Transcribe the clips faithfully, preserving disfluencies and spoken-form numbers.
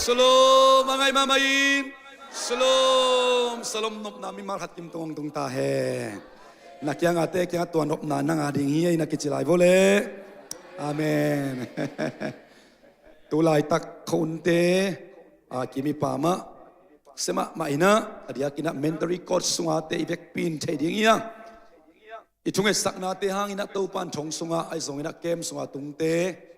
Shalom, a ngai mahmah in. Shalom, shalom nopna mimal khat kim tungah hong tung ta hen. Na kiangah te kiangah tua nopna nang a ding hi ei na kici lai vo le. Amen. Tu laitak khonte, a, kim i pa mah, sia mahmah in ah, a diakin ah mentoring course sungah te i vekpi in thei ding hi a. I thungetsaknate hangin ah Topa'n thong sungah, ahi zongin ah camp sungah tungte,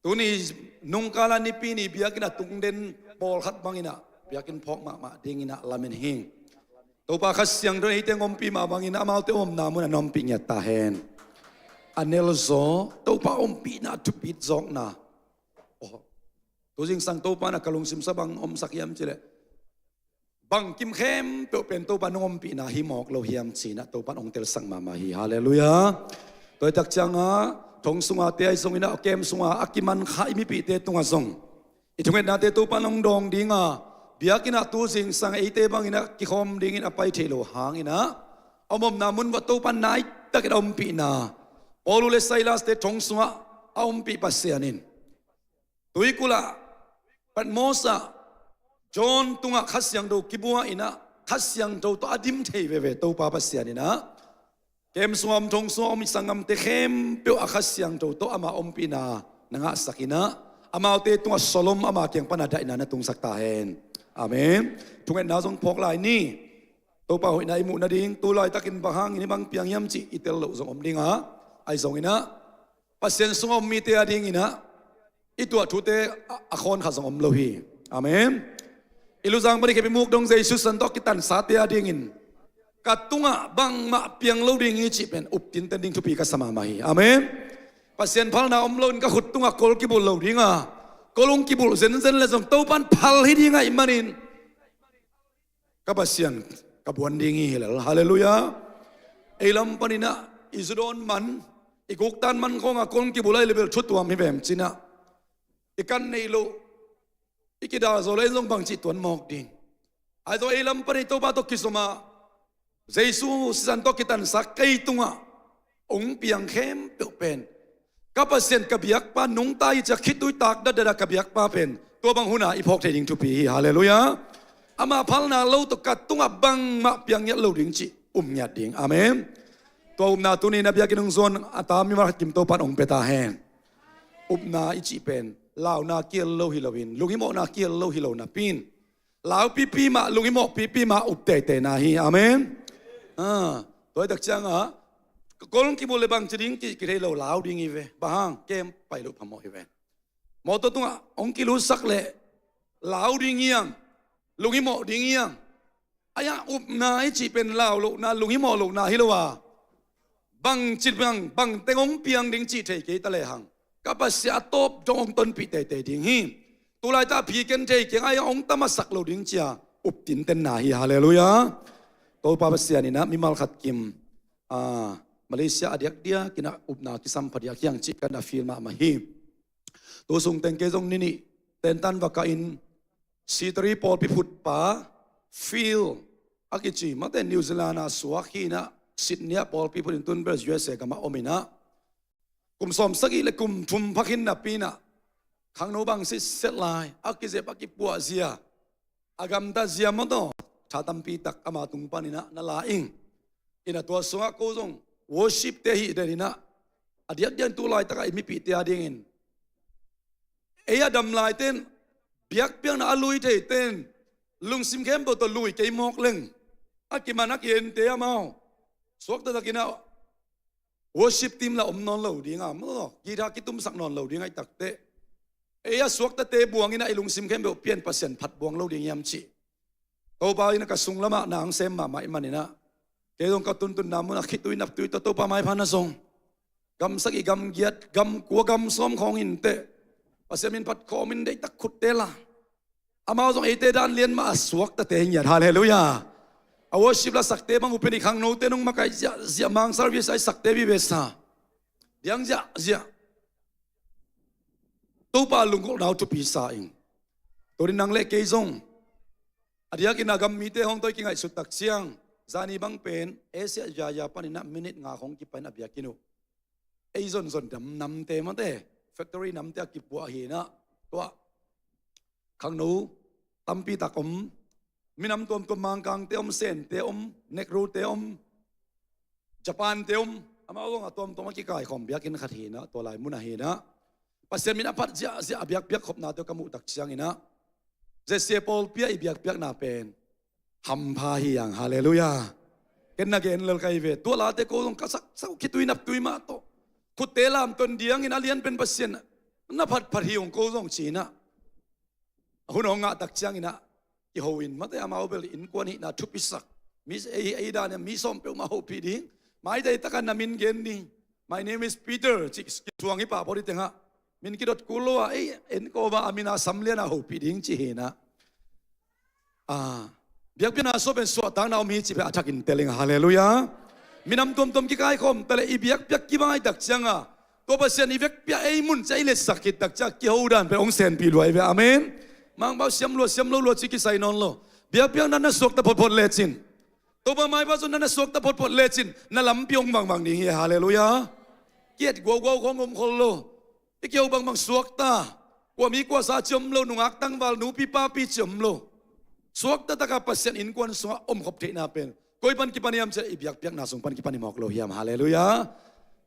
tuni nungkal a Nipi ni biakinn a tungden pawlkhat bangin ah biakinn phawk mahmah dingin ah lamen hi. Topa Kha Siangtho in eite hong ompih mah bangin ah amaute omna mun ah na ompih ngiat ta hen. A nelzaw, Topa ompihna thupi zawkna. Oh. Tu zingsang Topa in ah ka lungsim sa bang omsak hiam cih leh, bangkim khempeuh pen Topa nong ompihna hi mawk lo hiam ci-in ah Topa in hong telsak mahmah hi. Halleluiah. Tua hi tak ciangah thong sungah te, ahi zongin ah camp sungah a kiman kha i mipihte tungah zong, i thungetnate Topa in hong dawng ding a, biakinn ah tu zingsang eite bangin ah kikhawm dingin a pai thei lo hangin ah, a omna mun uah Topa in naitak in a ompihna, Paul le Silas te thong sungah a ompih Pasian in, tuikulh ah, Patmos ah, John tungah Kha Siangtho kibua in ah, Kha Siangtho tawh a dim thei veve Topa Pasian in ah, camp sungah om, thong sungah om i sanggamte khempeuh a Kha Siangtho tawh ama ompihna na ngahsak in ah, amaute tungah shalom ama kiang pan a daihna na tungsak ta hen. Amen. Thungetna zong phawk lai ni. Topa hoihna i muh nading, tu laitakin bang hangin hih bang piang hiam cih i tel loh zong om ding a, ahi zongin ah, Pasian sungah om mite a dingin ah i tuah thute a, a khawn khat zong om lo hi. Amen. I luzang pan i khep i muk dong Jesu sisan tawh kitansate a dingin ka tungah bangmah piang lo ding hi cih pen up tinten ding thupi ka sa mahmah hi. Amen. Pasian phalna om loin ka khut tungah kol kibulh lo ding a, kol hong kibulh zenzen le zong Topa'n phal hi ding ahih manin ka Pasian ka buan ding hi hi lel. Halleluiah. Ei lam panin ah i zu dawn man, i guktan man khawngah kol hong kibulh ahih leh bel thu tuam hi vem ci-in ah, i kan neih loh, i kidal zo leh zong bangci tuan mawk ding. Ahi zong ei lam panin Topa tawh kizom a, Jesu sisan tawh kitansak kei tungah hong piang khempeuh pen ka Pasian ka biakpa nungta hi ci-a khitui tak datdat a ka biakpa pen tua bang hun a i phawk thei ding thupi hi. Halleluiah. Ama phalna lo tawh ka tungah bangmah piang ngiat lo ding cih um ngiat ding. Amen. Tua upna tuni-in a biakinn hong zuan a ta mimal khat kim Topa'n hong pia ta hen. Upna i cih pen launa kial lo hi loin, lunghimawhna kial lo hi lo napi-in, lau pipi mah, lunghimawh pipi mah up teitei na hi. Amen. Ah, tua hi tak ciangah kol hong kibulh leh bangci ding cih kithei lo, lau ding hi ve. Bang hang? Camp pai loh phamawh hi ve. Mawtaw tungah hong kilutsak leh lau ding hi hang, lunghimawh ding hi hang. Ahi a, upna i cih pen lau lohna, lunghimawh lohna hi lo a, bangci bang, bang teng hong piang ding cih thei kei ta lehang, ka Pasian a tawp dong hong tonpih teitei ding hi. Tu laitak a phi ken thei keng, ahi a, hong tam a sak lo ding ci-a up tinten na hi. Halleluiah. Topa Pasian in ah mimal khat kim, ah, Malaysia a diakdiakin ah upna kisam phadiak hi hang cih ka na feel mahmah hi. Tu sung teng kei zong ni nih tentan va kah in, Sitari pawlpi phutpa Phil a kici, mate New Zealand a suak hi-in ah, Sydney ah pawlpi phut in tun bel U S A gamah om in ah, kum sawmsagih le kum thum pha khin napi-in ah, khangno bang sitset lai, a kizep a kipuah zia, a gamtat zia mawtaw, tha tampi tak ama tung panin ah na la ing. In ah tua sungah ko zong worship-te hih den in ah, a diakdiak tu laitak a i mipihte a dingin, ei a dam laite in, biakpiakna a lui theite in, lungsim khempeuh tawh lui kei mawk leng, a kiman a ki-ente amau suak taktakin ah worship team lah om nawn lo ding a, maw, guitar kitumsak nawn lo ding ahih takteh, ei a suaktate buang in ah i lungsim khempeuh pian Pasian phat buang lo ding hiam cih Topa in ah ka sung lamah na hong sem mahmah ahih manin ah, kei zong ka tuntunna munah khitui naptui tawh Topa maipha na zong, gam sagih, gam giat, gam kua, gam sawm khawng inteh, Pasian min phat khawm in, deihtak khutte la. Amau zong eite dan lian mah a suaktate hi ngiat. Halleluiah. A worship lasakte bang uh pen i khangnote nong makaih ziahziah, mang service a i sakte vive sa, diang ziahziah. Topa lunggulhna uh thupi sa ing. Tua in nang le kei zong a diakin a gam mite hong tawh i kingaihsut tak ciang, zani bang pen Asia yaya panin ah minute nga khawng kipan a biakinn uh, ei zonzon dam namte, mate factory namte a kipuah hi-in ah, tua khangno tampi tak om. Minam tuamtuam, Mangkangte om, Sente om, Negrote om, Japante om. Amau zong a tuamtuam a kikaikhawm biakinn khat hi inah, tua lai mun ahi inah, Pasian min a phat ziahziah a biakpiak khopnate ka muh tak ciang inah, Jesse pawlpi ah i biakpiakna pen hampha hi hang. Halleluiah. Ken na gen lel ka hi ve. Tua late ko zong ka saksak uh, khitui naptui mah tawh, khutte lamton diangin a lianpen Pasian na phatphat hi ung ko zong ci inah. A hun hong ngah tak ciang inah kiho in, mate, amau bel innkuan hihna thupisak, mi ei, ei dan in mi sawm peuhmah hopih ding. Maizai takin na min gen ding. "My name is Peter," ci, kisuang hi pah phot hi tengah, min kidot kul lo a, ei, en ko ba a min a samlian a hopih ding ci hi inah. Ah, biakpiakna sua pen suahtakna om hi cih pen a thakin tel ing. Halleluiah. Minam tuamtuam kikaikhawm taleh i biakpiak kibang ahih tak ciang a, tua Pasian i vekpi-a ei mun ciang i letsak khit tak ciang a kiho dan pen hong senpih lua hi ve. Amen. Mangpau siam lua, siam lo lua cih kisai nawn lo. Biakpiakna na suakta photphot lecin, Topa maipha zong na na suakta photphot lecin, na lampi hong vangvang ding hi. Halleluiah. Ki-et guauguau khong om khol lo. I kiho bangbang suakta, kua mi kua sa ci om lo, nungak tangval, nupi papi ci om lo. Suakta takin Pasian innkuan sungah omkhop theihna pen koi pan kipan hiam cih leh i biakpiakna sung pan kipan hi mawk lo hiam? Halleluiah.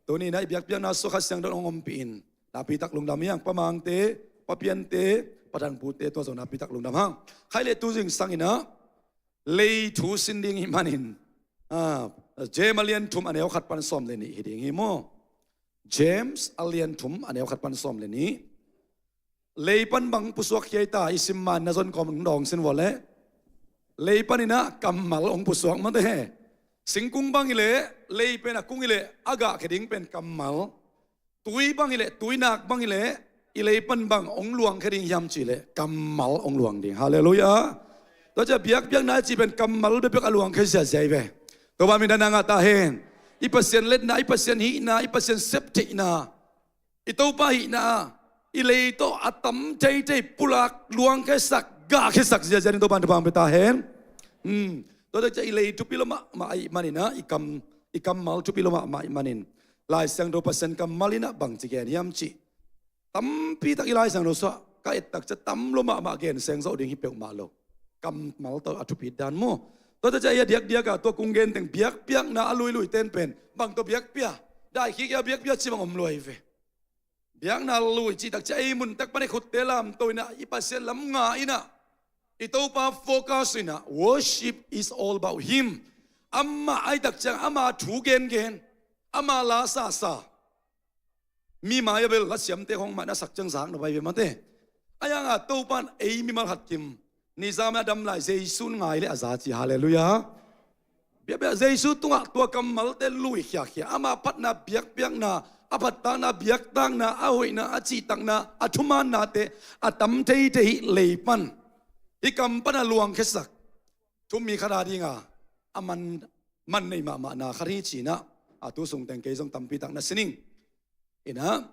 Tuni inah i biakpiakna sua Kha Siangtho in hong ompih in, nakpi tak lungdam hi hang. Pa Mangte, Pa Piante, Pa Thangpute, tua zong nakpi tak lungdam hang. Khaih leh tu zingsang inah lei thu sin ding ahih manin, ah, James a lian thum a neu khat pan sawm le nih hi ding hi maw? James a lian thum a neu khat pan sawm le nih. Lei pan bang pusuak hiam, i sim man na zon kawm dawng sin vua leh. Lei pan inah kammal hong pusuak, mate. Singkung bang hi leh, lei pen a kung hi leh a gahkhia ding pen kammal. Tui bang hi leh, tuinak bang hi leh, i lei pan bang hong luangkhia ding hiam cih leh kammal hong luang ding. Halleluiah. Tua ciang biakpiakna i cih pen kammal bekbek a luangkhia ziazia hi ve. Topa min thang a ngah ta hen. I Pasian letna, i Pasian hihna, i Pasian septheihna, i Topa hihna, i lei tawh a tam teitei pulak, luangkhiasak, gahkhiasak ziazia in Topa in thupha hong pia ta hen. Hmm. Tua tak ciang i lei thupi lua mahmah ahih manin ah, i kam, i kammal thupi lua mahmah ahih manin, Lai Siangtho Pasian kammal in ah bangci gen hiam cih, tampi tak i Lai Siangtho sungah ka et tak ciang tam lua mahmah, gen seng zawh ding hi peuhmah lo. Kammal tawh a thupi dan maw. Tua tak ciang a diakdiak a tua kong gen teng biakpiakna a luilui ten pen bang tawh biakpia, daikhia a biakpia cih bang om lua hi ve. Biakna lui cih tak ciang ei mun tak pan i khutte lamto in ah, i Pasian lam nga in ah, i Topa focus in ah, worship is all about Him. Amah ahih tak ciang ama thu gengen, ama la sasa. Mi mai-ah bel lasiamte khong mah na sak ciang zak nop ahi ve mate. Ahi hang a Topa in ei mimal khat kim, nizam a dam lai Jesu in ngai leh a za ci. Halleluiah. Biakpiak Jesu tungah tua kammalte lui khiakhia, ama phatna biakpiakna, a phattakna biaktakna, a hoihna, a cihtakna, a thumaannate a tam teitei hi lei pan. Hih kam pan a luangkhiasak thu mi khat a ding a, a man, man nei mahmahna khat hi ci-in ah, a tu sung teng kei zong tampi tak na sin ing. In ah,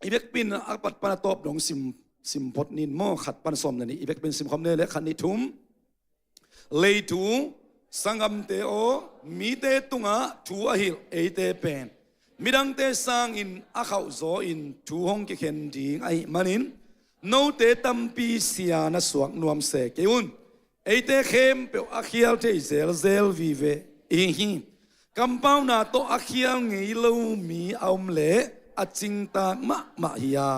i vekpi in a pat pan a tawp dong sim, sim phot ning maw, khat pan sawm le nih, i vekpi in sim khawm ni leh, khat nih thum. Lei thu, sanggamte aw, mite tungah thu a hilh eite pen midangte sangin a khauhzaw in thu hong kikhen ding ahih manin, note tampi sia na suak nuam se kei un. Eite khempeuh a khial thei zelzel vive i hi hi. Kampauna tawh a khial ngei lo mi a om leh a cingtak mahmah hi a,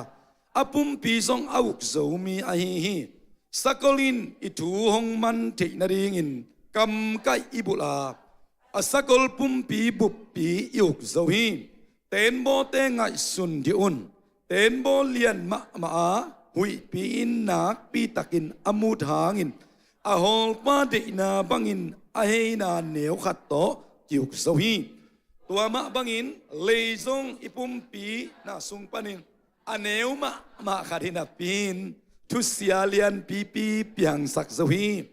a pumpi zong a uk zo mi ahi hi. Sakol in i thu hong man theih nadingin kamkaih i bulh a, a sakol pumpi buppi i uk zo hi. Tenbawte ngaihsun dih un. Tenbaw lian mahmah a, huihpi in nakpi takin a mut hangin, a hawlpa deihna bangin a heina neu khat tawh ki-uk zo hi. Tua mah bangin lei zong i pumpi na sung panin a neu mahmah khat hi napi-in, thusia lianpipi piangsak zo hi.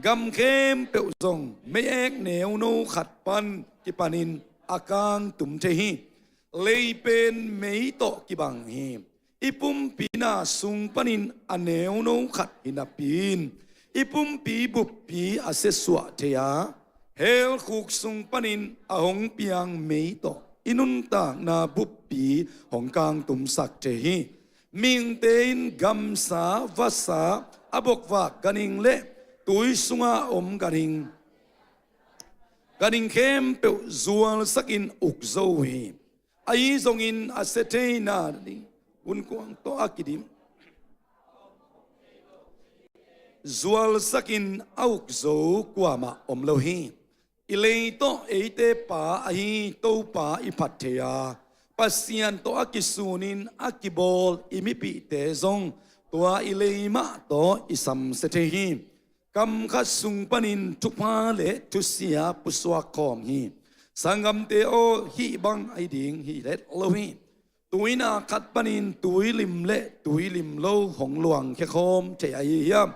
Gam khempeuh zong mei-ek neuno khat pan kipanin a kangtum thei hi. Lei pen mei tawh kibang hi. I pumpi na sung panin a neuno khat hi napi-in, i pumpi buppi a siasuah thei a, hell khuk sung panin a hong piang mei tawh i nuntakna buppi hong kangtumsak thei hi. Mihingte in gamsa, vasa, a bokvak ganhing le tui sunga om ganhing, ganhing khempeuh zualsakin uk zo uh hi. Ahi zongin a sia theina ding gunkuang tawh a kidim zualsakin a uk zo kuamah om lo hi. I lei tawh eite Pa ahi Topa i phat thei a, Pasian tawh a kisunin a kibawl i mipihte zong tua i lei mah tawh i samsia thei hi. Kam khat sung panin thupha le thusia pusuak khawm hi. Sanggamte aw, hih bang ahi ding hi let lo hi. Tuina khat panin tuilim le tuilim lo hong luangkhia khawm thei ahi hiam?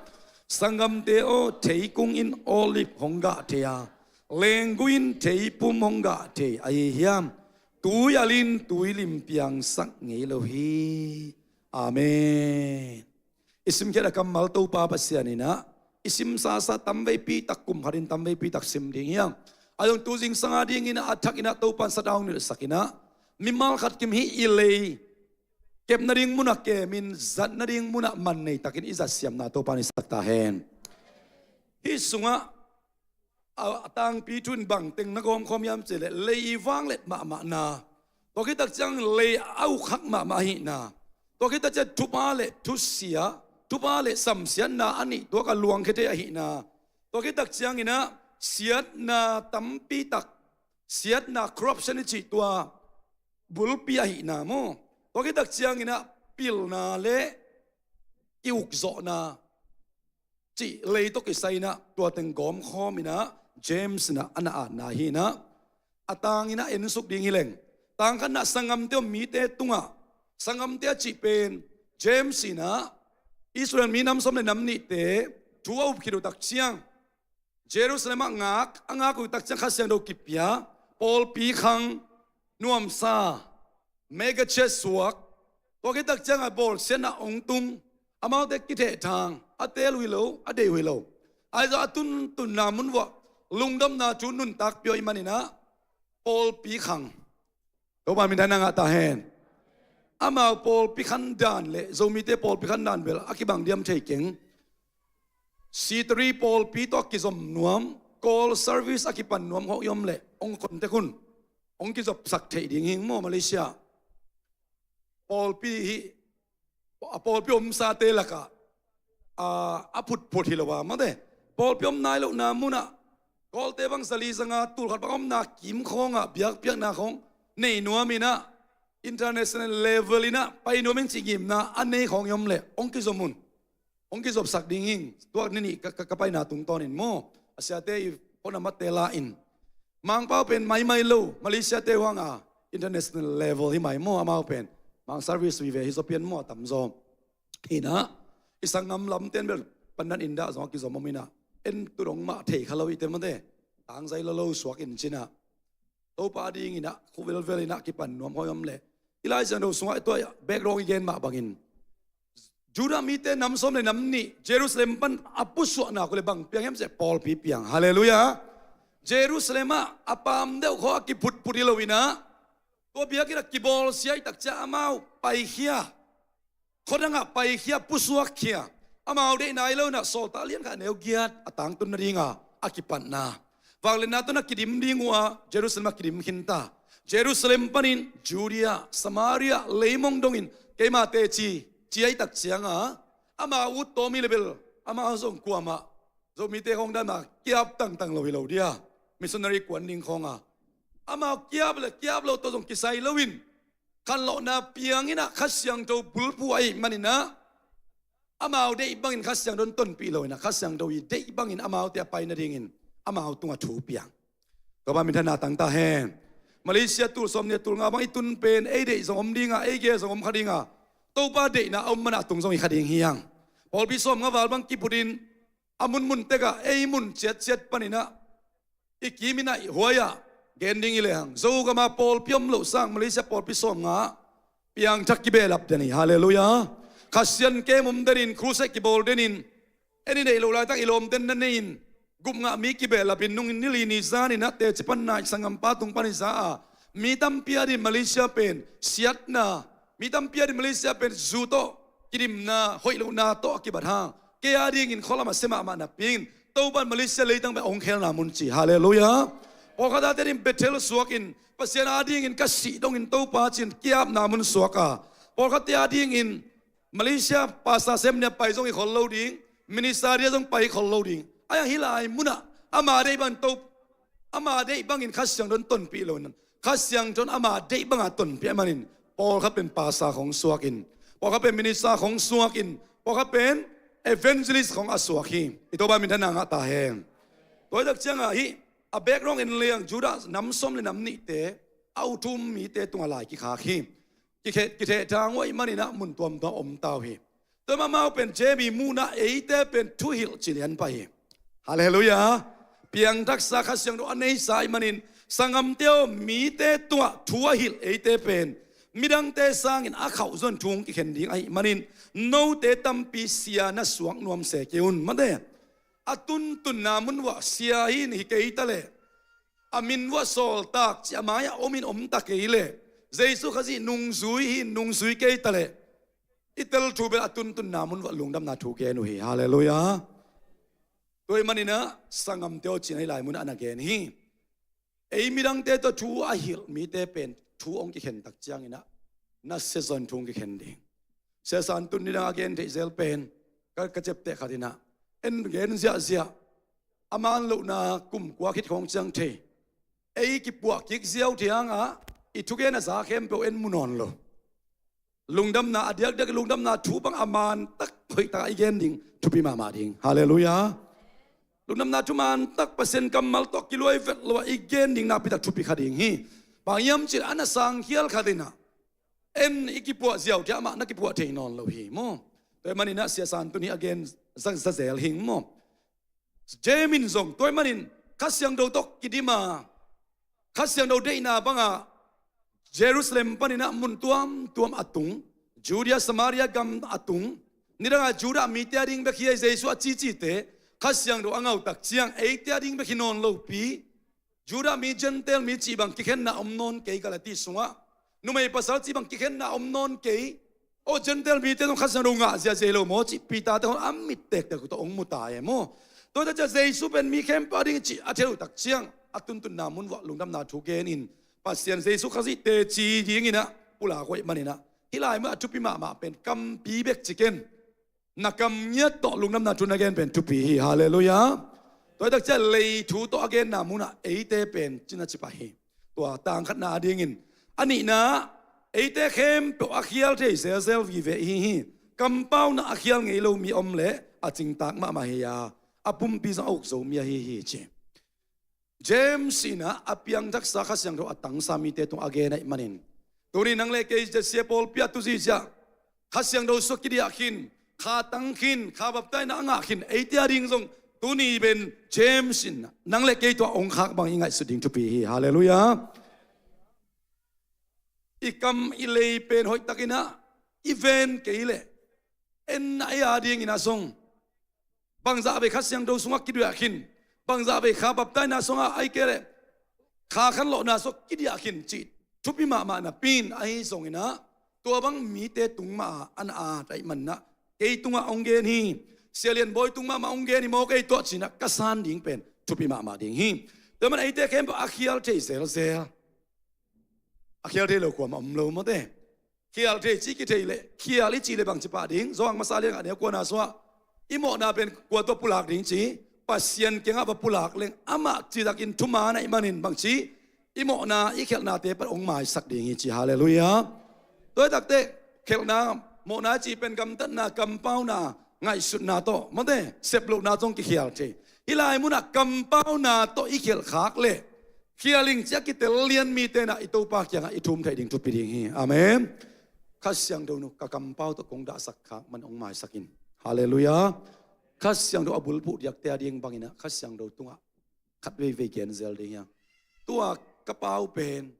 Sanggamte aw, theikung in olive hong gah thei a, lenggui in theipum hong gah thei ahi hiam? Tui alin tuilim piangsak ngei lo hi. Amen. I simkhiat a kammal Topa Pasian inah i simsasa tamveipi tak, kum khatin tamveipi tak sim ding hiam? A zong tu zingsang a dingin a thakinah Topa in sat a hong nilhsak inah mimal khat kim hih i lei kep nading munah kemin zat nading munah man nei takin i zat siamna Topa in i sak ta hen. Hih sungah a, a tangpi thu in bangteng na gawmkhawm hiam cih leh lei i vanglet mahmahna, tua khit tak ciang lei a ukhak mahmah ahihna, tua khit tak ciang thupha le thusia, thupha le samsiatna a nih tuak a luangkhia thei ahihna, tua khit tak cianginah siatna tampi tak, siatna, corruption i cih tua bulpi ahihna maw, tua khit tak cianginah pilna le i ukzawhna cih lei tawh kisai inah tua teng gawmkhawm inah James inah a na atna hi inah a tang inah ensuk ding hi leng, tang khatnah sanggamte om mite tungah, sanggamte a cih pen James inah Israel mi nam sawm le nam nihte thu a up khit uh tak ciang, Jerusalem ah ngak a ngak uh tak ciang Kha Siangtho kipia, pawlpi khang, nuamsa, mega church suak, tua khit tak ciangah bawlsiatna hong tung, amaute kithehthang, a teel uh hi lo, a deih uh hi lo. Ahi zong a tuntunna mun vuah lungdamna thu nuntak pia uh ahih maninah pawlpi khang. Topa minthanna ngah ta hen. Amau pawlpi khan dan le Zomite pawlpi khan dan bel a kibang diam thei keng. Sitari pawlpi tawh a kizom nuam, call service a kipan nuam khawng i om leh hong contact un. Hong kizopsak theih ding hi maw, Malaysia. Pawlpi hi, a pawlpi omsate lakah a, a phutphut hi lo a, mate. Pawlpi om nai lohna munah call-te bang zali zanga tul khat bang omna kim khawngah biakpiakna khawng nei nuam inah international level inah pai nuam in cih ngimna a nei khawng i om leh hong kizom un. Hong kizopsak ding hing, tuak ni nih ka, ka, ka paina tungtawnin maw. A siate i phone number-te la in. Mangpau pen maimai lo, Malaysia-te huanga international level hi mai maw, amau pen. Mang service vive hi zaw pian maw, a tamzaw. Inah i sanggam lamten bel pandan indah zong a kizom om inah en tu dong mah thei kha lo i ten mate. Tangzai lo lo suak in cinah Topa dinginah khuvelvel inah kipan nuam khawng i om leh, i Lai Siangtho sungah i tuai ah background i gen mah bangin Judah mite nam sawm le nam nih Jerusalem pan a pusuahna uh le bang piang hiam cih leh pawlpi piang. Halleluiah. Jerusalem ah a paam deuh khawng a kiphutphut hi lo inah tua biakinn a kibawlsia i tak ciang amau paikhia, khuadangah paikhia, pusuakkhia, amau deihna hi lo inah Sawltak lian khat neu giat a tangtun nadinga a kipatna. Vangliatna tawh na kidim ding uh a Jerusalem a kidim khinta. Jerusalem panin Judea, Samaria leimong dongin keima teci ci a i tak cianga amau ut tawm hi le bel amau zong kuamah Zomite khawng dan mah kiap tangtang lo hi lo dia. Missionary kuan ding khawnga amau kiap le kiap lo tawh zong kisai loin khanlawhna piang inah Kha Siangtho bulphuh ahih maninah amau deih bangin Kha Siangtho in tonpih lo inah Kha Siangtho i deih bangin amaute a pai nadingin amau tungah thu piang. Topa minthanna tang ta hen. Malaysia tul sawm nih a tul nga bang i tun pen ei deih zong om dinga, ei gel zong om kha dinga, Topa deihna a om mana a tung zong hi kha ding hi hang. Pawlpi sawm nga val bang kiphutin a munmun tekah ei mun ciatciat paninah i kim inah i huai-ah gen ding i lehang Zogama pawlpi om loh sang Malaysia pawlpi sawm nga piangthak kibehlap den hi. Halleluiah. Khasian kem om denin, crusade kibawl denin, en i neih loh laitak i lawmten na nei-in, gupngah mi kibehlapin nungin nili ni zaninah teci panna i sanggampa tung pan i za a, mi tampi adin Malaysia pen siatna, mi tampi adin Malaysia pen zu tawh kidimna, hoih lohna tawh a kibat hang kei a dingin khualam a sia mahmah napi in Topa in Malaysia leitang pen hong khelna mun ci. Halleluiah. Pawlkhat a te ding Bethel suakin Pasian a dingin ka sih dongin Topa ci-in ki-apna mun suak a, pawlkhat te a dingin Malaysia pastor sem nia pai zong hi khol lo ding, minister dia zong pai khol lo ding. Ahi hang hih lai munah ama deih bangin To, ama deih bangin Kha Siangtho in tonpih lo in, Kha Siangtho in ama deih banga tonpih ahih manin pawlkhat pen pastor khong suakin, pawlkhat pen minister khong suakin, pawlkhat pen evangelist khong a suak hi. I Topa minthanna ngah ta hen. Tua hi tak ciangah hih a background en leng Judah nam sawm le nam nihte a uthum mite tungah lai kikhak hi. Kikhe-, kithehthang uh ahih maninah mun tuamtuam om ta uh hi. Tua amau pen James muhna eite pen thuhilh ci lian pah hi. Halleluiah. Piangthaksa Kha Siangtho a neisa ahih manin, sanggamte aw, mite tungah thu a hilh eite pen midangte sangin a khauh zong thu hong kikhen ding ahih manin, note tampi sia na suak nuam se kei un. Mate, a tuntunna mun uah sia hi in hi kei ta leh, a min uah sawltak ci a mai-ah om in om ta kei leh, Jesu Khazih nungzui hi in nungzui kei ta leh, i tel thu bel a tuntunna mun uah lungdamna thu gen uh hi. Halleluiah. Tua ahih maninah sanggamte aw ci-in ahi lai munah a na gen hi. Ei midangte tawh thu a hilh mite pen thu hong kikhen tak cianginah na sia zong thu hong kikhen ding. Sia San Tun nidang a gen theih zel pen ka, ka ciapteh khat inah en gen ziahziah, a man lohna kum kua khit khawng ciang thei. Ei kipuah kik ziau thei hangah i thugen a za khempeuh en mu nawn lo. Lungdamna a diakdiak, lungdamna thu bang a man tak hoih takah i gen ding thupi mahmah ding. Halleluiah. Lungdamna thu man tak Pasian kammal tawh kilua i vet lo ah i gen ding nakpi tak thupi kha ding hi. Bang hiam cih leh a na sangkhial khat inah en i kipuah ziau thei, amah na kipuah thei nawn lo hi maw. Tua ahih maninah Sia San Tun hi a gen za, za zel hing maw. James in zong tua ahih manin Kha Siangtho tawh kidim a, Kha Siangtho deihna bangah Jerusalem paninah mun tuamtuam a tung, Judea Samaria gam a tung. Nidangah Judah mite a ding bek hi a, Jesu a cicite Kha Siangtho a ngauh tak ciang eite a ding bek hi nawn lopi, Judah mi Gentile mi cih bang kikhenna om nawn kei, Galati sungah numei pasal cih bang kikhenna om nawn kei. Aw, Gentile mite zong Kha Siangtho ngah ziahziah hi lo maw cih Peter te khawng a mit tektek uh tawh hong mu ta e maw. Tua hi tak ciang Jesu pen mi khempeuh a ding cih a thei uh tak ciang a tuntunna mun uah lungdamna thu genin Pasian Jesu Khazih teci dinginah pulak uh ahih maninah hih lai mun a thupi mahmah pen kampi bek ci ken, na kam ngiat tawh lungdamna thu na gen pen thupi hi. Halleluiah. Tua hi tak ciang lei thu tawh a genna munah eite pen cina ci pah hi. Tua tang khatna a dingin, a nihna, eite khempeuh a khial thei zelzel vive ihi hi. Kampauna a khial ngei lo mi om leh a cingtak mahmah hi a, a pumpi zong a uk zo mi ahi hi ci. James in ah a piangthaksa Kha Siangtho a tangsa mite tung a gen ahih manin, tuni nang le kei zia sia pawlpi a tu zihziah Kha Siangtho sua kidiah khin, kha tang khin, kha baptaina a ngah khin eite a ding zong tuni pen James in nang le kei tua hong khak bang i ngaihsut ding thupi hi. Halleluiah. I kam i lei pen hoihtakin ah i ven kei leh, en a ei a dingin ah zong bangzah vei Kha Siangtho sungah kidiah khin, bangzah vei kha baptaina sungah ahih kei leh kha khanlawhna sungah kidiah khin cih thupi mahmah napi in, ahi zongin ah tua bang mite tung mah a na at ahih manin ah kei tungah hong gen hi. Sia Lian Bawi tung mahmah hong gen hi maw, kei tuah ci-in ah ka san ding pen thupi mahmah ding hi. Tua man eite khempeuh a khial thei zelzel. A khial thei lo kuamah om lo mawte. Khial thei ci kithei leh, khial i cih leh bangci pah ding, Johan masa lian khat neu kuana sungah i mawhna pen kua tawh pulak ding ci, Pasian kiangah va pulak leng amah citakin thuman ahih manin bangci, i mawhna i khialhnate pan hong maisak ding hi ci. Halleluiah. Tua hi takteh khialhna, mawhna i cih pen gamtatna, kampauna, ngaihsutna tawh mawte, seplohna tawh hong kikhial thei. Hih lai munah kampauna tawh i khialh khak leh khial ing ci-a kitel lian mite in ah i Topa kiangah i thum theih ding thupi ding hi. Amen. Kha Siangtho in ka kampau tawh kong dahsak khak man hong maisak in. Halleluiah. Kha Siangtho a bulphuh diakte a ding bangin ah Kha Siangtho tungah khat veivei gen zel ding hi hang. Tua ka pau pen,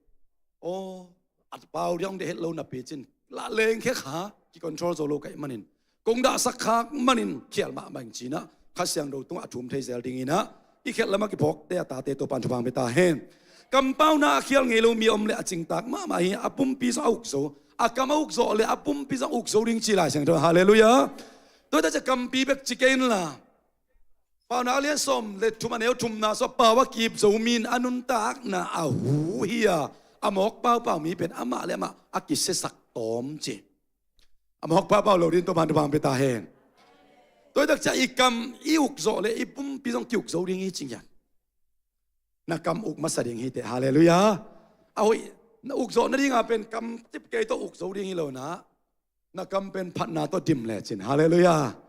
aw, a pau diak hong deih het lo napi cin lah lengkhia kha, kicontrol zo lo ka hih manin, kong dahsak khak manin khial mahmah ing ci-in ah Kha Siangtho tungah a thum thei zel dingin ah i khialh lamah kiphawkte a tate Topa'n thupha hong pia ta hen. Kampauna a khial ngei lo mi om leh a cingtak mahmah hi, a pumpi zong a uk zo. A kam a uk zawh leh a pumpi zong a uk zo ding ci Lai Siangtho. Halleluiah. Tua hi tak ciang kampi bek ci kei inla, Paunak a lian sawm le thum a neu thumna sua pau a kip zo mi in a nuntakna a hu hi a, a mawk paupau mi pen amah le amah a kisiasak tawm ci. A mawk paupau lo ding Topa'n thupha pia ta hen. Tua hi tak ciang i kam i ukzawh le i pumpi zong kiuk zo ding hi ci ngiat. Na kam uk masa ding hi teh. Halleluiah. A hoih, na ukzawh nadinga pen kam cip kei tawh uk zo ding hi lo na. Na kam pen phatna tawh dim lecin. Halleluiah.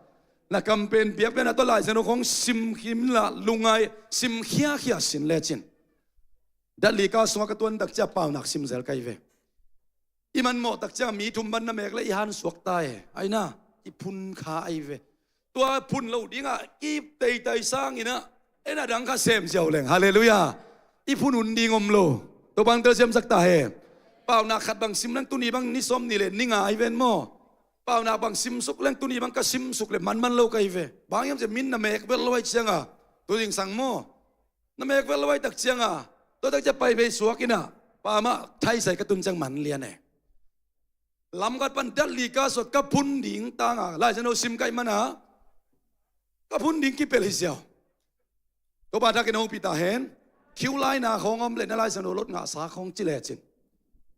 Na kam pen biakpiakna tawh Lai Siangtho khawng sim khin la lungngai sim khiakhia sin lecin. Datli ka sungah ka tuan tak ciang Paunak sim zel ka hi ve. I manmawh tak ciang mi thum bang na mek le i han suak ta e. Ai na, i phun kha ahi ve. Tua phun lo dingah kip teitai sanginah en a dang kha sem ziau leng. Halleluiah. I phun hun ding om lo. Topa'n telsiamsak ta hen. Paunak khat bang sim leng tuni bang ni sawm ni le ni nga ahi ven maw? Paunak bang simsuk leng tuni bang ka simsuk le manman lo ka hi ve. Bang hiam ciang min na mek vel lo ahi cianga tu ding sang maw? Na mek vel lo ahi tak cianga tua tak ciang pai vei suak inah pa mah thaisai ka tun ciang man lian e. Lamkhat pan datli ka sua ka phun ding tanga Lai Siangtho sim ka hih mana ka phun ding kipel hi ziau. Topa thakin hopih ta hen. Khiu laina khawng om le na Lai Siangtho lot ngahsa khawng ci lecin.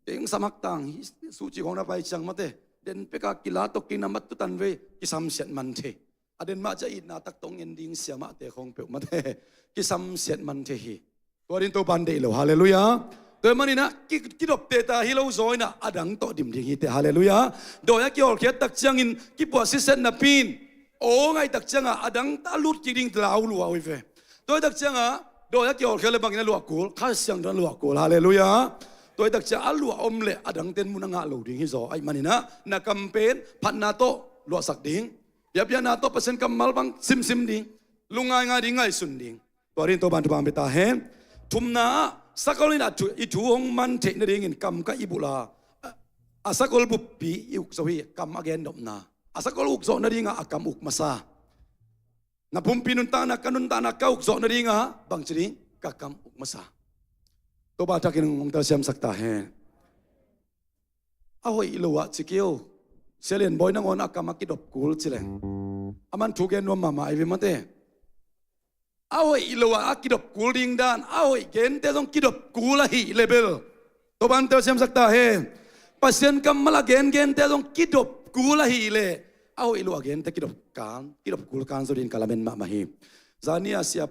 Teng samak tang hi suci khawng na pai ciang mate. Den peka kila tawh kina mat tutan vei kisamsiat man thei. A den mah ciang itna tak tawh ngen ding siamahte khawng peuh mate kisamsiat man thei hi. Tua ding Topa'n deih lo. Halleluiah. Tua hi maninah ki, kidopte ta hi lo zaw inah a dang tawh dim ding hi teh. Halleluiah. Dawi a kihawlkhiat tak ciangin kipuah sitset napi in aw ngaih tak cianga a dang a lut kik ding lau lua uh hi ve. Tua hi tak cianga dawi a kihawlkhiat le bangin a luah kul, Kha Siangtho in a luah kul. Halleluiah. Tua hi tak ciang a luah om le a dangten mun a ngah lo ding hi zaw ahi maninah na kam pen phatna tawh luahsak ding. Biakpiakna tawh Pasian kammal bang simsim ding. Lungngaingai ding, ngaihsun ding. Tua ding Topa'n thupha pia ta hen. Thumna ah sakol in a thu, i thu hong man theih nadingin kam ka ip uh la. A, a sakol buppi i uk zo hi kam a gen nopna. A sakol ukzawh nadinga a kam uk masa. Na pumpi nuntakna ka nuntakna ka ukzawh nadinga bangci ding ka kam uk masa. Topa thakin hong telsiamsak ta hen. A hoih lo ah ci kei o. Sia Lian Bawi nangawn a kam a kidop kul ci leng. A man thu gen nuam mahmah ahi ve mate. A hoih lo ah a kidop kul ding dan a hoih gente zong kidop kul ahih le bel Topa'n telsiamsak ta hen. Pasian kammal a gen gente zong kidop kul ahih le a hoih lo a gente kidop kan, kidop kul kan zo dingin ka lamen mahmah hi. Zani a sia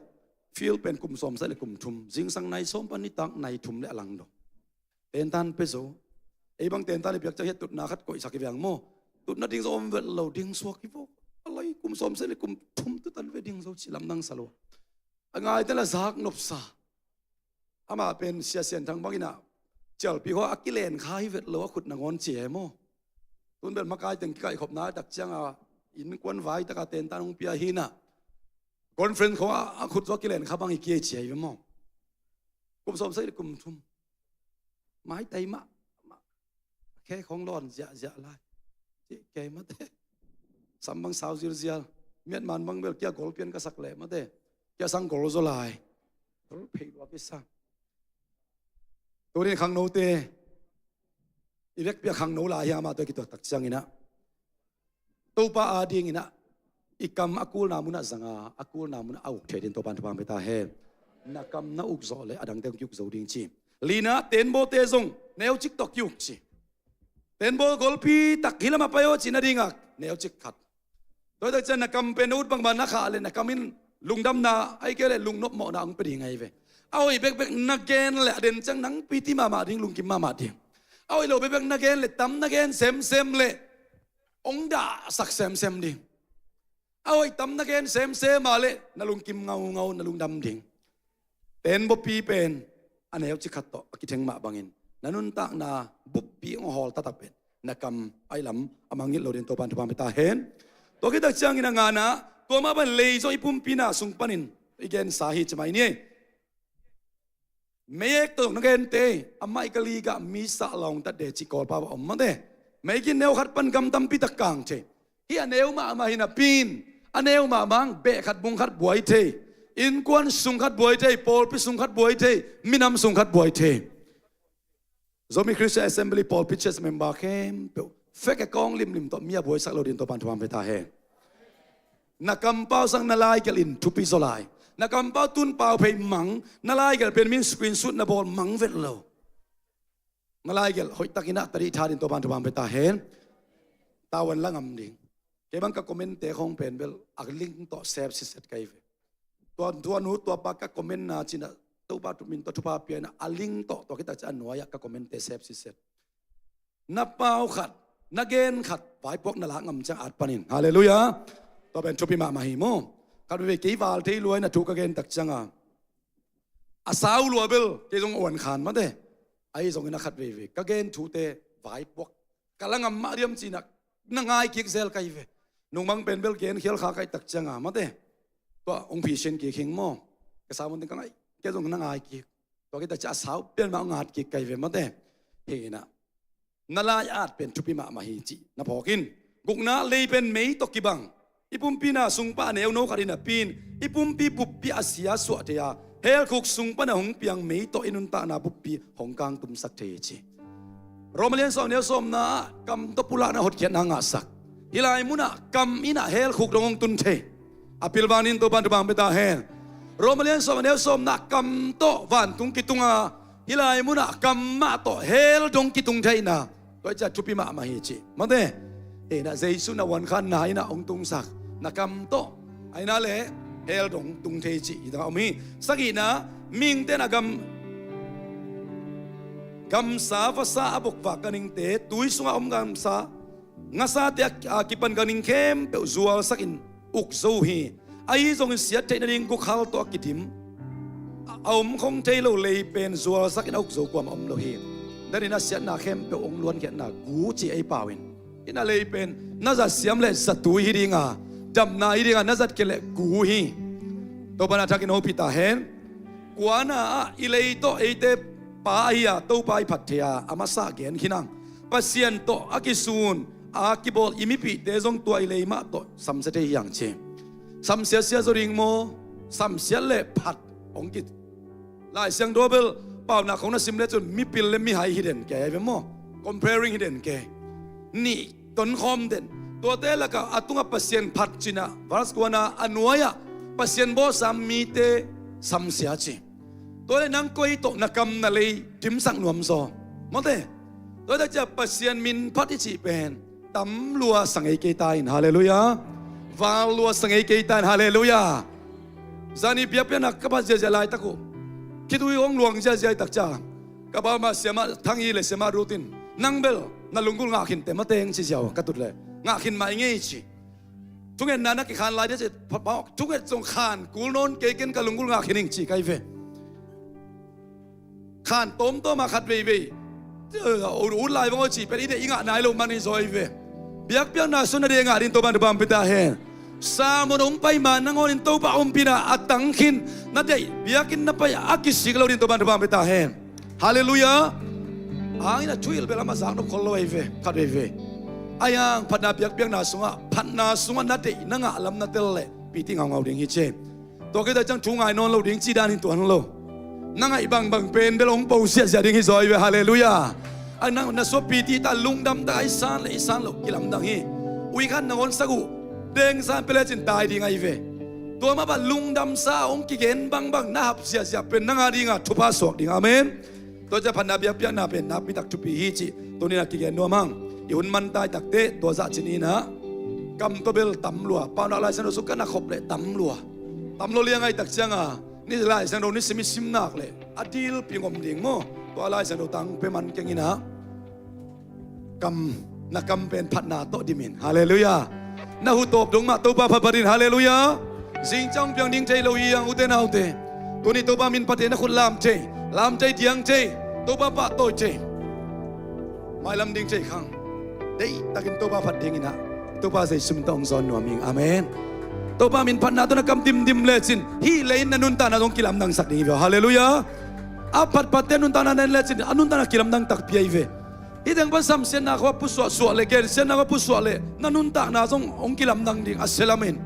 Phil pen kum sawm sagih le kum thum, zingsang nai sawm pan nitak nai thum le a langdong. Tentan pia zo. Ei bang tentan i piak ciang hiah tutna khat koihsak hi veng maw? Tutna ding zo om vet lo, ding suak hi vo. A lai kum sawm sagih le kum thum tutan ve ding zo ci lamdang sa lo. A ngaite la zak nopsa. Amah pen Sia Sian Thang bangin ah cialpi khua a kilen kha hi vet lo, a khut nangawn ci e maw? Tun bel makai teng kikaihkhopna tak cianga innkuan vai taka tentan hong pia hi na. Conference khua a khut zo a kilen kha bang hi kei ci e ve maw? Kum sawm sagih le kum thum. Maitai mah, mah. Khe khong lawn ziahziah lai. Ci kei mate. Sam bang sau zilzial. Miatman bang bel kia gol pian ka sak leh mate. Kia sang gol zaw lai. Gol phei lua kisa. Tunin khangnote. I vekpi a khangno lai hiam a tua kituak tak cianginah Topa adinginah i kam a kulna munah zanga, a kulna munah a uk thei din Topa'n thupha pia ta hen. Na kam na uk zawh le a dangte hong kiuk zo ding ci. Lina tenbawte zong neucik tawh kiuk ci. Tenbaw golpi tak hi lamah pai aw ci nadingah neucik khat. Tua hi tak ciang na kam pen na ut bangbang na khah le na kam in lungdamna ahi kei le lungnopmawhna hong pia ding ahi ve. A hoih bekbek na gen le a den ciang nang piti mahmah ding, lungkim mahmah ding. A hoih lo bekbek na gen le tam na gen semsem le hong dahsak semsem ding. A hoih tam na gen semsem a le na lungkim ngaungau, na lungdam ding. Tenbawpi pen a neucik khat tawh a kitheng mah bangin na nuntakna buppi hong hawl taktak pen na kam ahi lam a mangngilh lo din Topa'n thupha pia ta hen. Tua khit tak ciangin a ngana, tua mah bangin leizaw i pumpi na sung panin i gensa hi ci mai ni. Mei ek tawh na gente, amah i ka ligah mi sah lawng tat de ci Kawlpau ah om mate. Mei kin neu khat pan gam tampi tak kang thei. Hih a neu mahmah hi napi in a neu mahmah hang beh khat bung khat buai thei. Innkuan sung khat buai thei, pawlpi sung khat buai thei, minam sung khat buai thei. Zomi Christian Assembly pawlpi church member khempeuh fek a kawng limlim tawh mi a buaisak lo din Topa'n thupha pia ta hen. Na kampau sang na laigelh in thupi zaw lai. Na kampau tun pau phei mang, na laigelh pen min screenshot na bawl mang vet lo. Na laigelh hoihtakin ah tadih tha ding Topan thupha pia ta hen. Tavuan la ngam ding. Kei bang ka comment te khong pen bel a link tawh sep siset ka hi ve. Tua, tua nu tua pa ka comment na cin ah Topa min tawh thupha pia in ah a link tawh tua khit tak ciang a nuai ah ka comment te sep siset. Na pau khat, na gen khat vaipuak na lak ngam ciang at panin. Halleluiah. Tua pen thupi mahmah hi maw. Khat veve kei val thei lua in a thu ka gen tak ciang a, a sau lua bel kei zong a uan khan mate. Ahi zongin a khat veve ka gen thute vaipuak ka la ngam mah diam cin ah na ngai kik zel ka hi ve. Nungmang pen bel gen khial kha ka hih tak ciang a mate, tua hong phisian kik hing maw. Ka sau mun teng ka ngai, kei zong na ngai kik. Tua khit tak ciang a sau pian mah hong at kik ka hi ve mate. Hi in ah na lai at pen thupi mahmah hi cih na phawk in. Gukna, lei pen mei tawh kibang. I pumpi na sung pan a neuno khat in a pi in i pumpi buppi a sia suah thei a, hell khuk sung pan a hong piang mei tawh i nuntakna buppi hong kangtumsak thei hi ci. Roma lian sawm neu sawmna ah kam tawh pulakna hotkhiatna ngahsak. Hih lai munah kam in ah hell khuk dong hong tun thei. A pilvang in Topan thupha pia ta hen. Roma lian sawm a neu sawmna ah kam tawh vantung kitung a, hih lai munah kam mah tawh hell dong kitung theihna. Tua hi ciah thupi mahmah hi ci mate. Hi in ah Jesu na uan khanna in ah hong tungsak na kam tawh a in ah le hell dong tung thei ci hi tang a om hi. Sagihna, mihingte in ah gam, gamsa vasa a bokvak ganhingte, tui sungah om gamsa ngasate a, a kipan ganhing khempeuh zualsakin uk zo uh hi. Ahi zongin siat theih nading gukhal tawh a kidim a, a om khong thei lo lei pen zualsakin a uk zo kuamah om lo hi. Danin a siatna khempeuh hong luankhiatna gu ci ei pau in. Hi in ah lei pen na zat siam le zatui hi dinga, damna hi dinga, na zat kei le gu hi. Topan a thakin hopih ta hen. Kuana ah i lei tawh eite pa ahi a Topa i phat thei a, a masa gen khin ang. Pasian tawh a kisun a kibawl i mipihte zong tua i lei mah tawh samsia thei hi ang ci. Samsia sia zaw ding maw? Samsia le phat hong ki. Lai Siangtho bel paunak khong na sim le cun mipil le mihai hi den kei ai ve maw? Comparing hi den kei. Nih tonkhawm den. Tuate lakah a tungah Pasian phat cin ah, verse kuana a nuai ah Pasian bawlsa mite samsia ci. Tua le nang koi tawh na kam na lei dimsak nuam zaw mawte. Tua tak ciah Pasian min phat i cih pen tam lua sa ngei kei ta in, halleluiah. Val lua sa ngei kei ta in, halleluiah. Zani biakpiakna ka phat ziahziah laitak uh khitui hong luang ziahziah i tak ciah ka bawma siamah Thang i le siamah Ruth in, nang bel na lunggulh ngah khin te mateng ci ziau ka tut le ngah khin mah i ngei ci. Thungetna na kikhan lai dia ci, thunget zong khan kul nawn kei ken ka lunggulh ngah khin ing ci kai ve. Khan tawmtawm a khat veivei ut lai vang aw ci pen i deih i ngah nai lo man hi zaw i ve. Biakpiakna sung na deih ngah ding Topan thupha pia ta hen. Sermon hong pai ma nangawn in Topa ompihna a tang khin na deih biakinn na pai a kisik lo ding Topan thupha pia ta hen. Halleluiah. Hangin a thuhilh bel a ma zak nop khol lo ahi ve, khat veve. Ahi hang phatna biakpiakna sungah, phatna sungah na deih na ngah lam na tel leh piti ngaungau ding hi ci. Tua khit tak ciang thu ngai nawn lo ding ci dan hi tuan lo. Na ngaih bangbang pen bel hong po siahsiah ding hi zaw ahi ve, halleluiah. A nang na suah piti ta lungdam tak a i san le i san lo kilamdang hi. Ui khan nangawn sak uh dengsan pia lecin tai ding ahi ve. Tua mah bang lungdamsa hong kigen bangbang na hap siahsiah pen nang a dingah thupha suak ding, amen. Tua ciah phatna biakpiakna pen nakpi tak thupi hi cih tuni-in a kigen nuam hang. I hun man tai takte tua zah cih ni-in ah kam tawh bel tam lua. Paunak Lai Siangtho sung ka na khop leh tam lua. Tam lua liang ahih tak ciang a ni Lai Siangtho nisim i sim nak leh a dilpi ngom ding maw. Tua Lai Siangtho tang pia man keng in ah kam, na kam pen phatna tawh dim in. Halleluiah. Na hu tawp dong mah Topa phatphat in. Halleluiah. Zing ciang piang ding thei lo hi hang ute naute. Tuni Topa min phat thei na khut lam thei, lam thei diang thei, Topa pahtawi thei, mailam ding thei khang. Deihtakin Topa phat dingin ah Topa Jesu min tawh hong zawn nuam ing. Amen. Topa min phatna tawh na kam dimdim lecin hih lei in na nuntakna zong kilamdangsak ding hi ve. Halleluiah. A phatphatte nuntakna na en lecin a nuntakna kilamdang takpi ahi ve. Hih teng pan samsiatna khua pusuahsuah le gensiatna khua pusuah le na nuntakna zong hong kilamdang ding a sia lamin.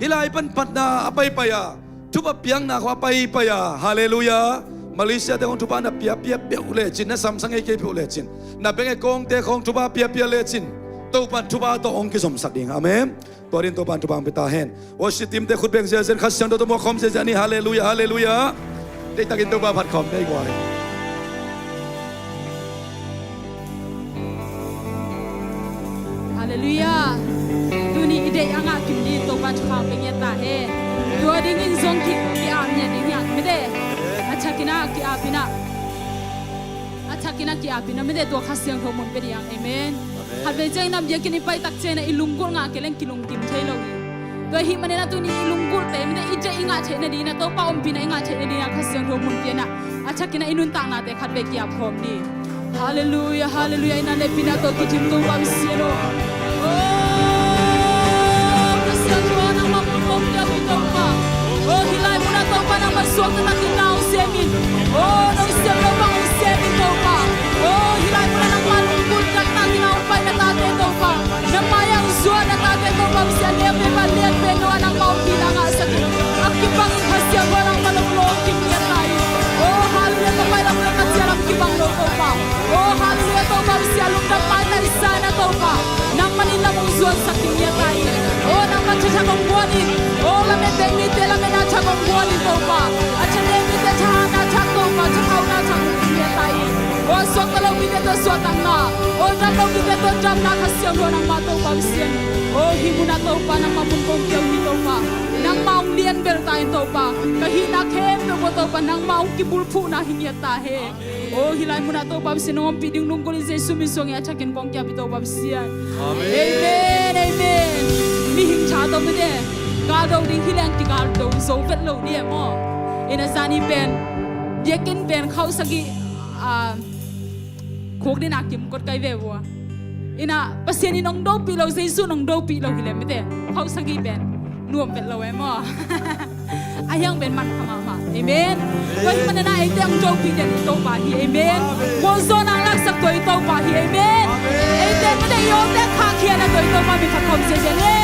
Hih lai pan phatna a paipai a, thupha piakna khua a paipai a, halleluiah. Malaysia te khong thupha na piapia peuh lecin, na samsa ngei kei peuh lecin, na bank account te khong thupha piapia lecin, Topan thupha tawh hong kizomsak ding. Amen. Tua dingin Topan thupha hong pia ta hen. Worship team te khut beng ziahziah in, Kha Siangtho tawh muak khawm ziahziah ni. Halleluiah, halleluiah. Deihtakin Topa phat khawm dei guai. Halleluiah. Tuni i deih a ngah kim ding Topa thupha hong pia ngiat ta hen. Tua dingin zong ki, ki-ap ngiat ding hi hang, mite. A thakin ah ki-ap in ah. A thakin ah ki-ap in ah, mite, tua Kha Siangtho mun pia ding hi hang. Amen. Amen. Khatvei ciangin ah biakinn i pai tak ciangin ah i lunggulh ngah kei leng kilungkim thei lo hi. Tua ahih manin ah tuni i lunggulhte, mite, i deih i ngah theih nadingin ah, Topa ompihna i ngah theih nadingin ah Kha Siangtho mun pia in ah, a thakin ah i nuntaknate khatvei ki-ap khawm ni. Halleluiah, halleluiah. Inn ah le pi in ah tawh kidim Topa Pasian aw. Oh, Kha Siangtho nangmah mun kong kiap hi Topa. Oh, hih lai mun ah Topa nangmah suakta takin na hong sem in. Oh, nong sem lo bang hong sem in Topa. Oh, hih lai mun ah nangmah lunggulh takin na hong pai na tate Topa. Na mai-ah hong zuan na tate Topa Pasian, lianpen bang lianpen lo a nangmah ompihna ngahsak in. A kibangin Kha Siangtho nangmah lawm lawm kim ngiat ta hi. Oh, halleluiah, ka pai lam le ka ciah lam kibang lo Topa. Oh, halleluiah, Topa Pasian, lungdam maitai sa in ah Topa. Nangmah in lam hong zuansak kim ngiat ta hi. Oh, nangmah thathak hong guan in. Oh, lamet dei mite lametna thak hong guan in Topa. A tha dei mite thahatna thak Topa, thahatna thak hong kim ngiat ta hi. Oh, suakta lo mite tawh suahtakna. Oh, dam lo mite tawh damna Kha Siangtho nangmah Topa Pasian. Oh, hih mun ah Topa nangmah mun kong kiap hi Topa. Nangmah hong lianbel ta in Topa. Ka hihna khempeuh ah Topa nangmah hong kibulphuhna hi ngiat ta hen. Oh, hih lai mun ah Topa Pasian nong ompih ding lunggulh in Jesu min suangin a thakin kong kiap hi Topa Pasian. Amen. Amen, amen. Mihing tha tawh mite, gal do ding hi leng kigal do zo vet lo ding e maw. Inn ah zani pen, biakinn pen khau sagih, ah, khuk ding a kimkot kai ve ua. Inn ah Pasian in hong dopih lo, Jesu in hong dopih lo hi leh mite, khau sagih pen nuam vet lo e maw. A hiang pen man kha mahmah. Amen. Tua ahih manin ah eite hong dopih den i Topa hi. Amen. Mualzawl nang laksak tua i Topa hi. Amen. Eite mite i awte khahkhia na tua i Topa min phat khawm ziahziah ni.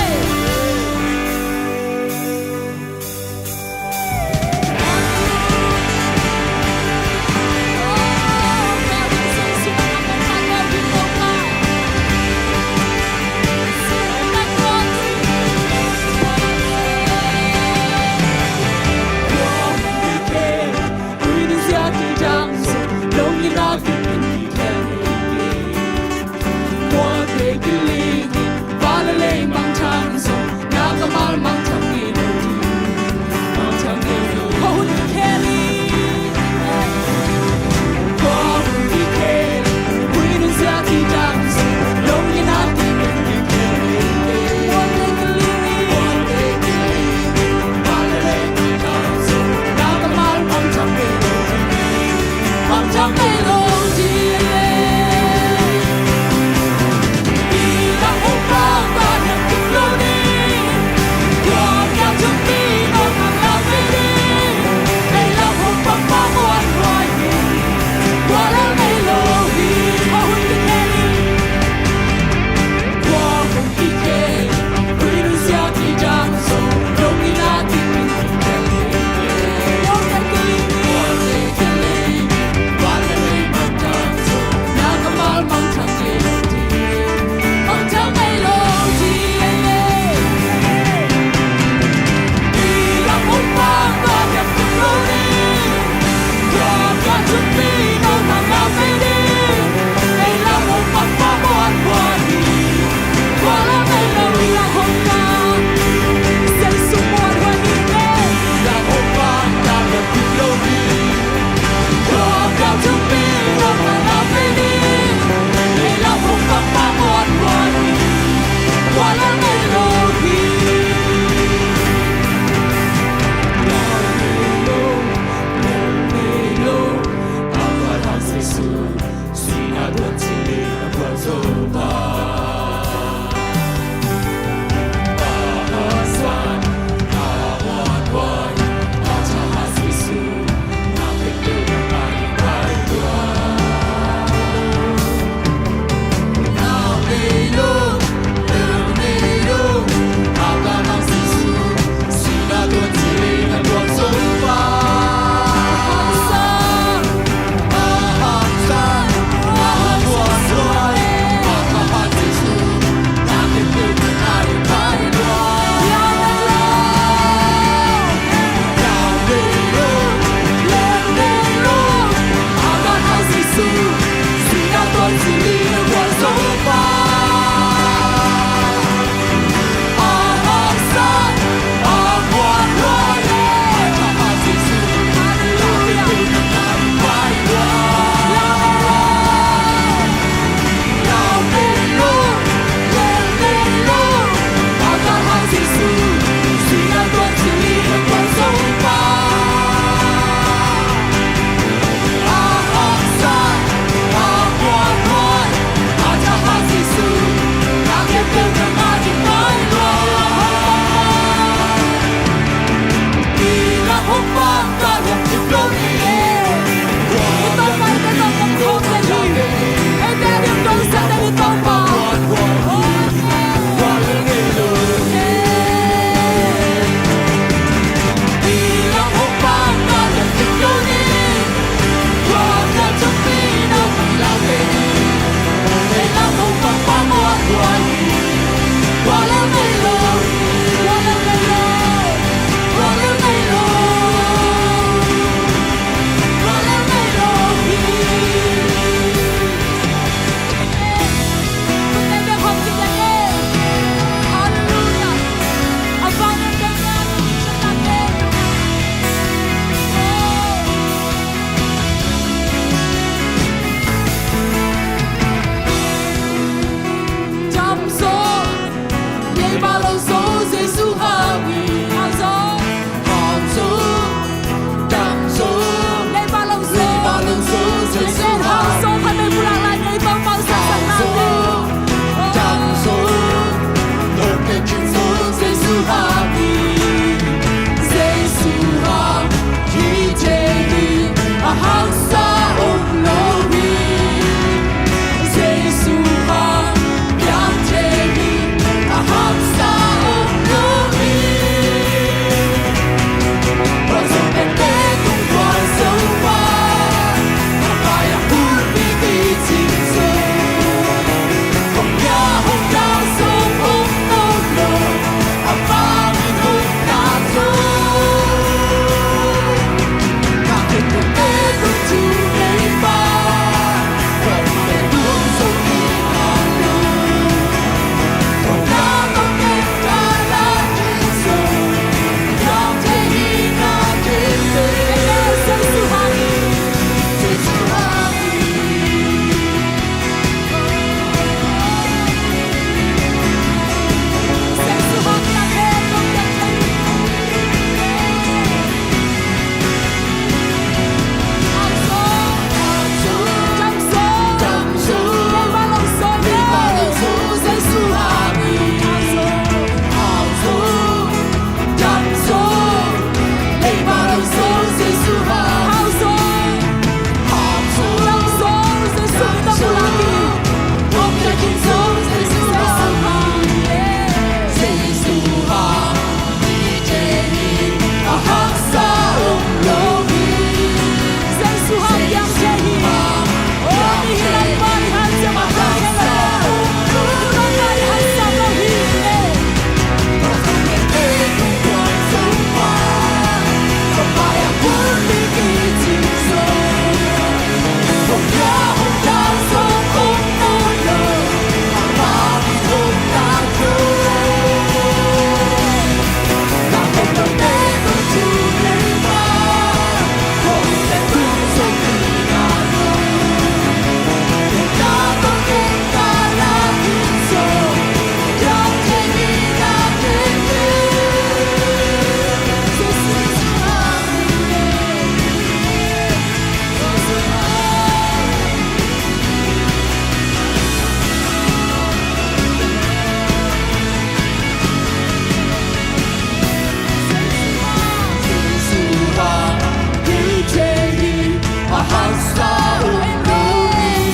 Amen.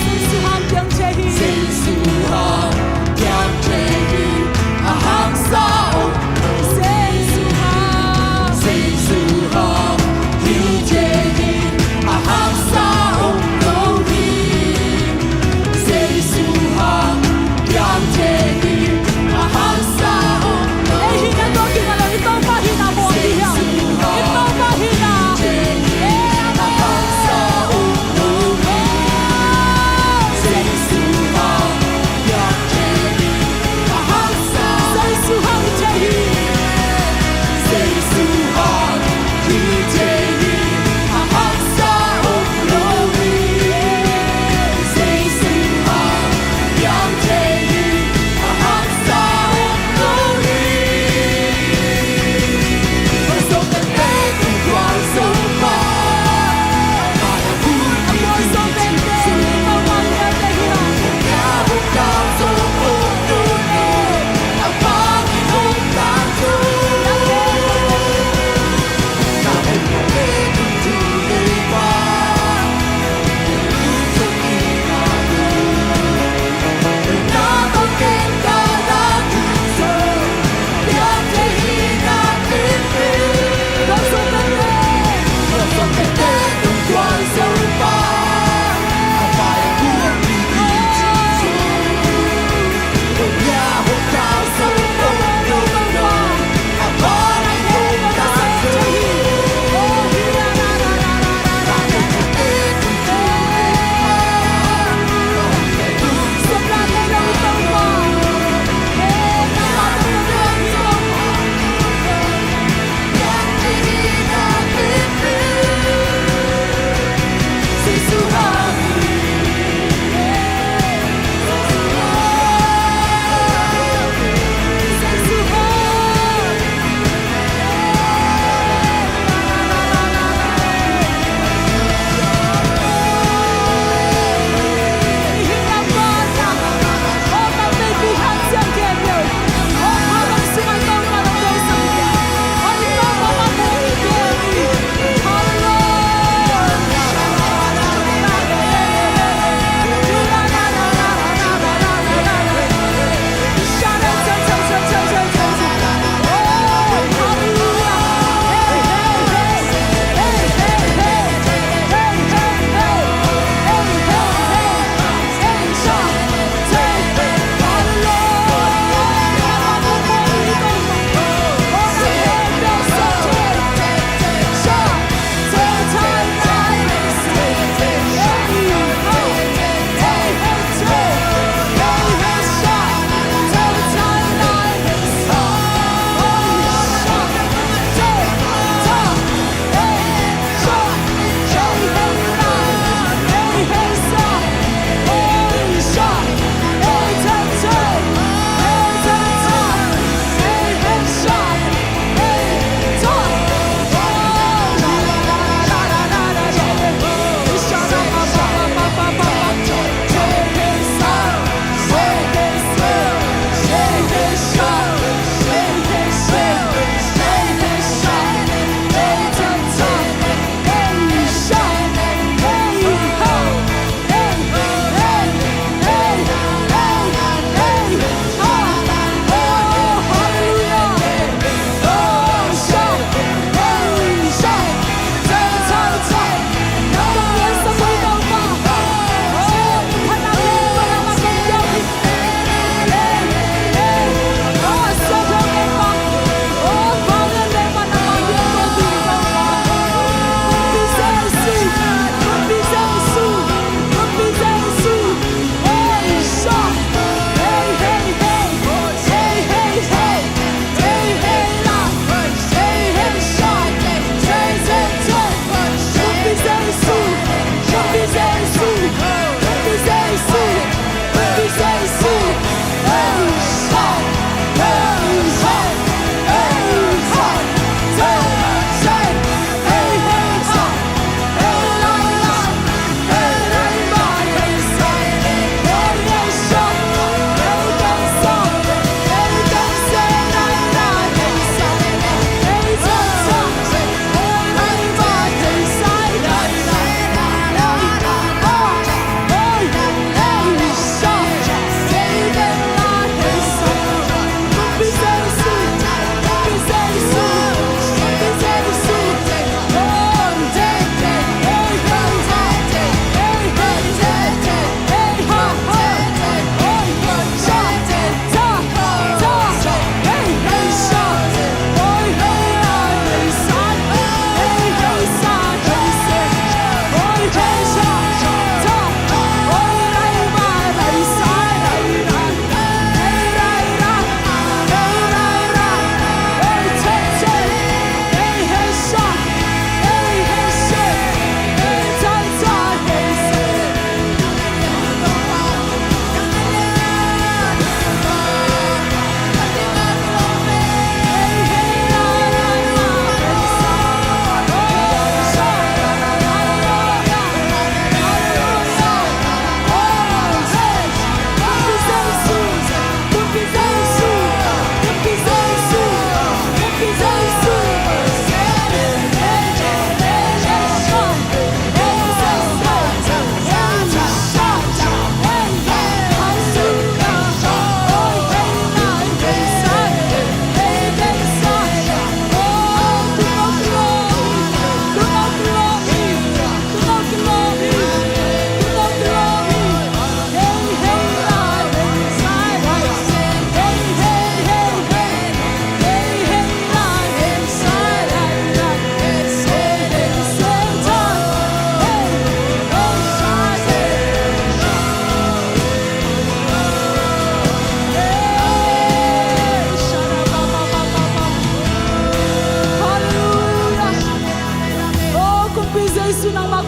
Jesu hang kiang thei hi. Jesu hang kiang thei hi. A haksa om lo hi. Jesu hang. Jesu hang kiang thei hi. A haksa om lo hi. Jesu hang kiang thei hi. A haksa om lo hi. Ei hihna tawh kingah lo, i Topa hihna muang dih hiam? I Topa hihna. Ei, a haksa om lo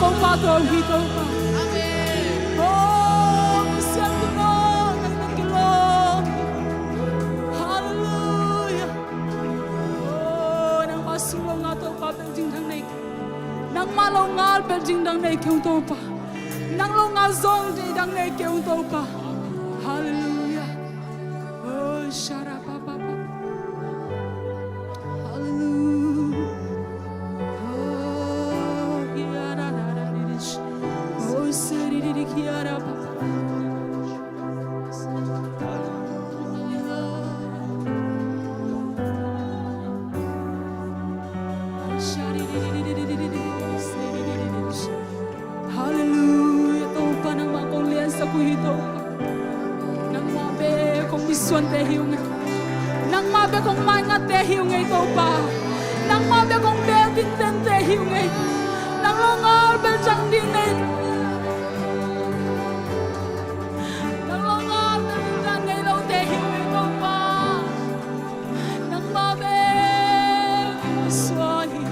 Topa tawh hi Topa. Amen. Oh, Pasian tawh nang na kilawm. Halleluia. Oh, nangmah sung lo ngal Topa bel ding dang nei. Nangmah lo ngal bel ding dang nei kei ung Topa. Nang lo ngal zong ding dang nei kei ung Topa. Halleluia. Oh, sharapapapa. Hallelujah. Oh, hiarararirish. Oh, sariririkiarapapa. Hallelujah. Halleluia. Topa nangmah kong liansak uh hi Topa. Nangmah bek kong misuante hi ung ei. Nangmah bek kong maingatte hi ung ei Topa. Nangmah bek kong bel tintente hi ung ei. Nang lo ngal bel dang ding nei. Nang lo ngal bel ding dang nei lote hi ung ei Topa. Nangmah bek kong misuante hi.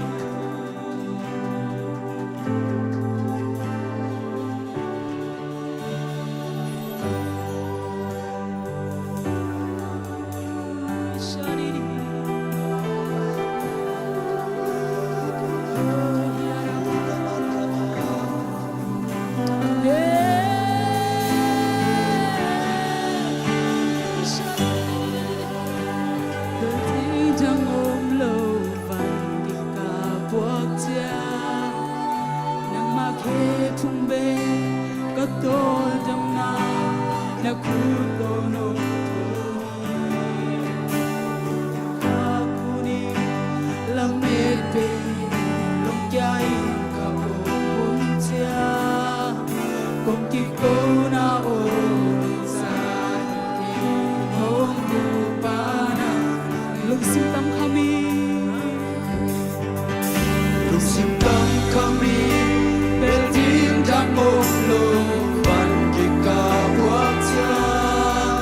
Van kikap buak ciang nangmah khe thum bek ka tawldamna na khut tawh nong thawh hi. Ka khut in lamet bek lungkia in ka om hun ciang kong kikona om zah in kong lupna lungsim tam kham hi. Lungsim tam kham hi, bel ding dang om lo, van kikap buak ciang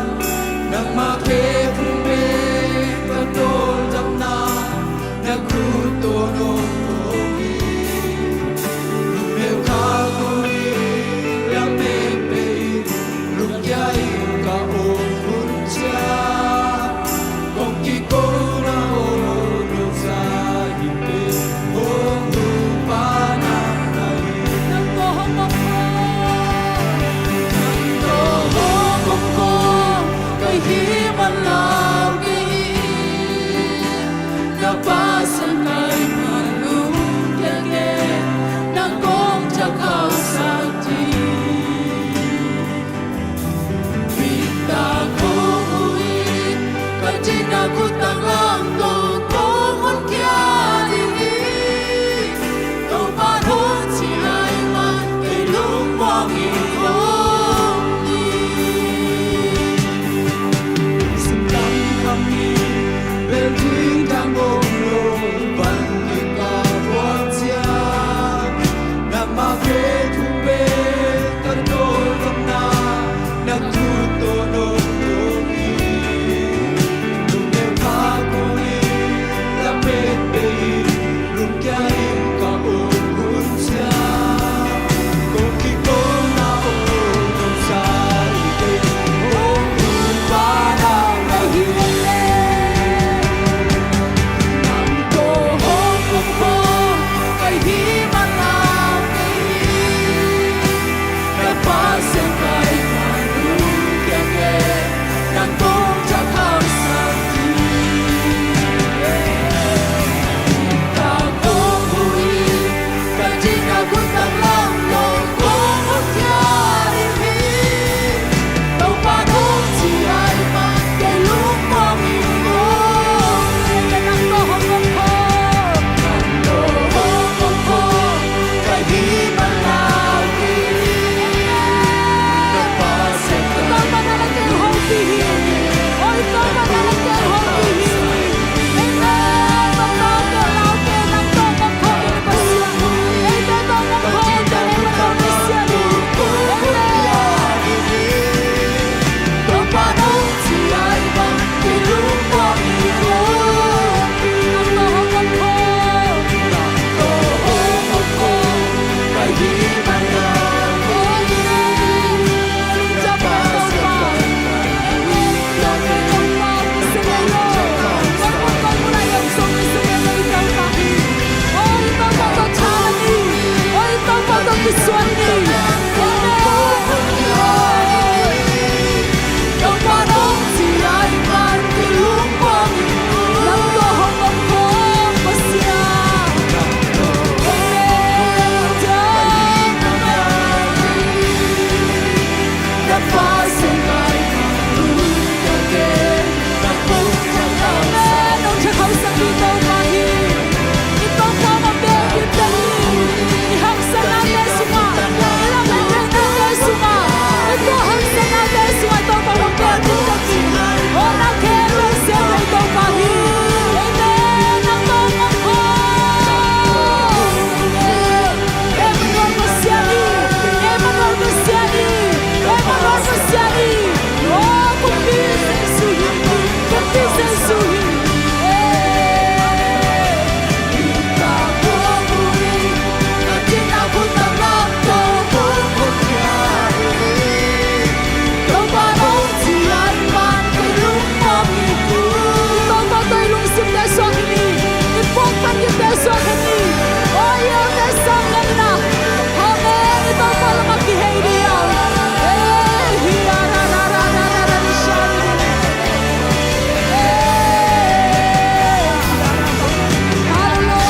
Amen. Hong tha khauhsak ni Topa hi. I tawpna hong bel ding pen hi. I haksatnate sungah, i lamettheihna sungah, i tuah haksatnate sungah i Topa hong bel ding pen hi. Aw, na khe bel siam hi Topa hi. Amen. Nang tawh hong om khawm. Emmanuel Pasian hi, Emmanuel Pasian hi, Emmanuel Pasian hi. Oh, kumpi Jesu hi, kumpi Jesu hi. Eh. Topa tawh i lungsimte suak khin hi. I puak pan kinte suak khin hi. Aw, i elte sang ngen na. Amen. I Topa lamah kihei ding hi. Eh, hi, a, ra, ra, ra, ra, ra, ra, ra, sha, ra, ra. Eh, hallelujah.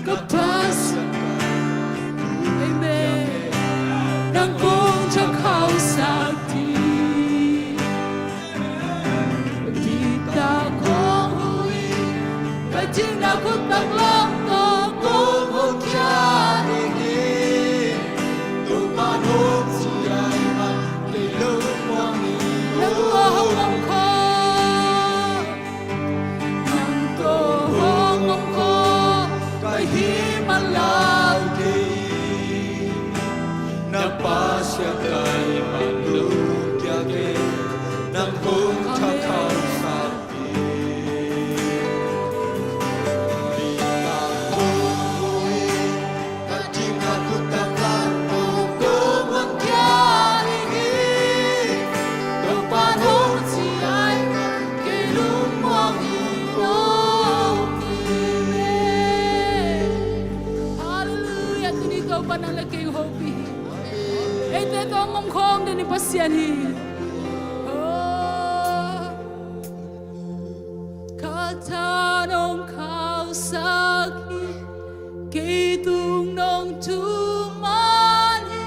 Ka Pasian. Amen. Nang kong tha khauhsak ding. Bitak hong ui. Ka dingna khut tang lam tawh kong hong khia ding hi. Topa nong ci lai man kei lungmuang hi. Nang tawh hong om khawm. Nang tawh hong om khawm ka hih man lau kei. Na Pasian ka hih man lungkia kei. Nang kong tha khauhsak hi. Bitak hong ui. Hallelujah. Tuni Topa nang le kei hong hopih hi. Eite tawh hong om khawm ding i Pasian hi. Oh. Ka tha nong khauhsak hi, kei tung nong thum man hi.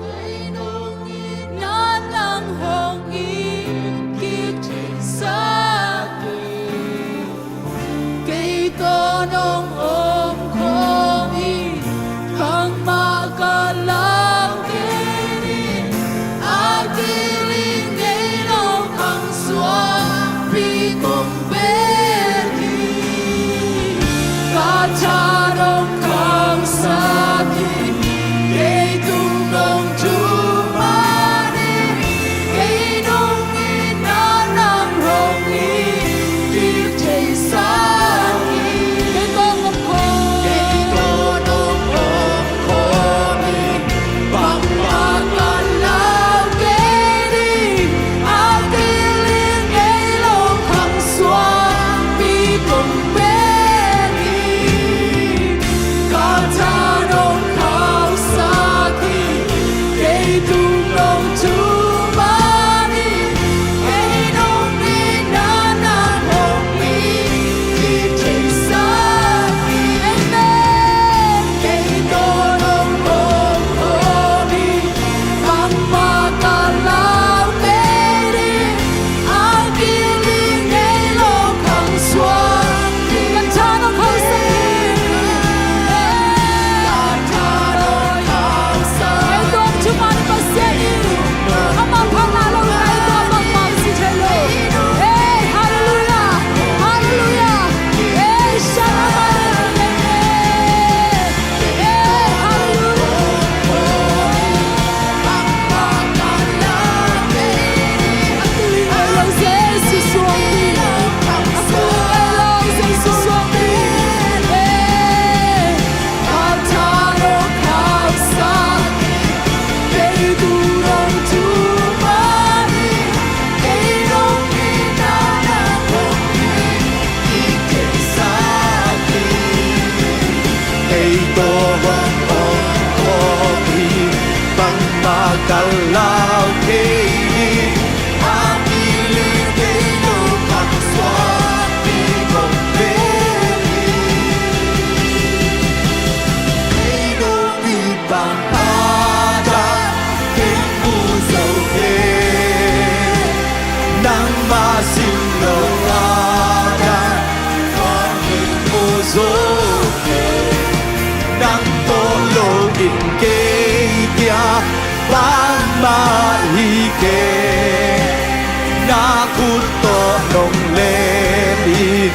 Kei nong itna nang hong it kik theisak hi. Kei tawh nong om khawm hi, bangmah ka lau kei ding. A kiling ngei lo khang suangpi kong bel hi. Ka tha nong khauhsak hi, kei tung nong thum man hi. Kei nong itna nang hong it kik theisak hi. Kei tawh nong om khawm. Kei tawh nong om khawm hi. Bangmah ka lau kei ding. A kiling ngei lo khang suangpi kong bel hi. Tua hong om khawm hi, bangmah ka lau thei hi. A pilih thei lo khang suak mi kong pen hi. Thei lo mi bang pha dan keng mu zo kei. Nangmah sin lo a dan kong keng mu zo kei. Nang tawh lo in kei kia bangmah hi kei. Na khut tawh nong len hi,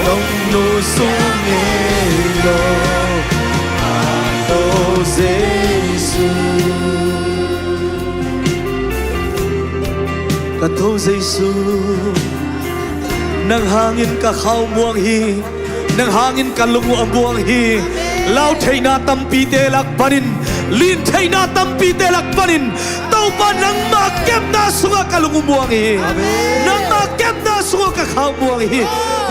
nong nu sung ngei lo. Aw Jesu, ka Topa Jesu, nang hangin ka khau muang hi. Nang hangin ka lung uh a muang hi. Lau theihna tampite lak panin, lin theihna tampite lak panin, Topa, nangmah kepna sungah ka lung uh muang hi. Amen. Nangmah kepna sungah ka khau muang hi.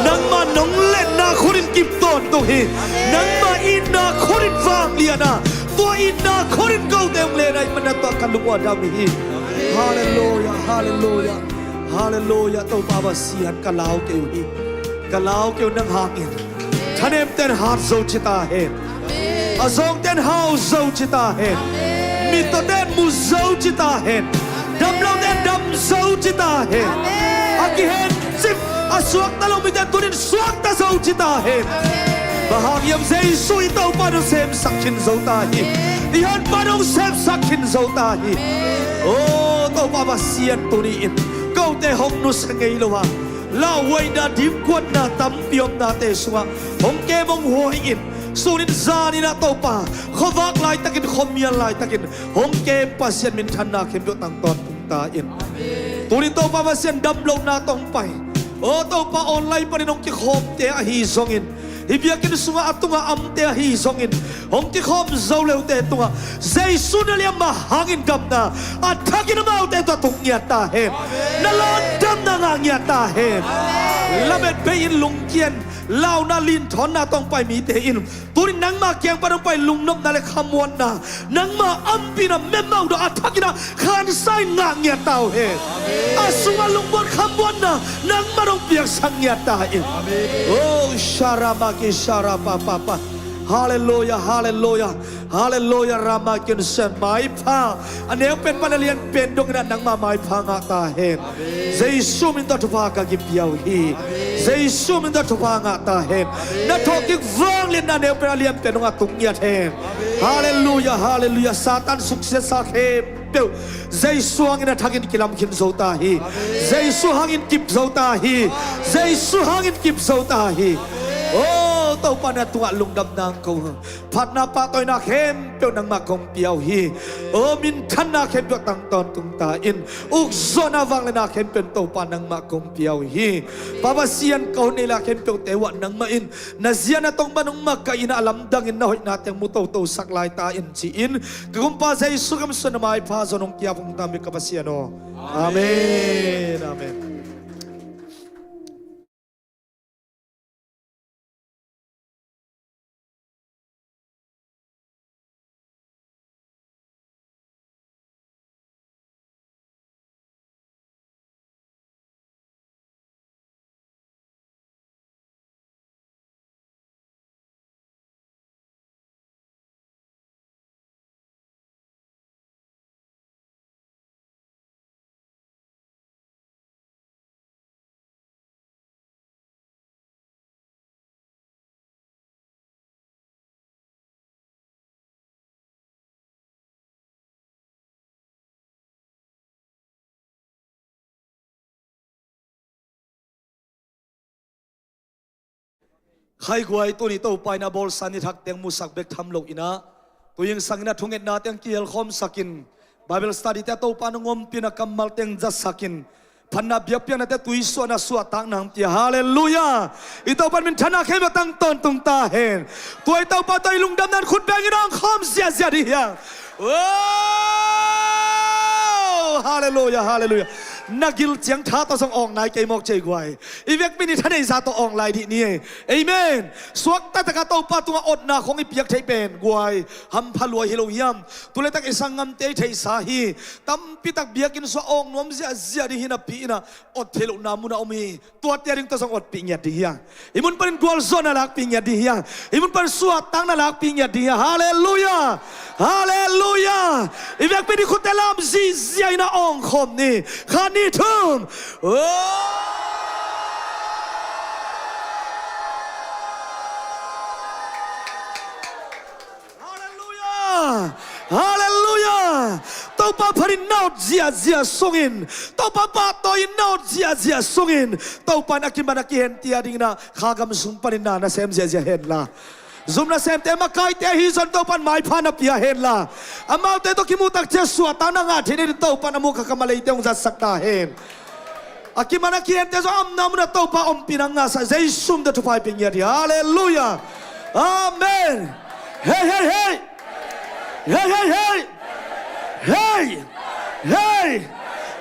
Nangmah nong lenna khunin kip tawntung hi. Nangmah itna khunin vanglian a, tua itna khunin kote hong len ahih manin tua ka lung uh a dam hi. Halleluiah, halleluiah, halleluiah. Topa Pasian, ka lau kei uh hi. Ka lau kei uh nang hangin. Thanemten hat zo ci ta hen. A zawngten hau zo ci ta hen. Mittawten mu zo ci ta hen. Damloten dam zo ci ta hen. A kihencip, a suakta lo mite tunin suakta zo ci ta hen. Bang hang hiam, Jesu i Topa nong semsak khin zo ta hi. I Honpa nong semsak khin zo ta hi. Aw Topa Pasian, tuni-in kote hong nusia ngei lo a, lauhuaina, dimkuanna tampi omnate sungah hong kem hong huai in. Sunin zanin ah Topa, khuavak laitakin, khuamial laitakin hong kem Pasian minthanna khempeuh tang tawntung ta in. Tuni Topa Pasian, damlohna tawh hong pai, aw Topa, online panin hong kikhawmte ahi zongin, hih biakinn sungah a tungah amte ahi zongin, hong kikhawm zo leute tungah Jesu na liamma hangin gamna, a thakin amaute tawh tung ngiat ta hen. Na lawndamna ngah ngiat ta hen. Lamet bei-in lungkian, launa linthawnna tawh hong pai mite in tuni nangma kiang pan hong pai lungnopna le khamuanna, nangma ampina memauh dawh a thakin ah khansa in ngah ngiat ta uh hen. A sungah lungmuan khamuanna nangma dong piaksak ngiat ta in. Oh, sharamaki sharapapapa. Halleluiah, halleluiah, halleluiah. Ramakin sen maipha, a neu pen pan a lian pen dongin ah nangma maipha ngah ta hen. Jesu min tawh thupha ka kipia uh hi. Jesu min tawh thupha ngah ta hen. Na thawhkik vangliatna neu pen a lian pen dongah tung ngiat hen. Halleluiah, halleluiah. Satan suksiatsa khempeuh Jesu hangin a thakin kilam khin zo ta hi. Jesu hangin kip zo ta hi. Jesu hangin kip zo ta hi. Oh Topa, na tungah lungdamna hong ko hi. Phatna pahtawina khempeuh nangmah kong pia uh hi. Oh, minthanna khempeuh tang tawntung ta in. Ukzawhna vangliatna khempeuh Topa nangmah kong pia uh hi. Pa Pasian, ka hun neih lai khempeuhte uh ah nangmah in na zia na tong bang hong makaihna a lamdangin na hoihnate hong mu totosak lai ta in ci-in ka Kumpa Jesu Khrih min suang na maipha zawn hong kiap hong ta mi ka Pasian aw. Amen. Amen. Khaiguai, tuni Topa in a bawlsa ni thak teng musak bek tham lo in ah, tu-in sangin a thungetna teng kihelkhawmsak in, Bible study te a Topa nong ompih na kammal teng zatsak in, phatna biakpiakna te tuisuahna suahtak nang pia. Halleluiah. I Topa minthanna khempeuh tang tawntung ta hen. Tua i Topa tawh i lungdamna in khut bengin hong khawm ziahziah dih hiang. Oh, halleluiah, halleluiah. Na gil ciang tha tawh zong awng nai kei mawk cei guai. I vekpi ni thaneihza tawh awng lai dih ni. Amen. Suakta taka Topa tungah otna khong i piak theih pen guai hampha lua hi lo hiam? Tuletak i sanggamte i theihsa hi. Tampitak biakinn sungah awng nuam ziahziah ding hi napi inah ot thei lohna munah om hi. Tuate a ding tawh zong otpih ngiat ding hi a, i mun panin gualzawhna lakpih ngiat ding hi a, i mun panin suahtakna lakpih ngiat ding hi a. Halleluia. Halleluia. I vekpi ni khutte lam zihziah inah awng khawm ni. Khat ni thum. Oh! Halleluia. Halleluia. Topa phatin na ot ziahziah sungin, Topa pahtawi in na ot ziahziah sungin, Topa in a kiman a kihente a dingin ah kha gam sung panin na nasem ziahziah henla, zum nasemte makaite ahi zong Topa in maipha na pia henla, amaute tawh kimuhtak ciang suahtakna ngah theih nading Topa in a muh kha kam a leite hong zatsak ta hen. A kiman a kihente zong a omna munah Topa ompihna ngahsak, Jesu min tawh thupha i pia ngiat hi. Halleluia. Amen. Hei, hei, hei. Hei, hei, hei. Hei. Hei.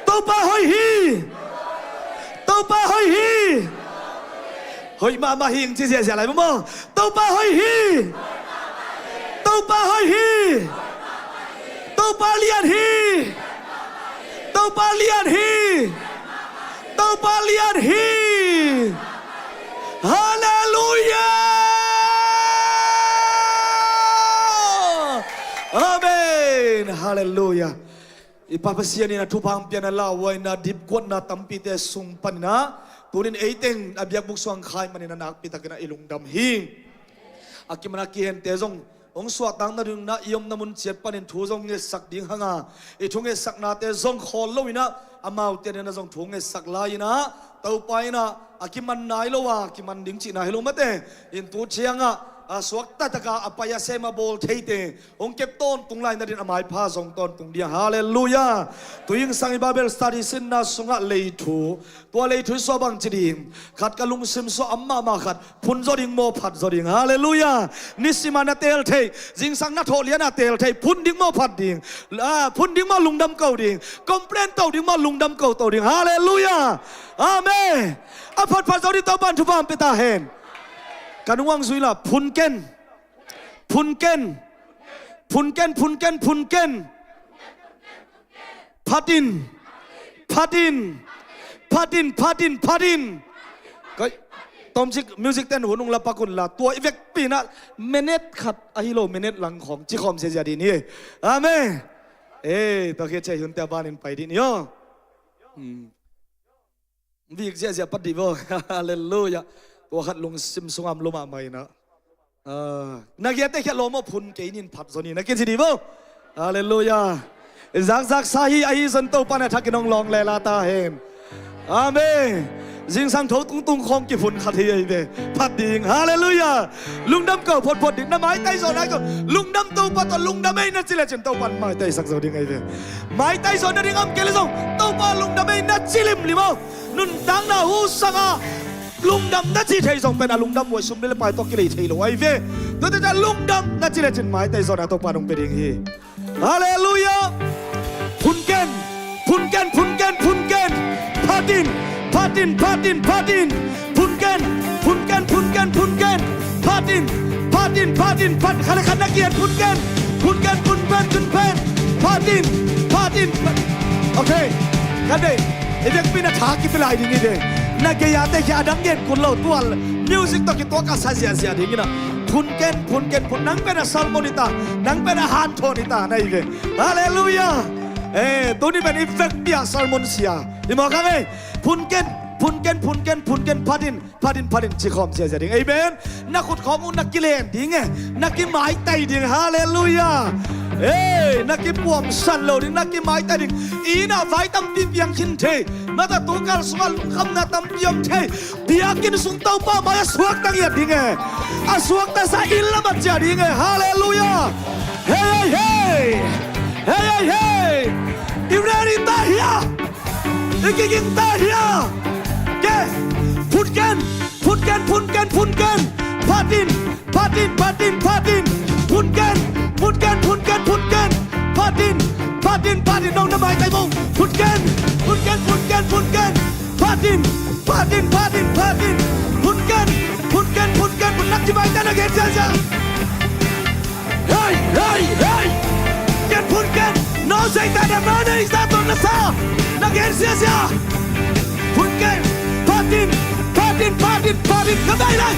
Topa hoih hi. Topa hoih hi. Hoih mahmah hi ing ci ziahziah lai maw. Topa hoih hi. Topa hoih hi. Topa lian hi. Topa lian hi. Topa lian hi. Halleluia. Amen. Halleluia. I Pa Pasian in a thupha hong pia na, lauhuaina, dipkuatna tampite sung panin ah, tunin eiteng a biakbuk sung hong khai manin a nakpi takin ah i lungdam hi. A kiman a kihente zong hong suahtak nadingin ah i omna mun ciat panin thu zong ngetsak ding hang a, i thu ngetsaknate zong khawl loin ah amaute adingin ah zong thu ngetsak lai-in ah, Topa in ah a kiman nai lo a, kiman ding cihna hi lo mate in tu ciangah a suakta taka a pai a sem a bawl theite hong kep tawntung lai nadingin a maipha zong tawntung ding. Halleluia. Tui zingsang i Bible study sinna sungah lei thu, tua lei thu i suah bang ci ding? Khat ka lungsim sungah om mahmah khat, phun zaw ding maw, phat zaw ding? Halleluia. Nisim a na teel thei, zingsang na thawh lian a teel thei, phun ding maw, phat ding? Ah, phun ding maw, lungdam ko ding? Complain to ding maw, lungdam ko to ding? Halleluia. Amen. A phatphat zaw ding Topa in thupha hong pia ta hen. Ka nung hong zui la, phun ken. Phun ken. Phun ken, phun ken, phun ken. Phat in. Phat in. Phat in, phat in, phat in. Koi, tomcik music ten hun hong la pak un la. Tua i vekpi in ah minute khat ahi lo, minute lang khawng ci khawm ziahziah ding hi. Amen. Eh, tua khit ciang hunte a banin pai ding hi aw. Hmm. Vik ziahziah pat dih vo. Halleluia. Tua khat lungsim sungah om lo mahmah in ah. Ah, na giate khia lawm aw, phun kei nin, phat zaw ni na kici dih vo. Halleluia. Zakzak sa hi, ahi zong Topa in a thakin hong lawng lela ta hen. Amen. Zingsang tho tungtung khawng kiphun khat hi ahi ve. Phat ding. Halleluia. Lungdam ko photphot ding. Na maitai zawh nai ko. Lungdam Topa tawh lungdam ei na ci lecin Topa in maitaisak zo ding ahi ve. Maitai zawh nading om kei le zong Topa lungdam ei na ci limlim aw. Nuntakna hu sangah lungdam na ci thei zong pen a lungdam uh a sum le pai tawh kilei thei lo ahi ve. Tuate ciang lungdam na ci lecin maitai zawhna Topa in hong pia ding hi. Halleluia. Phun ken, phun ken, phun ken, phun ken. Phat in, phat in, phat in, phat in. Phun ken, phun ken, phun ken, phun ken. Phat in, phat in, phat in, phat. Khat le khat na kiat phun ken. Phun ken, phun pen, phun pen. Phat in, phat in, phat. Okay. Kan dei. I vekpi in a tha kipia lai ding hi ve. Na gei-ate khia a dang gen kul lo, tua music tawh kituak a sa ziahziah ding in ah. Phun ken, phun ken, phun. Nang pen a sermon hi ta. Nang pen a hanthawn hi ta na hi ve. Halleluia. Eh, tuni pen i vekpi a sermon sia. I mawk hang ei. Phun ken, phun ken, phun ken, phun ken, phat in. Phat in, phat in, ci khawm ziahziah ding. Amen. Na khut khawng uh na kilen ding e. Na kimaitai ding. Halleluia. Ei, na kipuamsan lo ding, na kimaitai ding. Inn ah vai tampi piang khin thei. Mata tukal sungah lungkhamna tampi om thei. Biakinn sung Topa mai a suakta ngiat ding e. A suakta sa inn lamah ciah ding e. Halleluia. Hei, hei, hei. Hei, hei, hei. I ready ta hia? I kiging ta hia? Ke, phun ken, phun ken, phun ken, phun ken. Phat in, phat in, phat in, phat in. Phun ken, phun ken, phun ken, phun ken. Phat in, Phat in, phat in, nong na maitai mong. Phun ken, phun ken, phun ken, phun ken. Phat in, phat in, phat in, phat in. Phun ken, phun ken, phun ken, phun nak ci maitai na gen sia sia. Hey, hey, hey. Ken phun ken. No sei ta de ma nei sa ton na sa. Na gen sia sia. Phun ken, phat in, phat in, phat in, phat in. Ka dai lai.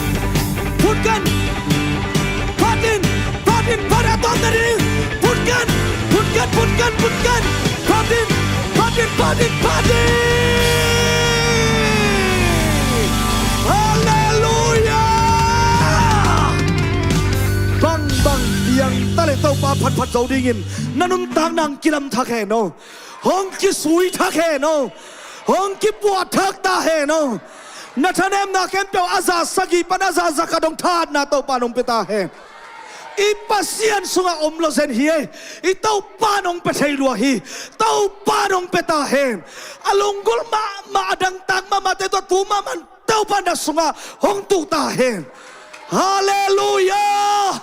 Phun ken. Phat in, phat in, phat a tom na ding. Phun ken, phun ken, phun ken, phun ken. Phat in, phat in, phat in, phat in. Halleluia. Bang bang piang ta le Topa phat phat zo dingin na nuntak nang kilam thak hen aw. Hong kisui thak hen aw. Hong kipuah thak ta hen aw. Na thanemna khempeuh a za sagih pan a za za khat hong thahatna Topa nong pia ta hen. I Pasian sungah om lo zen hi ei. I Topa nong pia thei lua hi. Topa nong pia ta hen. A lunggulh mahmah a dangtak mahmahte tawh tu mahmah Topa na sungah hong tuh ta hen. Halleluia.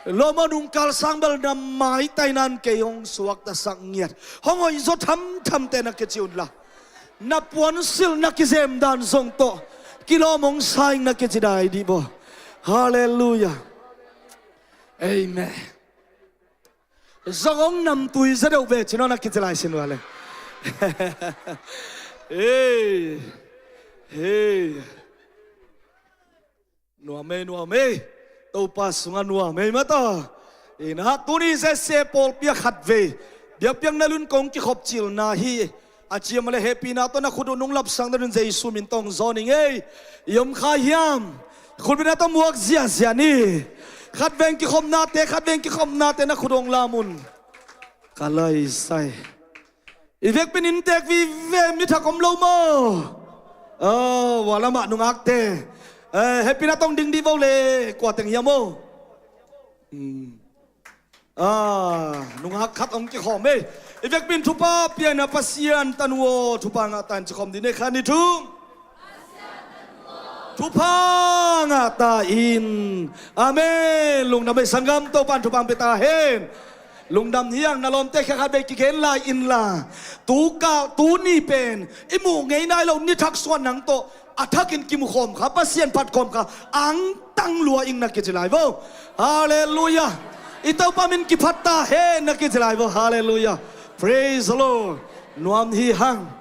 Lawm aw, nungkal sang bel na maitai nan kei hong suaktasak ngiat. Hong hoih zaw thamthamte na kici unla, na puansilh na kizem dan zong tawh kilawm hong sa ing na kici dai dih baw. Halleluia. Amen. Zong hong namtui zaw deuh ve ci nawn a kici lai sin ua le. Hei. Hei. Nuam ei, nuam ei. Topa sungah nuam ei mata. Ina tuni zese pawlpi ah khatvei biakpiakna lun kong kikhop cilna hi. A ciam le hehpihna tawh na khut uh nung lapsang dan un Jesu min tawh hong zawn ing ei. I om kha hiam? Khutbetna tawh muak ziahziah ni. Khatveng kikhopnate, khatveng kikhopnate na khut uh hong lam un. Ka laisai. I vekpin inntek vive mi thak om lo maw? Oh, ua lamah nungakte. Eh, hehpihna tawh hong ding dih vo le, kua teng hiam aw? Hmm. Ah, nungak khat hong kikhawm ei. I vekpin thupha pia in a Pasian tanu aw, thupha ngah ta in ci khawm dih ni kha ni thum. Thupha ngah ta in. Amen. Lungdam ei sanggam, Topa'n thupha hong pia ta hen. Lungdam hi hang, na lawmte khia khat vei kigen lai inla. Tu kal, tuni pen i muh ngei nai lo ni thak suan nang tawh a thakin kimu khawm kha, Pasian phat khawm kha, angtang lua ing na kici lai vo. Halleluia. I Topa min kiphat ta hen na kici lai vo. Halleluia. Praise the Lord. Nuam hi hang.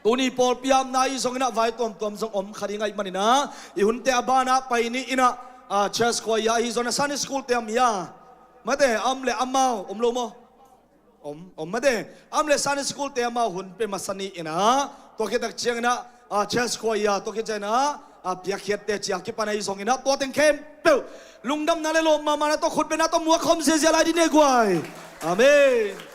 Tuni pawlpi ah na ahi zongin ah vai tuamtuam zong om kha ding ahih manin ah, i hunte a banah pai ni in ah, ah, church choir ahi zongin ah Sunday school te om hia? Mate, a om le amau om lo maw? Om, om mate. A om le Sunday school te amau hun pe masa ni in ah, tua khit tak ciangin ah, ah, church choir, tua khit ciangin ah, ah, piakkhiatte ci a kipan ahi zongin ah, tua teng khempeuh lungdamna le lawm mahmahna tawh, khutbetna tawh muak khawm ziahziah lai dih ni guai. Amen.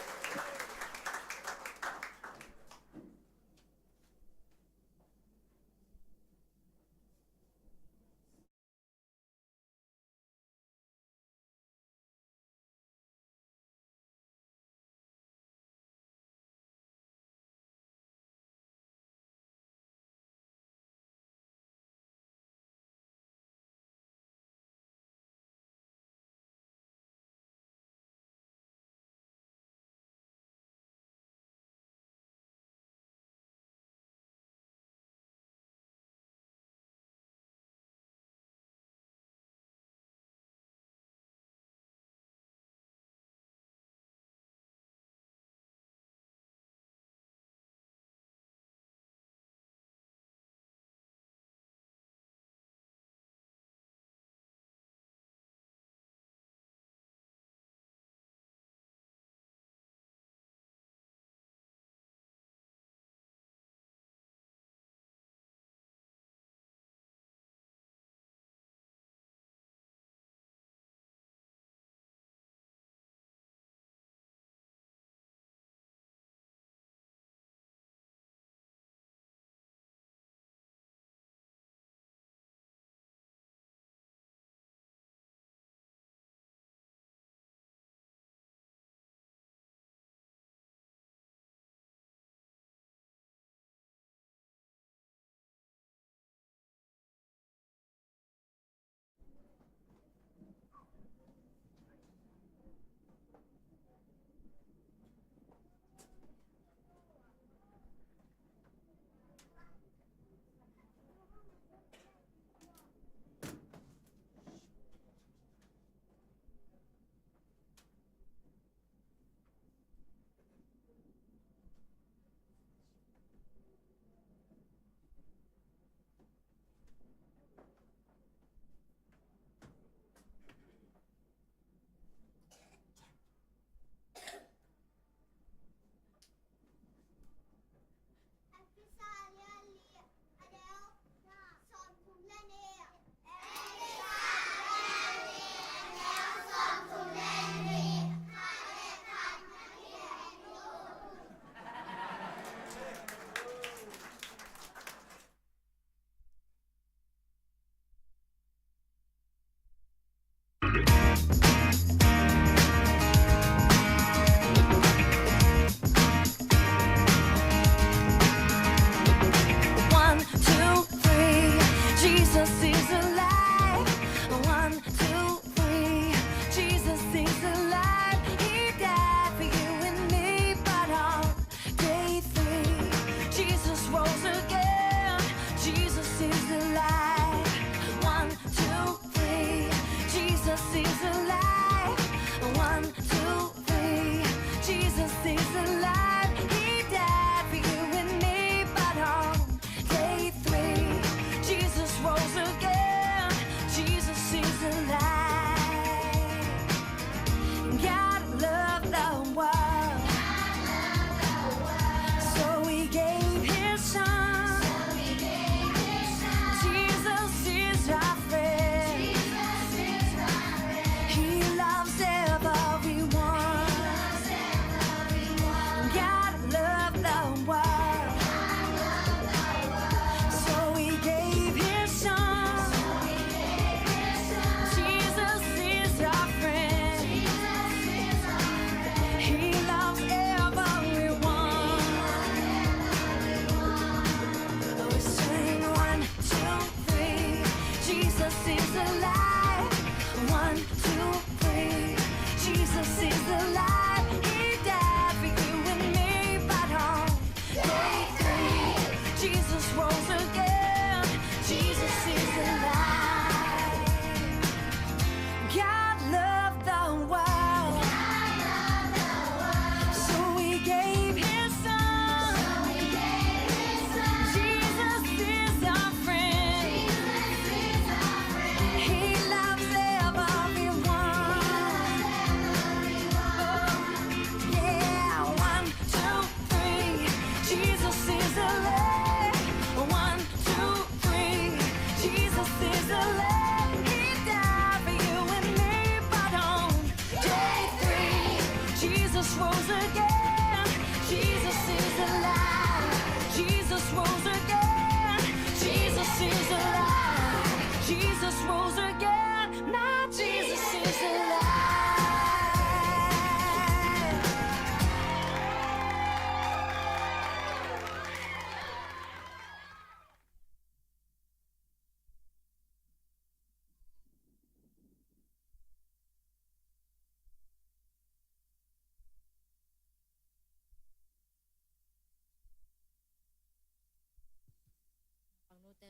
Pangnote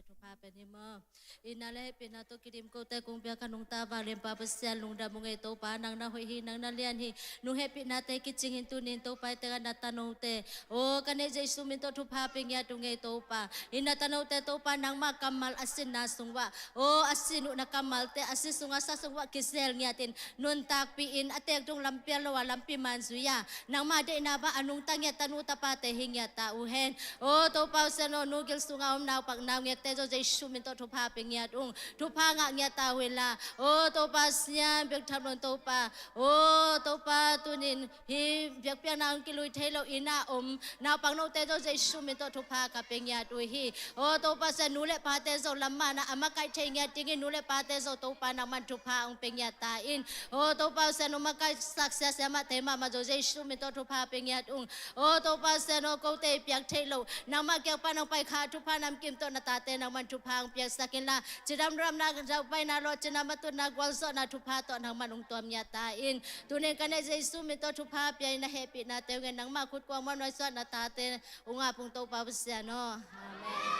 thupha pen hi maw. Itna le hehpihna tawh kidim kote kong pia ka nungta Vanglianpa Pasian, lungdam ung ei Topa, nang na hoih hi, nang na lian hi. Nong hehpihnate kicing hi in tuni in Topa, ei tengah na tanote, aw ka neih Jesu min tawh thupha pia ngiat ung ei Topa. Hih na tanote Topa, nangmah kammal a sinna sung uah, aw a sin uh na kammalte a si sung a sa sung uah kisel ngiat in, nuntakpih in, a teek dong lampi a lo a lampi man zui a, nangmah deihna bang a nungta ngiat tanu tapate hi ngiat ta uh hen. Aw Topa Pasian aw, nu gil sungah om naupang naungekte zong Jesu min tawh thupha pia ngiat ung, thupha ngah ngiat ta uh inla. Aw Topa Pasian, biakthap lon Topa, aw Topa, tuni in hih biakpiakna hong kilui thei lo inn ah om naupang note zong Jesu min tawh thupha ka pia ngiat uh hi. Aw Topa Pasian, nu le pate zong lam man ah a makaih thei ngiat dingin nu le pate zong Topa nangman thupha hong pia ngiat ta in. Aw Topa Pasian, nu makaihsak sia siamahte mahmah zong Jesu min tawh thupha pia ngiat ung. Aw Topa Pasian aw, kote i piak theih loh nangmah kiang pan hong pai kha thupha namkim tawh na tate nangman thupha hong piaksak inla, cidamna, zauhpaina, lawhcinna, matutna, gualzawhna thupha tawh nangman hong tuam ngiat ta in. Tuni in ka neih Jesu min tawh thupha pia in, na hehpihnate hong en, nangmah khut kuang muanhuai suah na tate hong ap ung Topa Pasian aw. Amen.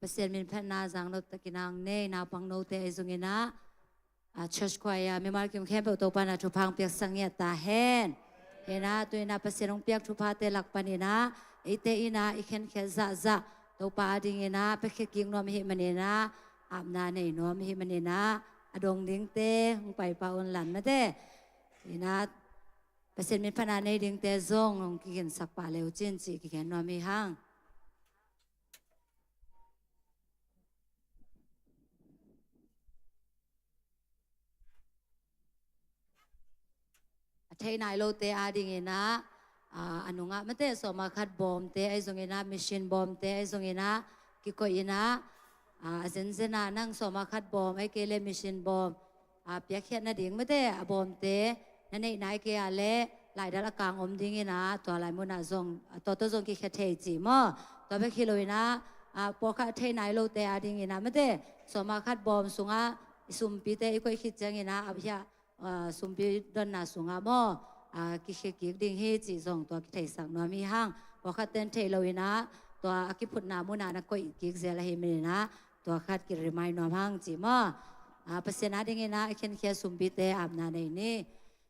Pasian min phatna zang nop takin hong nei naupang note ahi zongin ah, a, church choir mimal kim khempeuh Topa in ah thupha hong piaksak ngiat ta hen. Hi in ah tu in ah Pasian hong piak thuphate lak panin ah eite in ah i khenkhiat zahzah Topa adingin ah piakhia kik nuam i hih manin ah, apna nei nuam i hih manin ah, a dong dingte hong pai pah un, lan mate. Hi in ah Pasian min phatna nei dingte zong hong kiginsak pah le uh cin cih kigen nuam hi hang. A thei nai lote adingin ah, a, a nungah mate sawma khat bawmte ahi zongin ah, mission bawmte ahi zongin ah, kikoih in ah, a, a zenzen ah nang sawma khat bawm ahih kei leh mission bawm, a, piakkhiat nading mate a bawmte na neih nai kei a leh laidal a kang om dingin ah, tua lai munah zong, a, tua tawh zong kikhia thei ci maw? Tua bek hi loin ah, a, pawlkhat a thei nai lote adingin ah mate sawma khat bawm sungah i sumpite i koih khit ciangin ah, a, hiah, a, sumpi donna sungah maw, a, kikhia kik ding hi cih zong tua kitheisak nuam hi hang. Pawlkhat ten thei loin ah tua a kiphutna munah na koih kik zel ahih manin ah, tua khat ki-remind nuam hang ci maw? A, Pasian adingin ah a khenkhiat sumpite apna nei ni.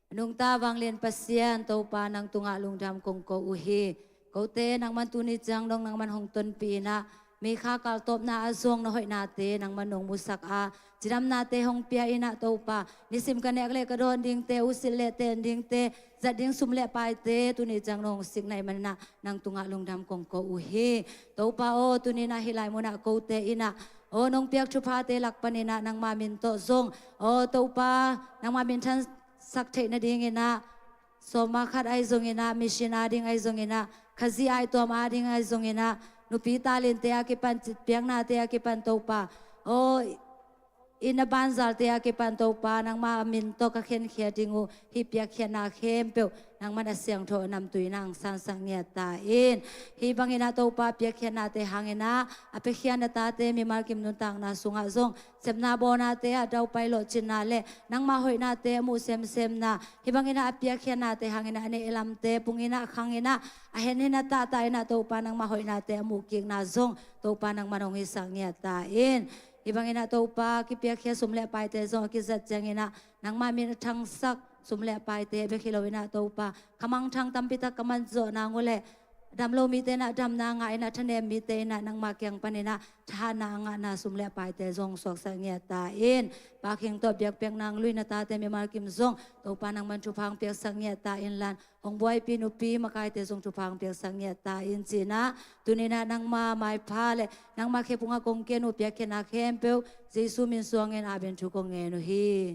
A nungta vanglian Pasian Topa, nang tungah lungdam kong ko uh hi. Kote nangman tuni ciang dong nangman hong tonpih in ah, mi kha kaltawpna ah zong na hoihnate nangman nong musak a, cidamnate hong pia in ah Topa, nisim ka nek le ka dawn dingte, uh silh le ten dingte, zat ding sum le paite tuni ciang nong sik na hih manin ah nang tungah lungdam kong ko uh hi. Topa aw, tuni in ah hih lai munah kote in ah, aw, nong piak thuphate lak panin ah nangma min tawh zong, aw Topa, nangma min thansak theih nadingin ah, sawma khat ahi zongin ah, mission ading ahi zongin ah, Khazih aituam ading ahi zongin ah, nupi talente a kipan, citpiaknate a kipan Topa, aw, i na banzalte a kipan Topa, nangma min tawh ka khenkhiat ding uh, hih piakkhiatna khempeuh nangman a siangtho a namtui in ah hong sansak ngiat ta in. Hih bangin ah Topa, piakkhiatnate hangin ah a piakhia na tate mimal kim nuntakna sungah zong sepna bawnate ah daupai lawhcinna le nangma hoihnate a muh semsemna, hih bangin ah a piakkhiatnate hangin ah a neih lamte pungin ah khangin ah, a henhen a tahtah in ah Topa, nangma hoihnate a muhkikna zong Topa, nangman hong hisak ngiat ta in. Hih bangin ah Topa, kipiakhia sum le paite zong a kizat ciangin ah nangma min a thangsak sum le paite bek hi loin ah Topa, khamangthang tampi tak ka man zawh nang uh leh, damlo mite in ah damna ngah in ah, thanem mite in ah nangma kiang panin ah thahatna a ngahna sum le paite zong suaksak ngiat ta in. Pa Khing tawh biakpiakna hong lui na tate mimal kim zong Topa, nangman thupha hong piaksak ngiat ta in lan, hong buaipih nupi makaite zong thupha hong piaksak ngiat ta in ci-in ah, tuni in ah nangma maipha le nangma khephung ah kong ken uh piakkhiatna khempeuh Jesu min suangin amen thu kong ngen uh hi.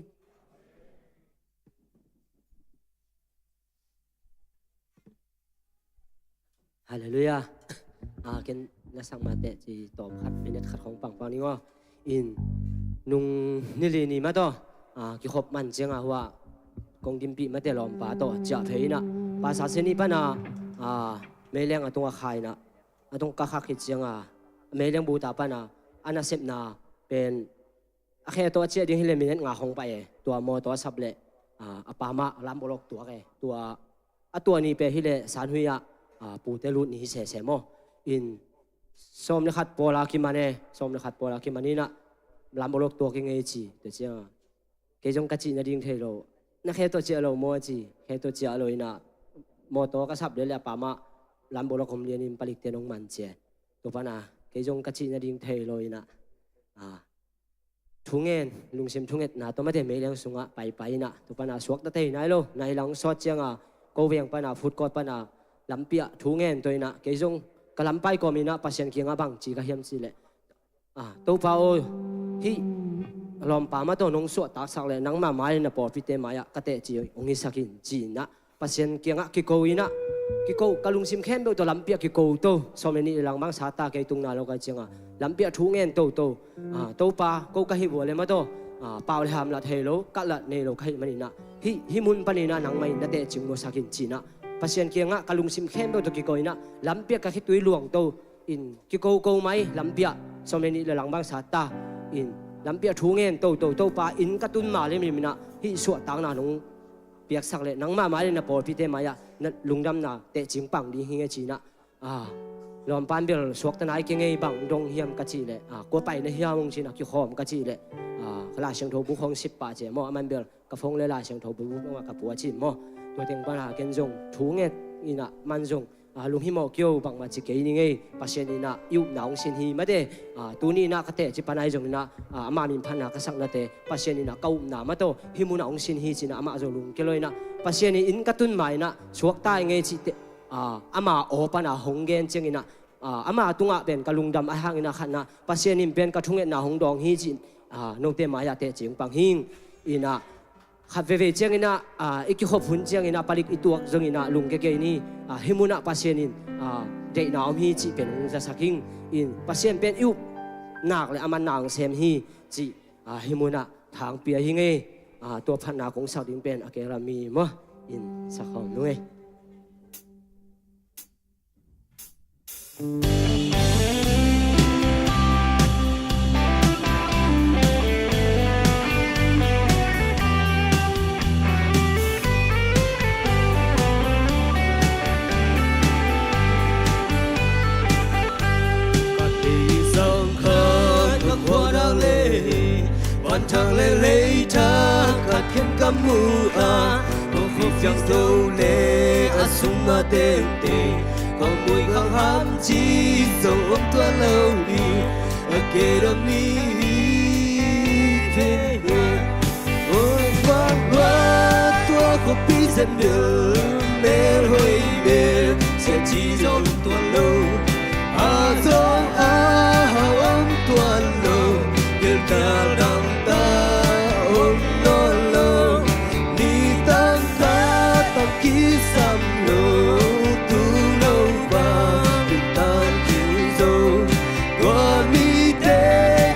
Halleluiah. A, ken na sak mateh ci tawm khat, minute khat khong pangpang ning aw. In nung ni li ni mah tawh, a, kikhop man ciangah hua kong dimpih mateh lawmpa tawh ciah phei in ah, Pastor Seni pan ah, a, meileng a tungah khai in ah, a tung ka khak khit ciangah meileng buta pan ah a nasepna pen a khe tawh a ciah ding hileh minute nga khong pai e. Tua mawtaw a sap leh, a, a pa mah lam bolok tuak e. Tua a tua ni pen hileh Sanhui ah, a, pute lut ni hi sese maw. In sawm le khat pawl a kiman e, sawm le khat pawl a kiman in ah lam bolok tuak i ngei ci. Tua ciangah kei zong ka cih nading thei lo. Na khe tawh ciah lo maw a ci. Khe tawh ciah lo in ah mawtaw ka sap leh leh a pa mah lam bolok om lian in palikte nong man ci e. Tua pan ah kei zong ka cih nading thei lo in ah, a, thungen, lungsim thungetna tawh mateh meileng sungah paipai in ah, tua pan ah suakta thei nai lo, nai lang sawt ciangah ko veng pan ah food court pan ah lampi ah thungen tawh in ah, kei zong ka lampai kawm in ah Pasian kiangah bang ci ka hiam cih leh, a, Topa aw, hih lawmpa mah tawh nong suahtaksak leh nangmah mai-in na pawlpite mai-ah ka teci hong hisak in ci in ah, Pasian kiangah kiko in ah, kiko, ka lungsim khempeuh tawh lampi ah kiko to, sawm le nih le lang bang sata kei tungna lo kai ciangah lampi ah thu ngen toto. A, Topa, ko ka hih vua leh mah tawh, a, pau le ham la thei lo, ka la nei lo ka hih manin ah, hih, hih mun panin ah nangmah in na teci hong musak in ci in ah, Pasian kiangah ka lungsim khempeuh tawh kiko in ah lampi ah ka khitui luang to. In kikoko mai lampi ah, sawm le nih le lang bang sata in lampi ah thu ngen toto, Topa, inn ka tun ma limlim in ah hih suahtakna nong piaksak leh nangmah mai-in na pawlpite mai-ah na lungdamna teci pang ding hi ing e ci in ah, a, Lawmpan bel suakta nai kei ngei, bang dong hiam ka cih leh, a, kua pai na hiam hong ci-in a kikhawm ka cih leh, a, ka Lai Siangtho bu khawng sip pah ci maw, aman bel ka phone le Lai Siangtho bu khawng a ka pua ci maw. Tua teng pana ken zong thu nget in a, man zong, a, lunghimawh kei o, bangmah ci kei ning ei, Pasian in a i upna hong sin hi mate. A, tuni in a ka teci pa nai zong in a, a, ama min phatna ka saknate Pasian in a ka upna mate, hih mun ah hong sin hi ci-in a amah zong lungkia lo in a, Pasian in inn ka tun ma in a suakta ing ei cih teh, a, ama aw pana hong gen ciangin a, a, ama tungah pen ka lungdam ahih hangin a khatna, Pasian in pen ka thungetna hong dawng hi ci-in, a, note mai-ah teci hong pang hing. In a, khat veivei ciangin a, a, i kikhop hun ciangin a palik i tuak zongin a lungkia kei ni, a, hih mun ah Pasian in, a, deihna om hi cih pen hong zasak hing. In Pasian pen i upna le a manna hong sem hi cih, a, hih mun ah thang pia hi ing ei. A, tua phatna kong sak ding pen a kei lam mi maw, in sak khawm nung ei. Ka thei zang khat ka khua dak le, vanthang le leithang khat khen ka mu a, kong khuk ciang zo le a sung a tengteng, kong mui khang ham ci zong om tuan lo ding, a kei lam mi hi ve. Oi, tua, tua, tua khuapi zen bel, melhoih bel, sia ci zong tuan lo. A zong a hau om tuan lo, gilkial dang ta om nawn lo. Ni tangka tang kisam lo, tu lo va kin tan kin zo. Tua mite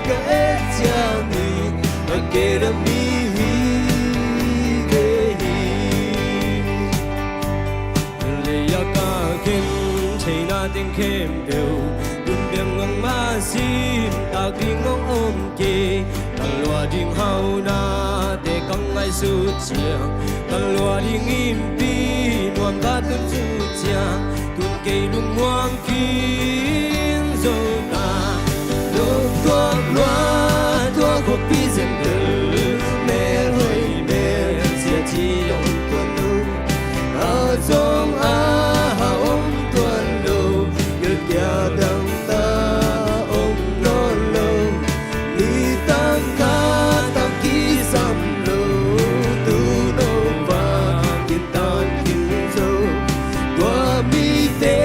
ka et ciangin a kei lam mi hi ve hi. Lei-a ka khen theina teng khempeuh, tun biang ngang mah sim tak ding hong om kei. Ka lua ding haunate ka ngaihsut ciang, ka lua ding innpi nuam ka tun sut ciang, tun kei lungmuang khin zo ta. Lungtuak lua tua khuapi zen bel, melhoih bel, sia ci zong tuan lo. A zong a hau om tuan lo, gilkial dang ta om nawn lo. Ni tangka tang kisam lo, tu lo va kin tan kin zo. Tua mite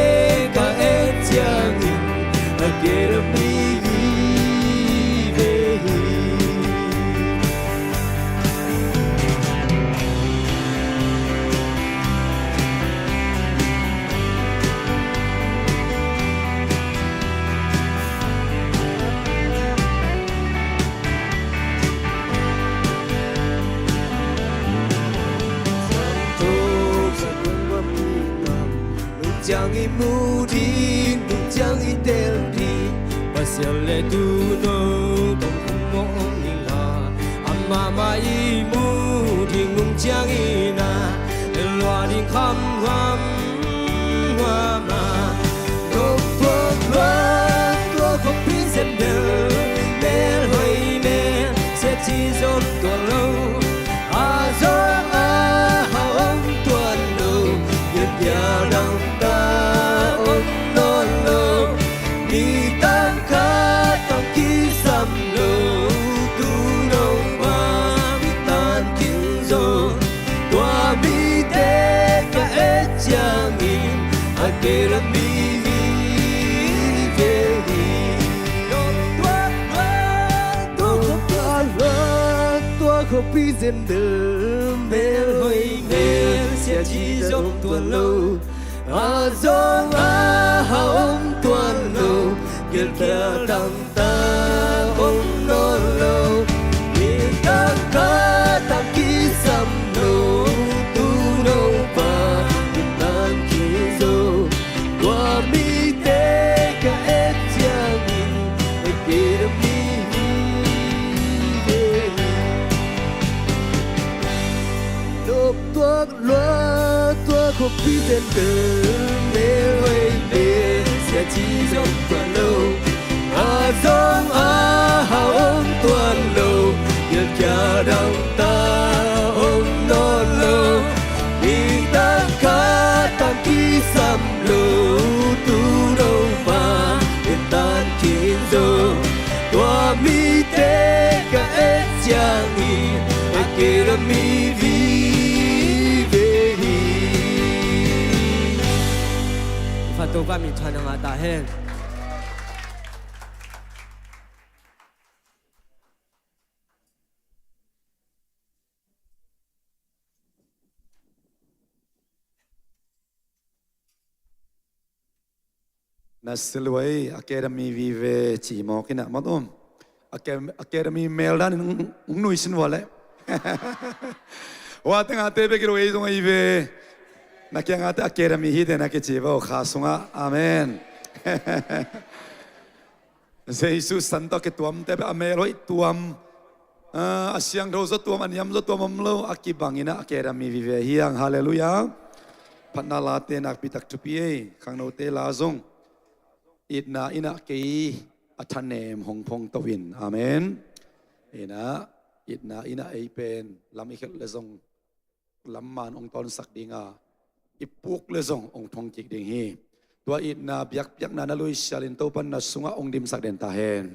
ka et ciangin a kei lam mi hi ve hi. Nung ciang i mu ding, nung ciang i tel ding, Pasian le Tuuno tong khum mawh om ni la. Amah mah i mu ding nung ciangin a, lua ding kham huam huam a. Tua, tua, tua, tua khuapi zen bel, melhoih bel, sia ci zong tuan lo. A zong a hau om tuan lo, gilkial dang ta om nawn lo. Ni tangka tang kisam lo, tu lo va kin tan kin zo. Tua mite ka et ciangin a kei lam mi hi ve hi. Tua, tua, tua, tua, tua khuapi zen bel, melhoih bel, sia ci zong tuan lo. A zong a hau om tuan lo, gilkial dang ta om nawn lo. Ni tangka tang kisam lo, tu lo va kin tan kin zo. Tua mite ka et ciangin a kei lam mi hi ve hi. Lop tuak lua tua khuapi zen bel, melhoih bel, sia Ci zong tuan lo, a zong a hau hong tuan lo, gilkial dang ta hong nawn lo. Mi tangkhat tang kisam lo, tu no pa e tan kin zo. Tua mite ka et ciangin a kei lam mi vive hi. Fa Topa min thang a ta hen. Na siluai Academy vive ci mawk inah maw tum. Academy, Academy mel dan in ung, ung nui sin vua leh. Hua tengah te bek i lo ei zong ei ve. Na kiangah te Academy hi te na kici vo kha sungah. Amen. Jesu san tawh kituamte bek a mel hoih tuam, a, a siangtho zaw tuam, a niam zaw tuam om lo a kibang inah Academy vive hi hang. Halleluiah. Phatna late nakpi tak thupi ei, khangnote la zong itna inah kei a thanem hong phong to in. Amen. Inah itna inah ei pen lam i khelh le zong lam man hong tawnsak dinga, i puk le zong hong thong kik ding hi. Tua itna biakpiakna na luisialin Topan na sungah hong dimsak den ta hen.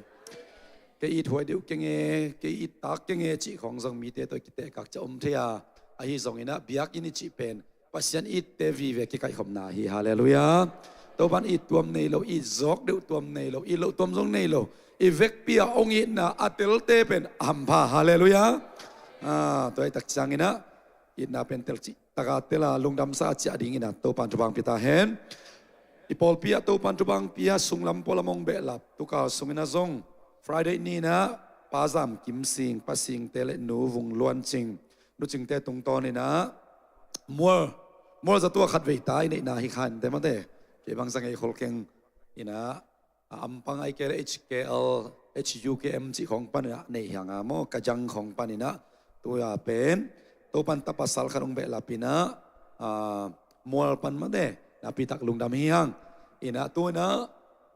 Kei it huai deuh kenge, kei it tak kenge cih khawng zong mite tawh i kitehkak ciah om thei a, ahi zong inah biakinn i cih pen Pasian itte vive kikaihkhopna hi. Halleluiah. Topan it tuam nei lo, it zawk deuh tuam nei lo, it loh tuam zong nei lo, i vekpi ah hong itna a telte pen a hampha. Halleluiah. Ah, tua i tak cianginah itna pen tel cih taka tela lungdamsa a ciah dinginah Topan thupha hong pia ta hen. I pawlpi ah Topan thupha hong pia, sunglam pualam hong behlap, tukal sunginah zong Friday ninah Pa Zam Kim Sing, Pa Singte le Nu Vung Luan Cing, Nu Cingte tungtawninah mual, mual zatua khatvei ta i neihna hi kha inte mate. Kei bang za ngei khol keng inah a ampang ai kei le H K L, H U K M cih khawng paninah nei hi hang a maw, ka jang khawng paninah tu a pen Topan tapa sal khat hong behlap inah, a, mual pan mate nakpi tak lungdam hi hang. Inah tu inah,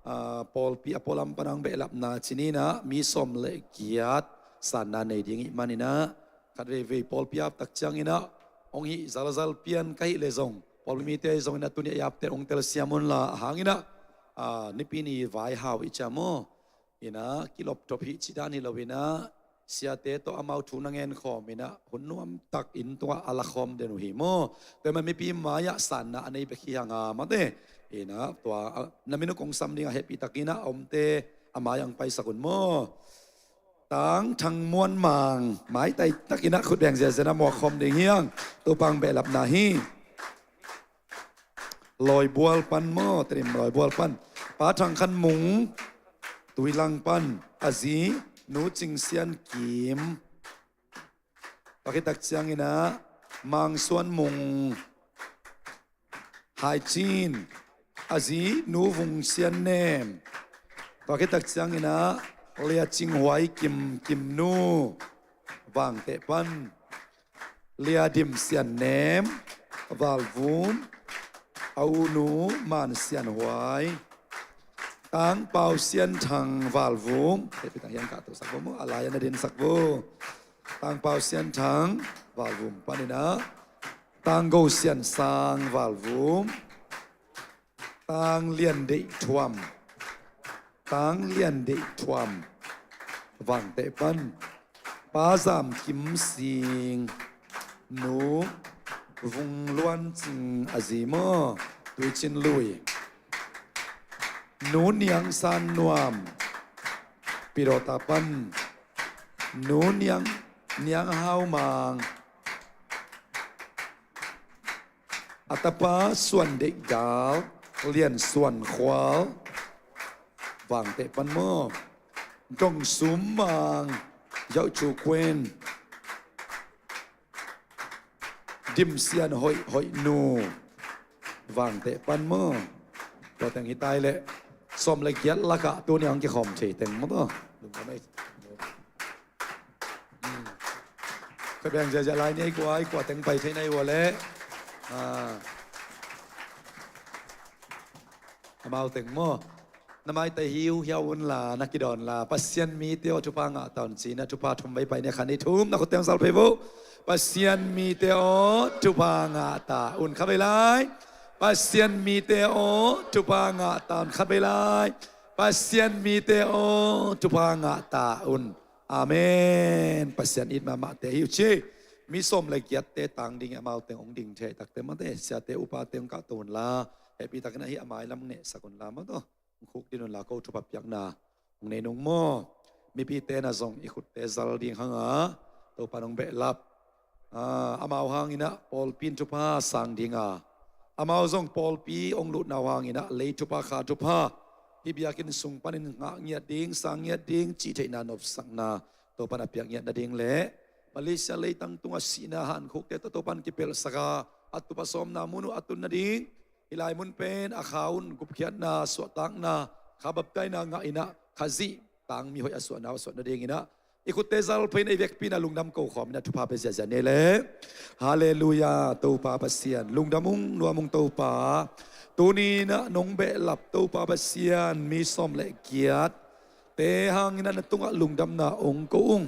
a, pawlpi a pualam pan hong behlapna cininah mi sawm le giat sanna nei ding ih maninah khat veivei pawlpi ap tak cianginah hong hih zalzal pian ka hih le zong pawlpi mite zonginah tuni a yapte hong telsiam unla a hanginah, a, nipi ni vaihau i ciam aw. Inah kiloptop hih cidan hi loinah siate tawh amau thu na ngenkhawm inah hun nuamtak inn tungah a lakhawm den uh hi maw. Tua man mipi mai-ah sanna a nei bek hi hang a mate. Inah tua, a, na min uh kong sam dingah hehpihtakinah a omte a mai-ah hong paisak un maw. Tang Thang Muan Mang, maitai takinah khut beng ziazia na muak khawm ding hi hang. Topan behlapna hi. Lawibual pan maw, Tedim Lawibual pan. Pa Thang Khan Mung, Tuilang pan, a zi Nu Cing Sian Kim. Tua khit tak cianginah Mang Suan Mung, Haicin, a zi Nu Vung Sian Nem. Tua khit tak cianginah Lia Cing Huai Kim, Kim Nu, Vangteh pan. Lia Dim Sian Nem, Valvum, a u Nu Man Sian Huai. Tang Pau Sian Thang, Valvum. Hei, pi tang hian kah to sak bo mu, a lai-ah na din sak bo. Tang Pau Sian Thang, Valvum paninah Tang Go Sian Sang, Valvum. Tang Lian Deih Thuam, Tang Lian Deih Thuam, Vangteh pan. Pa Zam Kim Sing, Nu Vung Luan Cing, a zi maw, Tuicin Lui. Nu Niang San Nuam, Pidawta pan. Nu Niang, Niang Hau Mang. A tapa Suan Deih Dal, Lian Suan Khual, Vangteh pan maw. Dong Sum Mang, Yauh Cu Kuen. Dim Sian Hoih, Hoih Nu, Vangteh pan maw. Tua teng hi tai leh sawm le giat lakah tuni hong kikhawm thei teng maw. Kha beng ziazia lai ni ei kua, ei kua teng pai thei na ei ua leh. Ah. Amau teng maw? Na maite hiuhiau unla, na kidawn la, Pasian mite aw thupha ngah ta un ci-in ah thupha thum vei pai ni, a khan i thum na khutte hong zalphei vo. Pasian mite aw thupha ngah ta un, khat vei lai. Pasian mite aw thupha ngah ta un, khat vei lai. Pasian mite aw thupha ngah ta un. Amen. Pasian it mahmahte hi uh ci. Mi sawm le giatte tang ding, amau teng hong ding thei takte mate, siate upate hong kahto unla, hehpih takin ah hih a mailam nehsak unla maw, tawh hong khukdin unla, ko thupha piakna hong nei nung maw? Mipite na zong i khutte zal ding hang a, Topa nong behlap. Ah, amau hangin ah pawlpi in thupha sang ding a, amau zong pawlpi hong lutna uh hangin ah lei thupha, kha thupha, hih biakinn sung panin ngah ngiat ding, sang ngiat ding cih theihna nopsakna Topa na piak ngiat nading le Malaysia leitang tungah sihna hankhukte tawh Topa in kipelhsak a, a tup a sawmna mun uh a tun nading, hih lai mun pen a kha un gupkhiatna, suahtakna, kha baptaina ngah in ah Khazih tangmi hoih a suahna uh a suah nadingin ah i khutte zalphei in ah i vekpi in ah lungdam ko khawm in ah thupha pia ziahziah ni le. Halleluiah. Topa Pasian lungdam ung, nuam ung Topa. Tuni in ah nong behlap Topa Pasian, mi sawm le giat te hangin ah na tungah lungdamna hong ko ung.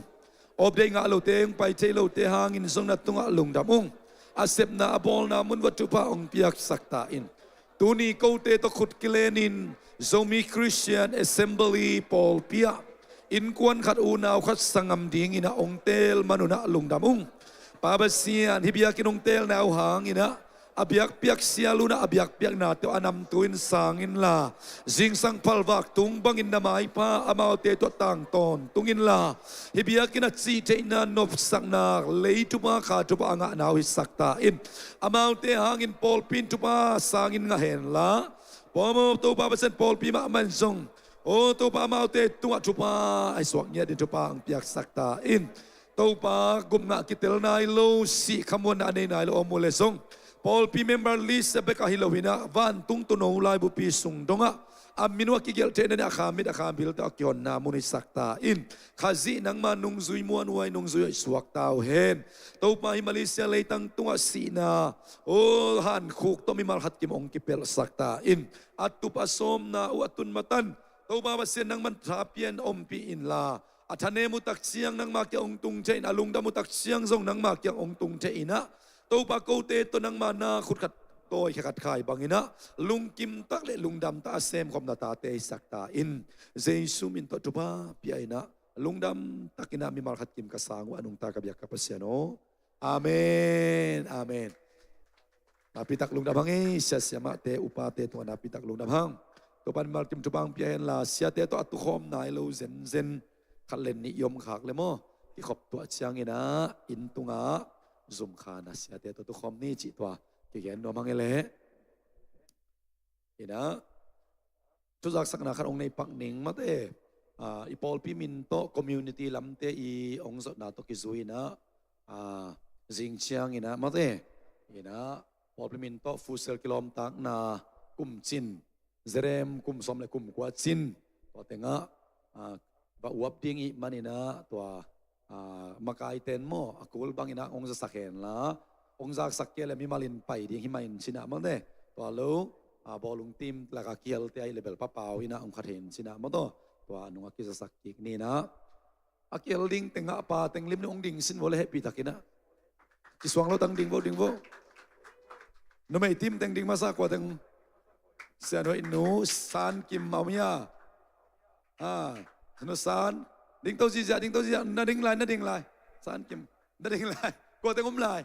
Update ngah lote, hong pai thei lote hangin zong na tungah lungdam ung. A sepna a bawlna mun uah thupha hong piaksak ta in. Tuni kote tawh khut kilenin Zomi Christian Assembly pawlpi ah innkuan khat, unau khat, sanggam dingin ah hong teel man un ah lungdam ung. Pa Pasian, hih biakinn hong teelna uh hangin ah a biakpiak sial un ah a biakpiaknate uh a namtui in sang inla, zingsang phalvak tung bangin na maipha amaute tawh tang tawntung inla, hih biakinn a cih theihna nopsakna lei thupha, kha thupha a ngahna uh hisak ta in. Amaute hangin pawlpi in thupha sangin ngah henla, pawmaw Topa Pasian, pawlpi mahmah in zong, aw Topa, amaute tungah thupha a suak ngiat ding thupha hong piaksak ta in. Topa, gup ngah kitel nai lo, sih khamuanna a nei nai lo om uh leh zong, pawlpi member list a bek ahi loin ah vantung tuuno laibupi sung dongah a min uh a kigelh theihna ding a kha mit a kha bil tawh a kihonna mun hisak ta in. Khazih nangma nungzui muanhuai, nungzui hoih suak ta uh hen. Topa, hih Malaysia leitang tungah sihna, aw hankhuk tawh mimal khat kim hong kipelhsak ta in. A tup a sawmna uh a tun matan, Topa Pasian, nangman tha pia in ompih inla, a thanem uh tak ciang nangma kiang hong tung thei in, a lungdam uh tak ciang zong nangma kiang hong tung thei in ah, Topa, kote tawh nangma na khut khat tawi, khe khat khai bangin ah lungkim tak le lungdam tak a semkhopna tate hisak ta in. Jesu min tawh thupha pia in ah, lungdam takin ah mimal khat kim ka sang uh a nungta ka biak ka Pasian aw. Amen. Amen. Napitak lungdam hang ei, sia siamahte, upate tungah napitak lungdam hang. Topa in mimal kim thupha hong pia henla, siate tawh a tukhawm nai lo zenzen, khat le nih i om khak le maw, kikhop tuah ciangin ah inn tungah zumkhan a siate tawh tukhawm ni cih tua kigen nuam hang ei leh. In ah thuzaksakna khat hong nei pak ning mate. Ah, i pawlpi min tawh, community lamte i hong zotna tawh kizui in ah, ah, zing ciangin ah mate, in ah pawlpi min tawh Futsal kilawmtatna kum cin, Zerem kum sawm le kum kua cin, tua tengah, ah, va uap ding ih manin ah tua, ah, makaiten maw, a kul bangin ah hong zasak henla, hong zaksak kei le mimal in pai ding hi mah in ci-in ah mate. Tua lo, ah, bawlung team laka kihelte ahi le bel papau in ah hong khat hen ci-in ah maw, tua, tua nungah kizasak kik ni in ah. A kihel ding tengah pa teng lim ni hong ding sin vo le, hehpih takin ah. Kisuang lo tang ding vo, ding vo. Numei team teng ding masa, kua teng? Sian hoih nu San Kim, mau mia. Ah, nu San. Ding to ziahziah, ding to ziahziah. Na ding lai, na ding lai. San Kim. Na ding lai. Kua teng om lai?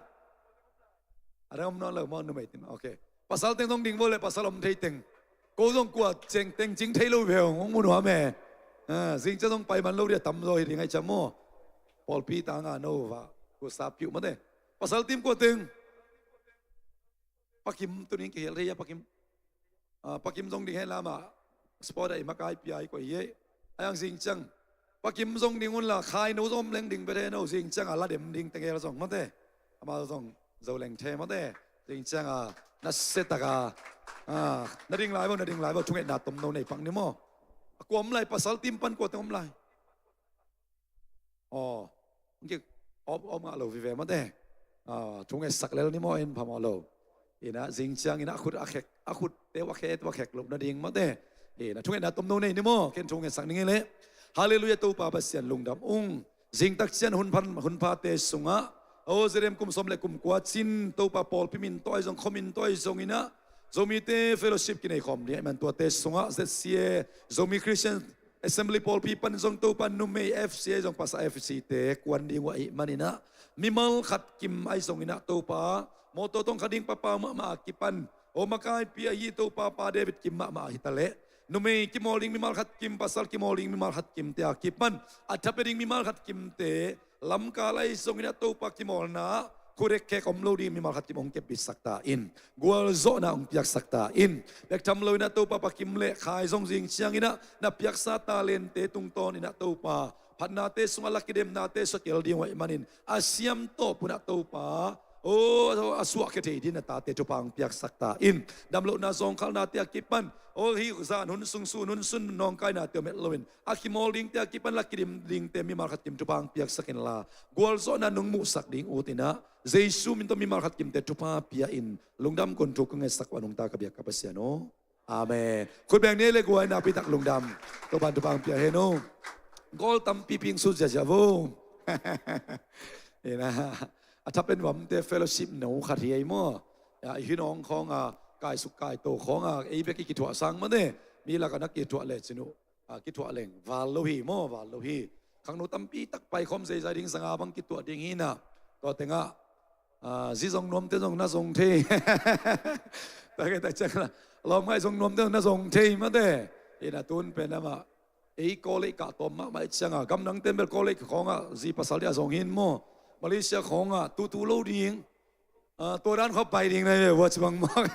A dang om nawn lo maw, numei team. Ok. Pasal teng zong ding vo le, pasal om thei teng. Ko zong kua ceng teng cing thei lo ve hong, hong mu nuam e. Ah, zing ciang zong pai man lo dia, tam zaw hi ding ai ciang maw. Pawlpi tang a no va, ko sa piu mate. Pasal team kua teng? Pa Kim, tuni in kihel thei a, Pa Kim. Ah, Pa Kim zong ding hen la mah. Sport a i makai pia i koih hi ei. A yang zing ciang Pa Kim zong ding unla, khai no zong om leng ding bete no, zing ciang a la dem ding teng el zong mate. Amau zong zo leng the mate. Zing ciang a na se tak a, ah, na ding lai vo, na ding lai vo, thungetna tomno nei pak ni maw. A kua om lai, pasal team pan kua teng om lai? Aw, hong ki om, om ngah lo vive mate. Ah, thungetsak lel ni maw, en phamawh lo. Ina, zing ciangin a khut a khek, a khutte uh a khe te uh a khek loh nading mate. Ina, thungetna tomno nei ni maw, ken thungetsak ning ei leh. Halleluiah, Topa Pasian lungdam ung. Zing tak ciang hun phan, hun phate sungah, o, Zedem kum sawm le kum kua cin Topa pawlpi min tawh ahi zong, khuamin tawh ahi zong ina, Zomite fellowship kinei khawm ding ahih man tuate sungah, Z C A, Zomi Christian Assembly pawlpi pan zong Topa numei F C ahi zong pasal F C te kuan ding uh ahih man ina, mimal khat kim ahi zong ina Topa, mawtaw tawng kha ding papau mahmah a kipan, o, makaipi ahi Topa Pa David kim mahmah a hi ta leh, numei kimawl ding mimal khat kim, pasal kimawl ding mimal khat kimte a kipan, a thapia ding mimal khat kimte, lamkal ahi zong ina Topa kimawlna, khut hekkhek om lo ding mimal khat kim hong kepbitsak ta in, gualzawhna hong piaksak ta in, bek tham lo ina Topa Pa Kim le Khai zong zing ciang ina, na piaksa talente tungtawn ina Topa, phatnate sungah la kidemnate sua kel ding uh ahih manin, a siam tawp un ah Topa, o, a suahkhia thei ding na tate thupha hong piaksak ta in, damlohna zawngkhalnate a kipan, o, hih zan hun sung, sun hun sun nawngkainate om het loin, a kimawl dingte a kipan la kidim dingte mimal khat kim thupha hong piaksak inla, gualzawhna nong muhsak ding ut ina, Jesu min tawh mimal khat kimte thupha pia in, lungdam kong thuk kong ngetsak uh a nungta ka biak ka Pasian aw. Amen. Khut beng ni ei leh, guai, nakpi tak lungdam. Topa'n thupha hong pia hen aw. Goal tampipi hong sut ziahziah vo. Ina, a thapen vamte fellowship no khat hi ei maw. Ya, i hinawng khawng a, kaisuk kaito khawng a, ei bek i kithuah sang mate. Mi lakah na kithuah le cin uh, a, kithuah leng val lo hi maw, val lo hi. Khangno tampi tak paikhawm zeizai ding, zanga bang kituah ding hi ina. Tua tengah, a, zi zong nuamte zong na zong thei. Tua khit tak ciang la, lawm ngai zong nuamte zong na zong thei mate. Ina, tun pen amah, ei college kah tawm mahmah i cianga, gamdangte bel college khawngah zi pasal dia zong hin maw, Malaysia khawngah tutu lo ding. A, tua dan khawng pai ding na hi ve, watch bang mawk.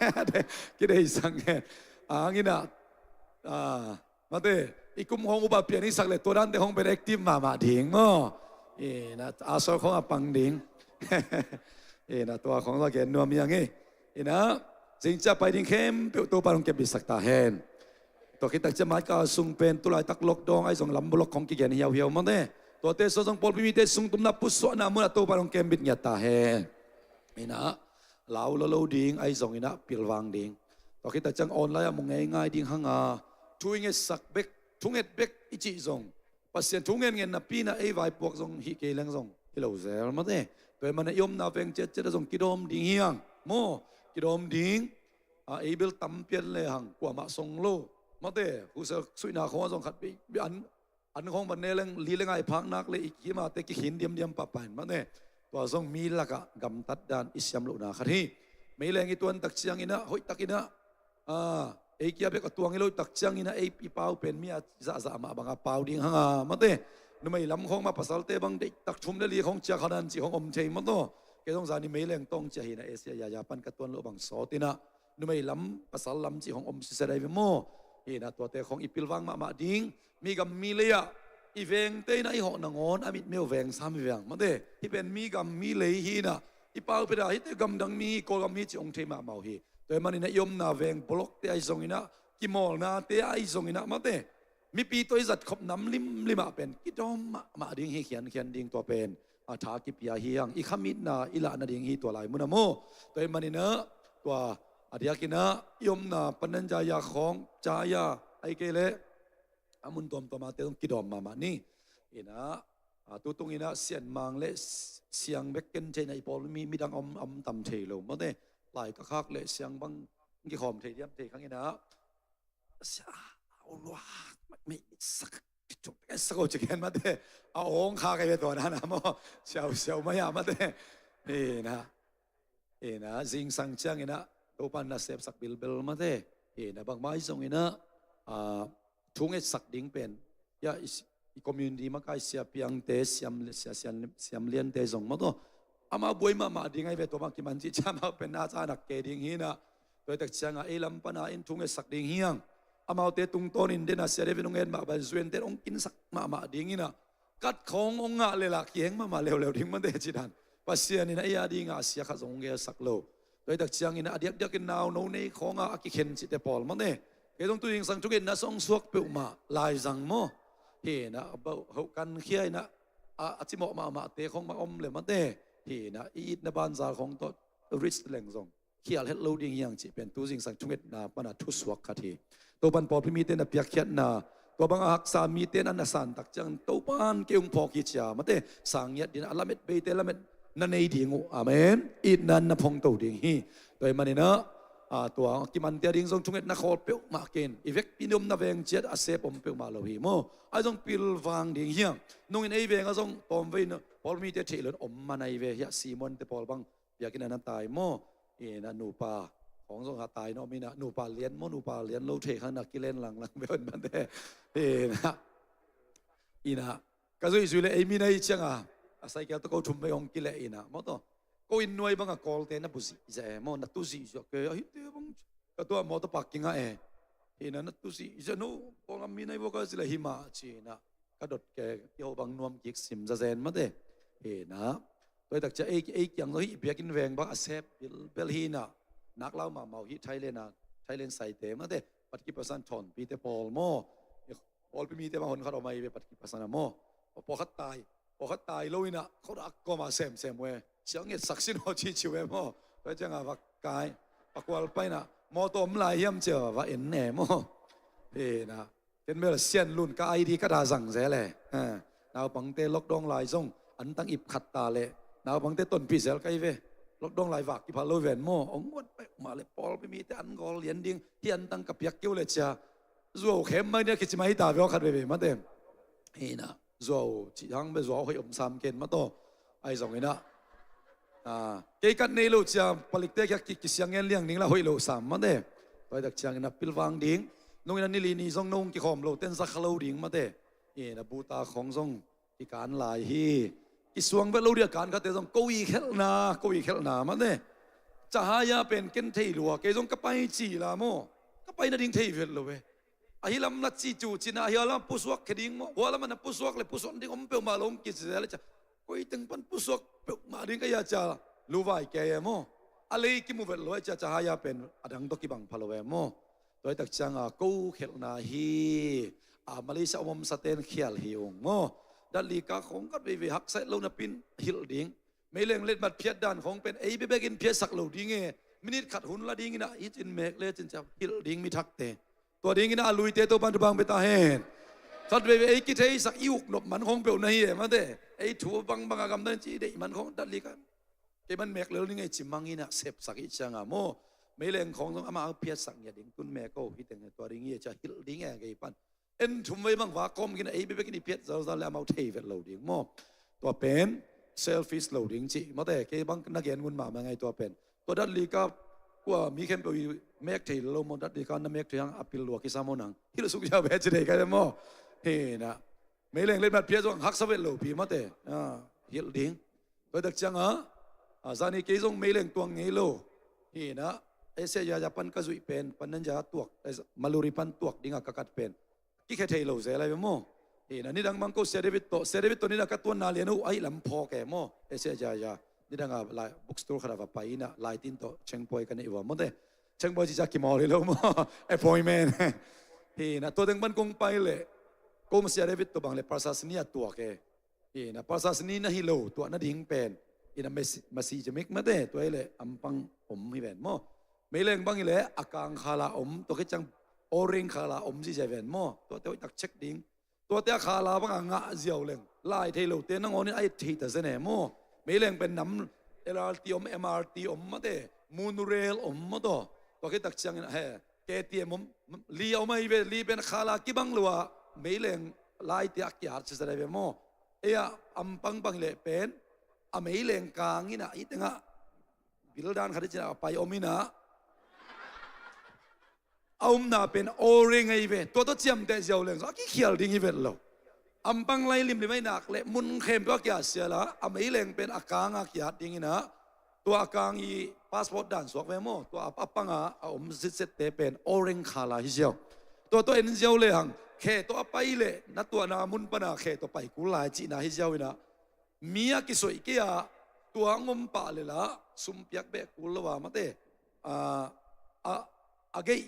Kideisang hen. A, hang ina, a, mate, i kum khawng upa pian i sak le tua dante khawng pen active mahmah ding maw. Ina, a, sawr khawng a pang ding. Ina, tua khawng tua gen nuam hi hang hi. Ina, zing ciang pai ding khempeuh Topa'n hong kepbitsak ta hen. Tua khit tak ciang maitkal sung pen tulaitak lockdown ahi zong lam block khawng kigen hiauhiau mate. Tuate sung zong pawlpi mite sung tumna pusuahna munah Topa'n hong kembit ngiat ta hen. Ina, lau lo lo ding ahi zong ina pilvang ding. Tua khit tak ciang online ah mu ngeingai ding hanga, thu i ngetsak bek, thunget bek i cih zong, Pasian thu ngenngen napi ina ei vaipuak zong hih kei leng zong hi lo zel mate. Tua ahih manin i omna veng ciatciat ah zong kidawm ding hi hang maw. Kidawm ding, a, ei bel tam pian le hang kuamah song lo mate. Husel suihna khawng ah zong khat bei, bei an, an khawng ban ne leng li le ngai phak nak le i kimate kikhin diamdiam pahpah in mate. Tua zong mi lakah gamtat dan i siam lohna khat hi. Meileng i tuan tak ciang ina, hoih tak ina, a, ei kia bek a tuang hi lo tak ciang ina ei i pau pen mi a zahzah mah banga pau ding hanga mate. Numei lam khawng mah pasalte bang deihtak thum le li khawng ciah kha nan cih khawng om thei mataw. Kei zong zani meileng tawng ciah hi ina, Asia yaya pan ka tuan loh bang sawt ina, numei lam, pasal lam cih khawng om sisia dai ve maw. Hi ina, tuate khawng i pilvang mahmah ding. Mi gam mi lei ah i vengte ina i hawh nangawn a mitmeu veng sam hi veng mate. Hih pen mi gam mi lei hi ina, i pau pia da hihte gamdang mi hi, Kawlgam mi hi cih hong thei mahmah uh hi. Tua ahih manin i omna veng blockte ahi zong ina, kimawlnate ahi zong ina mate, mipi tawh i zatkhop nam limlim ah pen kidawm mahmah ding hi, khiankhian ding tua pen, a, tha kipia hi hang, i khamitna i lah nading hi tua lai mun ah maw. Tua ahih manin tua a diakin i omna Pananjaya khawng, Jaya, ahih kei leh a mun tuamtuam ate zong kidawm mahmah ni. Ina, a, tutung ina Sianmang le Siang bek ken thei ina, i pawl mi, midang om, om tam thei lo mate. Lai ka khak le Siang bang kikhawm thei diam thei khang ina. Sia, a, ulua, mei, sak, sak o ciken mate. A ong kha kai ve tua na na maw. Siau, siau mai a mate. Ina. Ina, zingsang ciang ina, Topa'n na sepsak bilbel mate. Ina, bangmah ahi zong ina, a, thu ngetsak ding pen, ya, i, i community makai sia piangte, siam, sia, siam, siam liante zong mataw. Amau buai mahmah ding ahi ve, tua bang kiman cih ciang amau pen na ca nak kei ding hi ina. Tua tak ciang a, ei lam pan a in thu ngetsak ding hi hang. Amaute tungtawn in den a sia David hong ngen mah bang zuente hong kinsak mahmah ding ina. Kat khawng hong ngah le lah kiheng mahmah leuleu ding mate ci dan. Pasian in a ei a ding a sia khat zong hong gelsak lo. Tua hi tak ciangin a diakdiakin nau no nei khawng a a kikhen cihte pawl mate. Kei zong tu zingsang thungetna sawng suak peuhmah laizang maw. Hi ina, a bauh hoh kankhia ina, a, a cimawh mahmahte khawng mah om le mate. Hi ina, i itna banzal khawng tawh rich leng zong khial het lo ding hi hang cih pen tu zingsang thungetna pana thusuak khat hi. Topan pawlpi mite na piakkhiatna, tua banga haksa mite na na san tak ciang Topan kei hong phawk hi cia, mate, sang ngiat ding a lamet beite lamet na nei ding uh. Amen. Itna na phongto ding hi. Tua ahih maninah, a, tua kimantia ding zong thungetna khawl peuhmah ken i vekpi ni omna veng ciat a sep om peuhmah lo hi maw. Ai zong pilvang ding hi hang. Nungin ei veng a zong tawmvei na pawlpi mite theih loin om man ai ve hi a, Simon te pawl bang biakinn ah na tai maw. Ina nupa khawng zong ha tai na om ina, nupa lian maw, nupa lian lo thei khan a kilen langlang ve on mate. Ina, ina ka zuihzui le ei mi na hi cianga a cycle tawh ko thum vei hong kileh ina maw tawh. Ko inn nuai banga Kawlte na bu zihzah e maw, na tu zihzah ke, ahite bang ka tua mawtaw parking ah e. Ina na tu zihzah no, Kawlgam mi na hi vua ka zile hi mah ci ina ka dot ke, i ho bang nuam kik sim zazen mate. Ina tua i tak cia ei, ei kiang zo hi i biakinn veng bang a sep bilbel hi ina, nak lau mahmah uh hi Thailand a, Thailand saite mate, Patki Pasan thawnpite pawl maw. Pawlpi mite bang hon khat om ai ve Patki Pasan a maw. Pawlkhat tai, pawlkhat tai lo ina khuadak kawma semsem ve. Ciang ngetsak sin haw cici ve maw. Tua cianga va kai, a kual paina mawtaw om lai hiam cia va en ne maw. Ina ken bel Sian Lun ka I D ka da zang zel e. Naupangte lockdown lai zong antang ip khat ta le, naupangte tonpih zel kai ve. Lockdown lai vak kiphal lo ven maw. Ong nguat peuhmah le pawlpi mite an gawl lian ding hi, antang ka piak keu le cia zuau khem mai nia kici mai ta ve aw khat veve mate. Ina zuau cih hang bel zuau hoih om sam ken mataw. Ai zong ina, a, kei kat nei lo cia palikte kia ki, kisiang ngen liang ding la hoih lo sam mate. Tua i tak ciang ina pilvang ding. Nung ina nili ni zong nung kikhawm lo ten za kha lo ding mate. Ina buta khawng zong kikan lai hi. Kisuang vet lo dia kan khate zong ko i khelhna, ko i khelhna mate. Cahaya pen ken thei lua, kei zong ka pai ci la maw. Ka pai nading thei vet lo ve. Ahi lam na ci cu cina, ahi lam pusuak khe ding maw. Hua lam na pusuak le pusuak ding om peuhmah lo om kici le ca. Koi teng pan pusuak peuhmah ding ka ia ca luvai ke e maw. A lei kimu vet lo e cia, cahaya pen adang tawh kibang pha lo e maw. Tua i tak cianga ko khelhna hi. A, Malaysia om om saten khial hi ung maw. Datli ka khawng khat veivei haksa lo napin hilh ding. Meileng letmat phiat dan khawng pen ei bebek in phiatsak lo ding e. Minit khat hun la ding ina hi cin mek le cin cia hilh ding mi thakte. Tua ding ina a luite Topan thupang pia ta hen. Khat veivei ei kitheisak i uk nop man khawng peuh na hi e mate. Ei thu bangbang a gamdan ci deih man khawng datli ka kei man mek lel ding ei ci mang ina sepsak i cianga maw. Meileng khawng zong ama a phiatsak ngiat ding tun mek o hi teng tua ding i cia hilh ding e kei pan. En thum vei bang va kawm kina ei bebek in i phiat zalzal le amau thei vet lo ding maw. Tua pen selfish lo ding ci mate, kei bang na gen ngun mahmah ngai tua pen. Tua datli ka kua mi khempeuh i mek thei lo maw, datli ka na mek thei hang a pil lua kisa maw nang. Hilh suk ia ve ci dei ka ve maw. Hina. Meileng letmat phiat zong haksa vet lo pi mate. A, hilh ding. Tua i tak cianga, a, zani kei zong meileng tuang ngei lo. Hina, Asia ya pan ka zuih pen, pan nan ya tuak, eh, Maluri pan tuak dinga ka kat pen. Kikhe thei lo zel ai ve maw. Hina, nidang bang ko Sia David tawh, Sia David tawh nidang ka tuanna lian uh, ai lam phawk e maw. Asia ya ya. Nidanga lai, bookstore khata va pai ina, laitin tawh, Chengpuai ka neih ua mawte. Chengpuai cica kimawl hi lo maw. Appointment. Hina, tua teng pan kong pai le. Ko Sia David tawh bang le, Pastor Sni a tuak e. Hina, Pastor Sni na hi lo, tuah nading pen. Hina, masi, masi jamik mate, tua hi le, ampang om hi ven maw. Meileng bang hi le, a kang khala om, tua khit ciang oring khala om ziazia ven maw. Tua te hoih tak check ding. Tua te a khala bang a ngah ziau leng. Lai thei lo te nangawn in a et thei ta zen e maw. Meileng pen nam L R T om, M R T om mate, monorail om maw taw. Tua khit tak ciangin he, K T M om, li a om ahi ve, li pen khala kibang lo a, meileng lai te a kiat sisa dai ve maw. Ei a ampang bang hi leh pen, a meileng kang in a, i tengah, bil dan khat i cin a pai om in a. A omna pen oring ahi ve. Tua tawh ciamteh ziau leng zong a kikhial ding hi vet lo. Ampang lai limlim ahi nak le mun khempeuh a kiat sial a, a meileng pen a kang a kiat ding in a, tua a kang i passport dan suak ve maw. Tua a, a pang a, a om zitsette pen oring khala hi ziau. Tua tawh en ziau le hang, khe tawh a pai le, na tuahna mun pana khe tawh pai kul lai cihna hi ziau in a, mi a kisoih kei a, tua a ngom pah le la, sum piak beh kul lo a mate, a, a, a geih,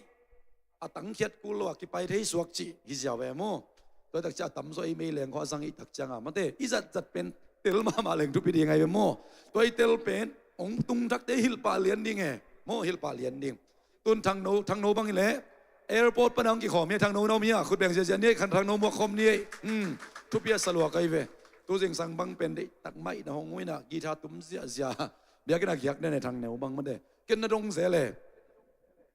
a tangkhiat kul lo a kipai thei suak cih hi ziau ve maw. Tua tak ciah a tamzaw ei meileng khawh a zang i tak ciang a mate, i zatzat pen tel mahmah leng thupi ding ai ve maw. Tua i tel pen, ong tung thakte hilh pah lian ding e. Maw, hilh pah lian ding. Tun Thangno, Thangno bang hi leh airport pan a hong kikhawm hi. Thangno na om hi a, khut beng ziazia ni ei. Khan Thangno muak khawm ni ei. Hmm. Thupi a sa lua ka hi ve. Tu zingsang bang pen deih tak mai na hong uh in a, guitar tum ziahziah. Biakinn ah giak den e, Thangno bang mate. Ken na dong zel e.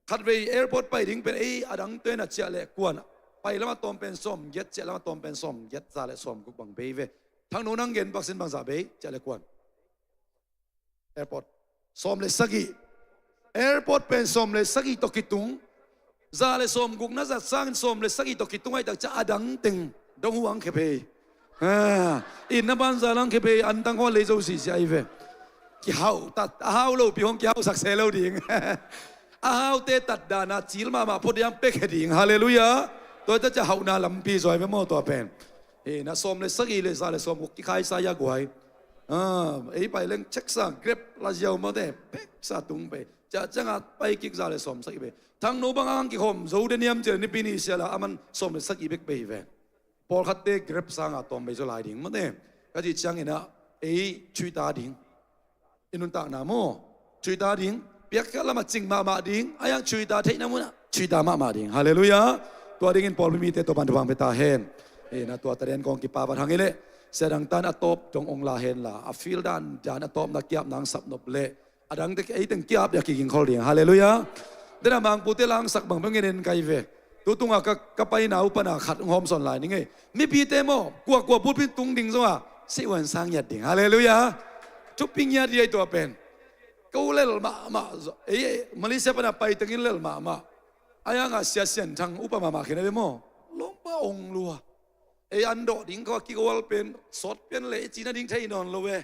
Khatvei airport pai ding pen ei a dangte na ciah leh kuan, pai lam a tawm pen sawmgiat, ciah lam a tawm pen sawmgiat, za leh sawmguk bang bei ve. Thangno nang gen baksin bangzah bei, ciah leh kuan. Airport. Sawm le sagih. Airport pen sawm le sagih tawh kitung. Za le sawmguk na zat sangin sawm le sagih tawh kitung ahih tak ciang a dang teng dong uh ang khe phei. Ha, inn na banza lang khe phei, an tang haw lei zo sisia ahi ve. Kihauh tat, a hau lopi hong kihauhsak se lo ding. A haute tat dan a cil mahmah pua diang pek he ding. Halleluiah. Tua ta ciang hauhna lampi zaw ahi ve maw tua pen. Hi na, sawm le sagih le za le sawmguk kikhaisa ya guai. Ah, ei pai leng check sa, Grab la ziau mawte, pek sa tung pei. Ciah ciangah pai kik za le sawm sagih pei. Thangno bang ang kikhawm zo de niam cih leh Nipi ni sia la aman sawm le sagih bek pei hi ve. Pawlkhatte Grab sangah tawm bei zaw lai ding mawte. Ka cih ciangin ah ei thuita ding. I nuntakna maw, thuita ding. Piakkhiat lamah cing mahmah ding. A yang thuita theihna munah thuita mahmah ding. Halleluiah. Tua dingin pawlpi mite tua pan thupha pia ta hen. Hi na, tua ta den kong kipa vat hang hi leh, sia dang tan a tawp dong ong la hen la, a feel dan dan a tawpna kiap nang sap nop leh, a dangte ei teng kiap dia kiging khol ding. Halleluiah. Dena mangpute langsak bang bang en en kai ve. Tu tunga ka, ka paina uh pana khat hong hawm sawn lai ning ei. Mipite maw, kuakua pulpit tung ding zong a, si uan sang ngiat ding. Halleluiah. Thupi ngiat hi ei tua pen. Ko lel mahmah zaw. Ei, ei, Malaysia pana pai tengin lel mahmah. A yanga Sia Sian Thang upa mahmah khin a ve maw. Lompa ong lua. Ei, an dawh ding khaw a kikual pen sawt pian le i cina ding thei nawn lo ve.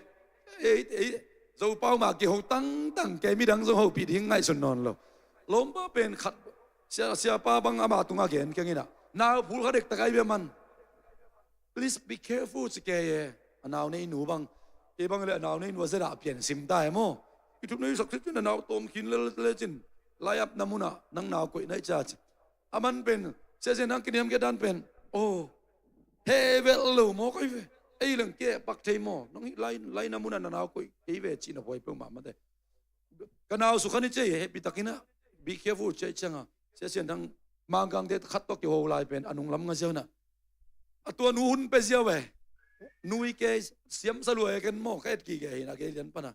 Ei, ei, Zopau mah kiho tangtang kei, midang zong hopih ding ngaihsun nawn lo. Lompa pen khat, sia, siapa bang ama tungah gen keng inah, nau phul kha dektak ai bia man. Please be careful ci kei e. A nau nei nu bang, kei bang le a nau nei nu a zedah pian sim ta e maw. I thup nei sak cin a nau tawm khin lel le cin, lai-ap na munah nang nau koih na i ca ci. A man pen, sia sia nang kiniam ke dan pen. Oh, heh velh lo maw koi ve. Ei leng keh pak thei maw. Nang hi lai, lai na munah na nau koih kei ve cihna huai peuhmah mate. Ka nau sukhan i cei hehpih takin ah, be careful cei cianga. Sia sia nang Mangkangte khat tawh kiho lai pen a nunglam nga ziau na. A tua nu hun pe ziau e. Nui kei siam sa lua e ken maw, ka et kik e hi na kei lian pana.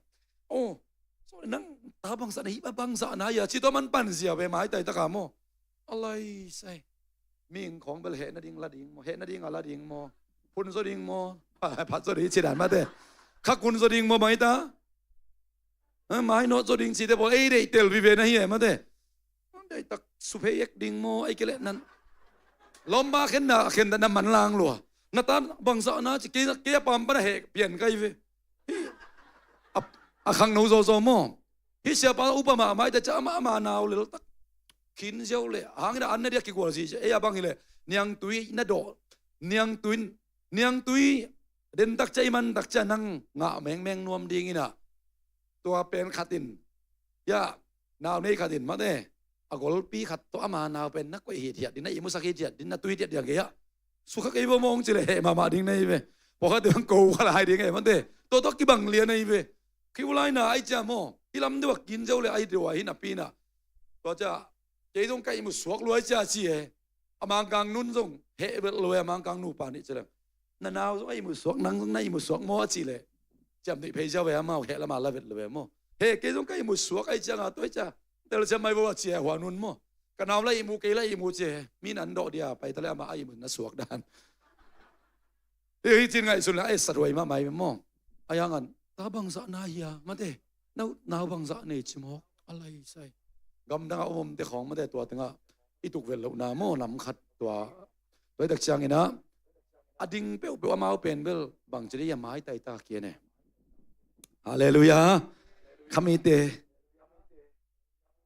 Oh, sorry, nang ta bangzah na hi, bangzah na hi a ci tua man pan ziau e, maitai taka maw. A lai sai. Ming khawng bel heh nading la ding maw, heh nading a la ding maw, phun zaw ding maw, phat zaw ding ci dan mate. Khak hun zaw ding maw, bang hi ta? Ha, mai nawt zaw ding cite bawl ei deih tel vive na hi e mate. Deih tak suphei ek ding maw, ei ke leh nan. Lawmba khenna, khenna na man lang lua. Na ta bangzah na ci, kei, kei a pam pana heh pian kai ve. Hi, a, a khangno zawzaw maw. Hih siapa upa mahmah i ta ciah amah ama nau leltak khin ziau le, a hangin a an na dia kigual zi cia. Ei a bang hileh niangtui na dawh, niangtui, niangtui dentak ciah i mantak ciah nang ngah mengmeng nuam dingin ah. Tua pen khatin, ya, nau nei khatin mate, a golpi khat tawh ama nau pen na koih hithiat ding, na ihmusak hithiat ding, na tui hithiat ding a gei ah. Sukha kei vo mawng cileh heh mahmah ding na hi ve. Pawlkhat ding ko kha lai ding e mate. Tua tawh kibang lian na hi ve. Khi ulaina ai cia maw, hi lam deuh a kin ziau le ai deuh a hi napi na. Tua cia, kei zong ka ihmu suak luai cia ci e. A Mangkang nun zong heh vet lo e, a Mangkang nupa nih cileh. Na nau zong a ihmu suak, nang zong na ihmu suak maw a cileh. Ciam nih phei ziau e, amau heh lama la vet lo e maw. He, kei zong ka ihmu suak ai cianga tua cia. Tel ciam mai vo a cia hua nun maw. Ka nau la ihmu, kei la ihmu cia. Mi nan dawh dia pai ta le ama a ihmu na suak dan. Hi, hi cin ngaihsun le a etsat huai mahmah hi maw. A yangan, ta bangzah na hia mate, nau, nau bangzah nei ci mawk, a lai sai. Gamdang a om omte khawng mate tua tengah i tukvelh lohna maw, nam khat tua. Tua i tak ciangin ah, a ding peuhpeuh amau pen bel bangci dei a maitai ta kian e. Halleluiah. Khamite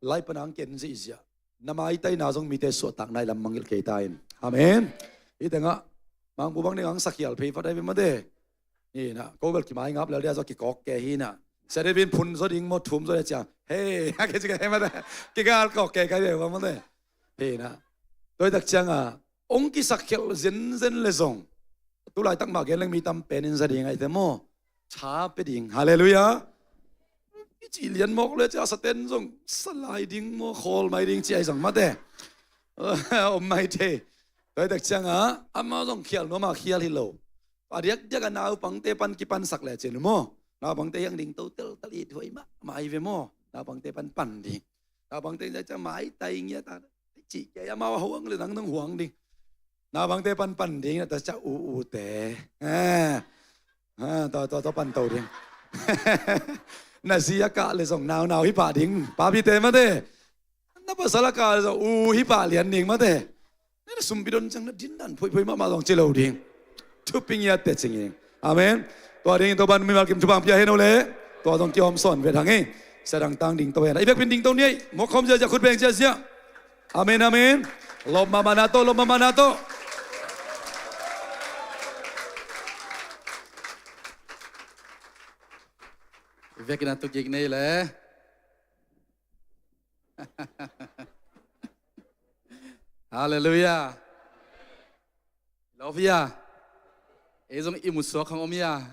lai panang ken zihziah. Na maitaina zong mite suahtak nai lam mangilh kei ta in. Amen. Hi tengah Mangbu bang ding ang sakhial phei vat ai ve mate. Hi na, ko bel kimai ngap lel dia zaw kikawk ke hi na. Sia David phun zaw ding maw, thum zaw dia ciang. Hei, a ke ci ke he mate. Kikal kawk ke kai ve mate. Hi na. Toi tak cianga ong kisak khelh zenzen le zong, tulaitak mah gen leng mi tam penin za ding aite maw. Tha pe ding. Halleluiah. i cih lian mawk le cia saten zong sa lai ding maw, khawl mai ding ci ai zong mate. Om mai thei. Tua hi tak ciangah amau zong khial nuam a khial hi lo. A diakdiak a naupangte pan kipansak le cin maw, naupangte hiang ding to teltel i thuai mahmah hi ve maw. Naupangte pan pan ding. Naupangte ciang maitai ngiat a cih kei amau a huang le nang nang huang ding. Naupangte pan pan ding na ta ciang u u te. Tua tua tua pan to ding. Na zi a kah le zong naunau hi pah ding, papite mate. Na pasal a kah le zong u hi pah lian ding mate. Na sumpi don ciang na din dan phoiphoi mahmah zong ci lo ding. Thupi ngiat te cing ing. Amen. Tua ding Topan mimal kim thupha pia hen o le. Tua zong kiom sawn vet hang e. Sia dang tang ding to hen. I biakpin ding to ni ei. Mawkhawm ziazia, khut beng ziazia. Amen, amen. Lop mahmah na to, lop mahmah na to. Vekin a tukik nei le. Halleluiah. Love ya. Ei zong i musuak hong om ya.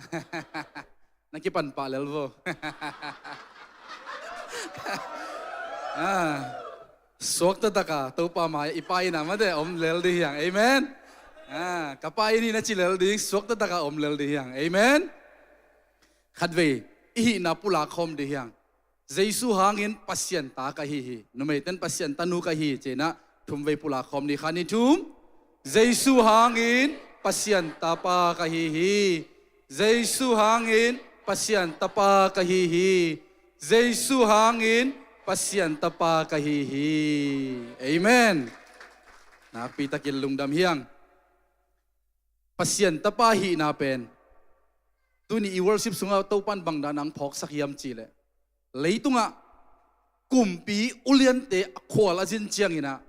Na kipan pah lel vo. Suak taktak a Topa mai i pa inn a mate om lel ding hiang. Amen. Ka pa inn hi na ci lel ding, suak taktak a om lel ding hiang. Amen. Khatvei i hihna pulak khawm ding hiang. Jesu hangin Pasian ta ka hi hi. Numeiten Pasian tanu ka hi, ci-in ah thumvei pulak khawm ni kha ni thum. Jesu hangin Pasian tapa ka hi hi. Jesu hangin Pasian tapa ka hi hi. Jesu hangin Pasian tapa ka hi hi. Amen. Nakpi takin lungdam hiang. Pasian tapa hihna pen tuni i worship sungah Topan bangdan ang phawksak hiam cihleh, leitungah kumpi uliante a khual a zin cianginah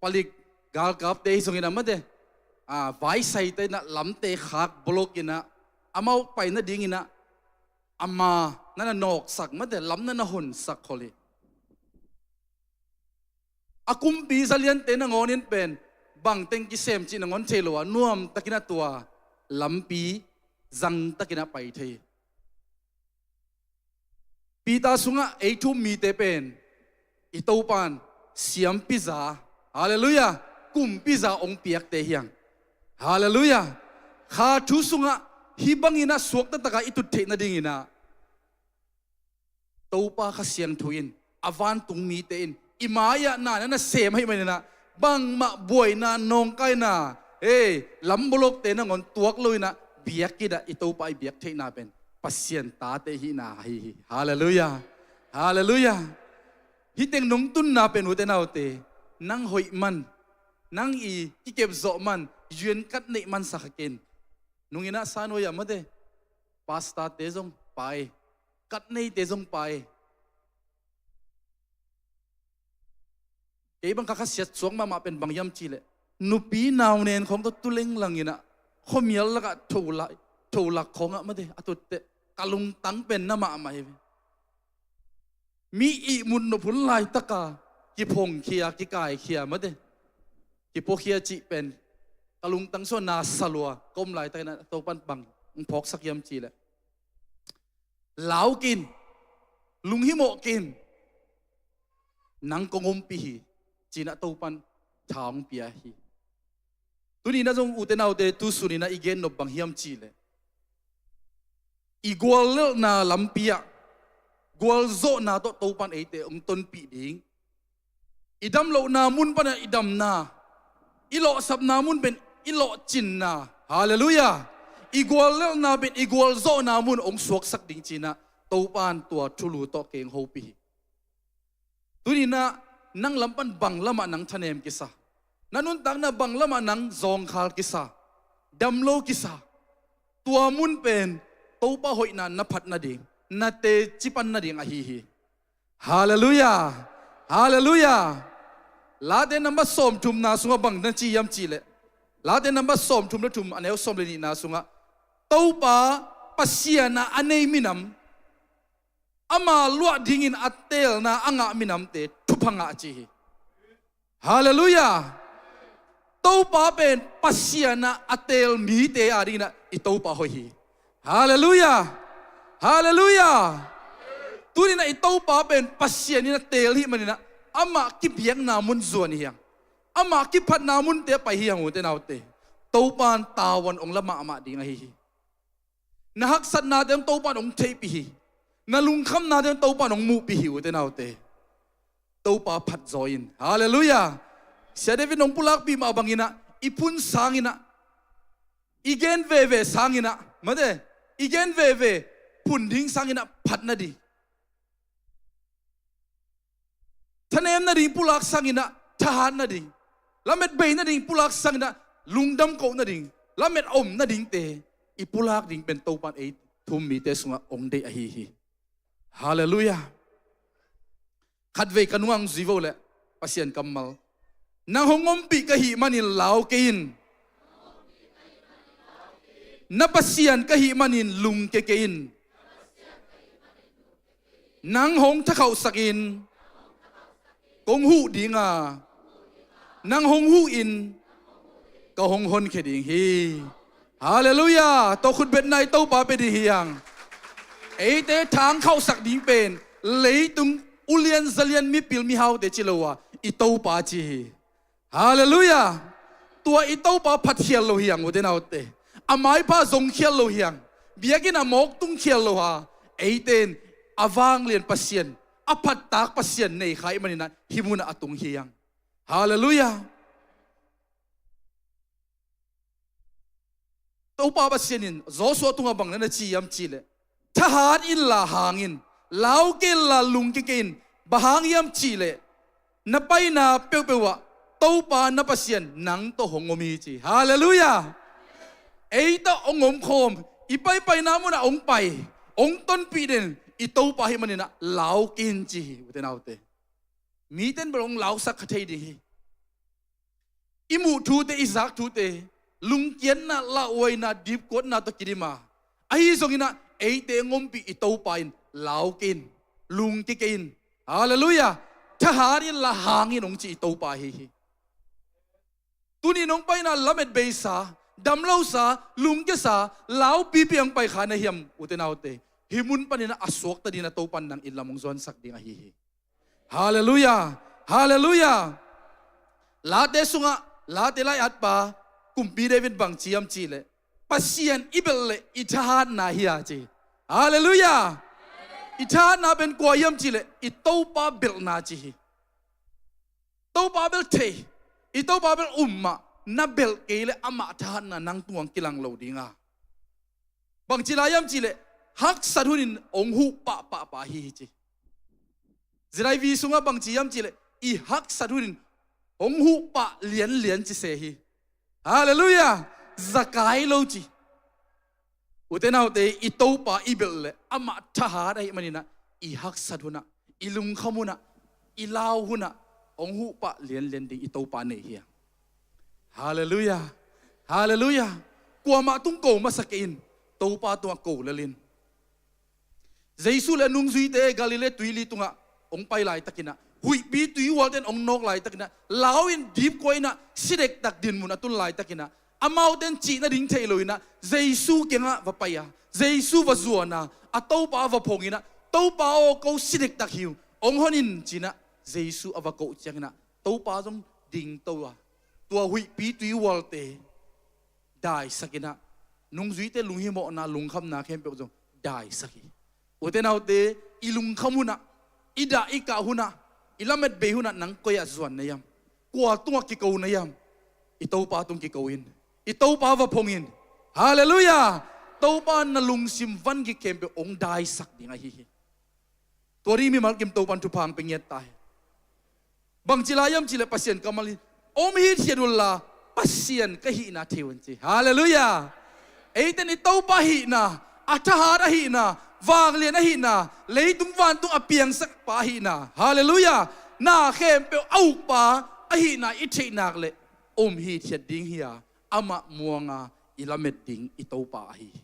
palik galkapte hi zongin a mate, a, vaisaite inah lamte khak bolok inah amau pai nadinginah ama nana nawksak mate, lam nana honsak khol hi. A kumpi zaliante nangawn in pen bangteng kisem cih nangawn thei lo a, nuamtakin a tua lampi zangtakin a pai thei hi. Peter sungah ei thu-um mite pen i Topan siampiza, halleluiah, kumpiza hong piakte hiang. Halleluiah. Kha thu sungah hih bangin a suakta takah i tut theih nadinginah Topa Kha Siangtho in, a vantung mite in i mai-ah na na sem ahih maninah bangmah buaina nawngkaina, ei, lambolokte nangawn tuak loinah biakinn ah i Topa i biak theihna pen Pasian tate hihna ahi hi. Halleluiah. Halleluiah. Hih teng nong tunna pen ute naute, nang hoih man, nang i kikepzawh man, yuan kat neih man sa kha ken. Nunginah sa nuai-ah mate, pastorte zong pai, kat neite zong pai. Kei bang kha khasiat suak mahmah pen bang hiam cihleh, nupi nau nen khawng tawh tuleng langinah khuamial lakah tholak, tholak khawngah mate a tutteh ka lungtang pen na mahmah hi ve. Mi ihmut nop hun laitaka kiphongkhia, kikaikhia mate, kipuakhia cih pen ka lungtang sua na sa lua ka om laitakinah Topan bang hong phawksak hiam cihleh, lau kin, lunghimawh kin, nang kong ompih hi, ci-inah Topan tha hong pia hi. Tuninah zong ute naute, tu suninah i gen nop bang hiam cihleh, i guallelhna lampi-ah gualzawhna tawh Topan eite hong tonpih ding. I damlohna mun panah i damna, i lawhsapna mun pen i lawhcinna, halleluiah, i guallelhna pen i gualzawhna mun hong suaksak ding ci-inah Topan tua thulu tawh kei hong hopih hi. Tuninah nang lam pan bang lamah nang thanem kisa, na nuntakna bang lamah nang zawngkhal kisa, damlo kisa, tua mun pen Topa hoihna na phat nading, na teci pan nading ahi hi. Halleluiah. Halleluiah. Late nambat sawmthumna sungah bang na ci hiam cihleh, Late nambat sawmthum le thum, a neu sawm le nihna sungah Topa Pasian a a nei minam, ama luah dingin a teelna a ngah minamte thupha ngah ci hi. Halleluiah. Topa pen Pasian a a teel mite adinginah i Topa hoih hi. Halleluiah. Halleluiah. Tuninah i Topa pen Pasian inah teel hih maninah amah kibiakna mun zuan hi hang. Amah kiphatna munte a pai hi hang, ute naute. Topa in tavuan hong la mahmah ding ahi hi. Na haksatnate hong Topa in hong theihpih hi. Na lungkhamnate hong Topa in hong muhpih hi, ute naute. Topa phatzaw in. Halleluiah. Sia David in hong pulakpih mah banginah i phun sanginah, i gen veve sanginah, mate, i gen veve phun ding sanginah phat nading, thanem nading pulak sanginah thahat nading, lamet bei nading pulak sanginah lungdam koh nading, lamet om nadingte i pulak ding pen Topa in ei thu-um mite sungah hong deih ahi hi. Halleluiah. Khatvei ka nungah hong zui vo leh, Pasian kammal. Nang hong ompih ka hih manin lau kei in. Na Pasian ka hih manin lungkia kei in. Nang hong thakhauhsak in, kong huh ding a, nang hong huh in, ka hong honkhia ding hi. Halleluiah. Tua khutbetna i Topa pia ding hi hang. Eite thangkhauhsak ding pen leitung ulian zalian mipil mihaute ci lo a, i Topa ci hi. Halleluiah. Tua i Topa phatkhial lo hi hang, ute naute. A maipha zongkhial lo hi hang. Biakinn ah mawk tungkhial lo a, eite in a vanglian Pasian, a phattak Pasian nei kha ahih maninah hih munah a tung hi hang. Halleluiah. Topa Pasian in Joshua tungah bang na na ci hiam cihleh, thahat inla hang in, lau kei inla lungkia kei in. Bang hang hiam cihleh, na paina peuhpeuh ah Topa na Pasian nang tawh hong om hi ci. Halleluiah. Ei tawh hong omkhawm, i paipaina munah hong pai, hong tonpih den i Topa ahih maninah lau kei in ci hi, ute naute. Mite in bel hong lausak kha thei ding hi. I muh thute, i zak thute, lungkiatna, lauhuaina, dipkuatna tawh kidim a, ahi zonginah eite hong ompih i Topa in lau kei in, lungkia kei in. Halleluiah. Thahat inla hang in hong ci i Topa ahi hi. Tuni in hong paina lamet beisa, damlosa, lungkiasa, laupipi hong pai kha na hiam, ute naute. Hih mun paninah a suakta dingin a Topa in nang in lam hong zuansak ding ahi hi. Halleluiah. Halleluiah. Late sungah, Late lai-atpa Kumpi David bang ci hiam cihleh, Pasian i belh leh i thahatna hi a ci. Halleluiah. I thahatna pen kua hiam cihleh, i Topa belhna ci hi. Topa bel thei, i Topa bel um mah, na belh kei leh amah thahatna nang tungah kilang lo ding a, bangci lai hiam cihleh, haksat hunin hong huh pahpahpa hi hi ci. Zidai vi sungah bangci hiam cihleh, i haksat hunin hong huh pah lianlian ci se hi. Halleluiah. Zakai lo ci. Ute naute, i Topa i belh leh amah thahat ahih maninah i haksat hunah, i lungkham hunah, i lau hunah hong huh pah lianlian ding i Topa nei hi a. Halleluiah. Halleluiah. Kuamah tung ko masa kei in, Topa tungah ko lel in. Jesu le a nungzuite Galilee tuili tungah hong pai laitakinah, huihpi tuihualte in hong nawk laitakinah, lau in dipkuainah si dektak dinmun a tun laitakinah, amaute in cih nading thei loinah Jesu kiangah va pai a, Jesu va zuan a, a Topa va phonginah, Topa aw, ko si dektak hi ung, hong hon in, cinah Jesu a va koh cianginah Topa zong dingto a, tua huihpi tuihualte daisakinah, nungzuite lunghimawhna, lungkhamna khempeuh zong daisak hi. Ute naute, i lungkham hunah, i dah i kah hunah, i lametbei hunah nang koi ah zuan na hiam? Kua tungah kiko na hiam? I Topa tung kiko in. I Topa va phong in. Halleluiah. Topa in na lungsim vangik khempeuh hong daisak ding ahi hi. Tua ding mimal kim Topa in thupha hong pia ngiat ta hi. Bangci lai hiam cihleh, Pasian kammal hi. Om hithiat unla Pasian ka hihna thei un ci. Halleluiah. Eite in i Topa hihna, a thahat ahihna, vanglian ahihna, leitung vantung a piangsakpa ahihna, halleluiah, na khempeuh a ukpa ahihna i theih nak leh, om hithiat ding hi a, amah muanga i lamet ding i Topa ahi hi.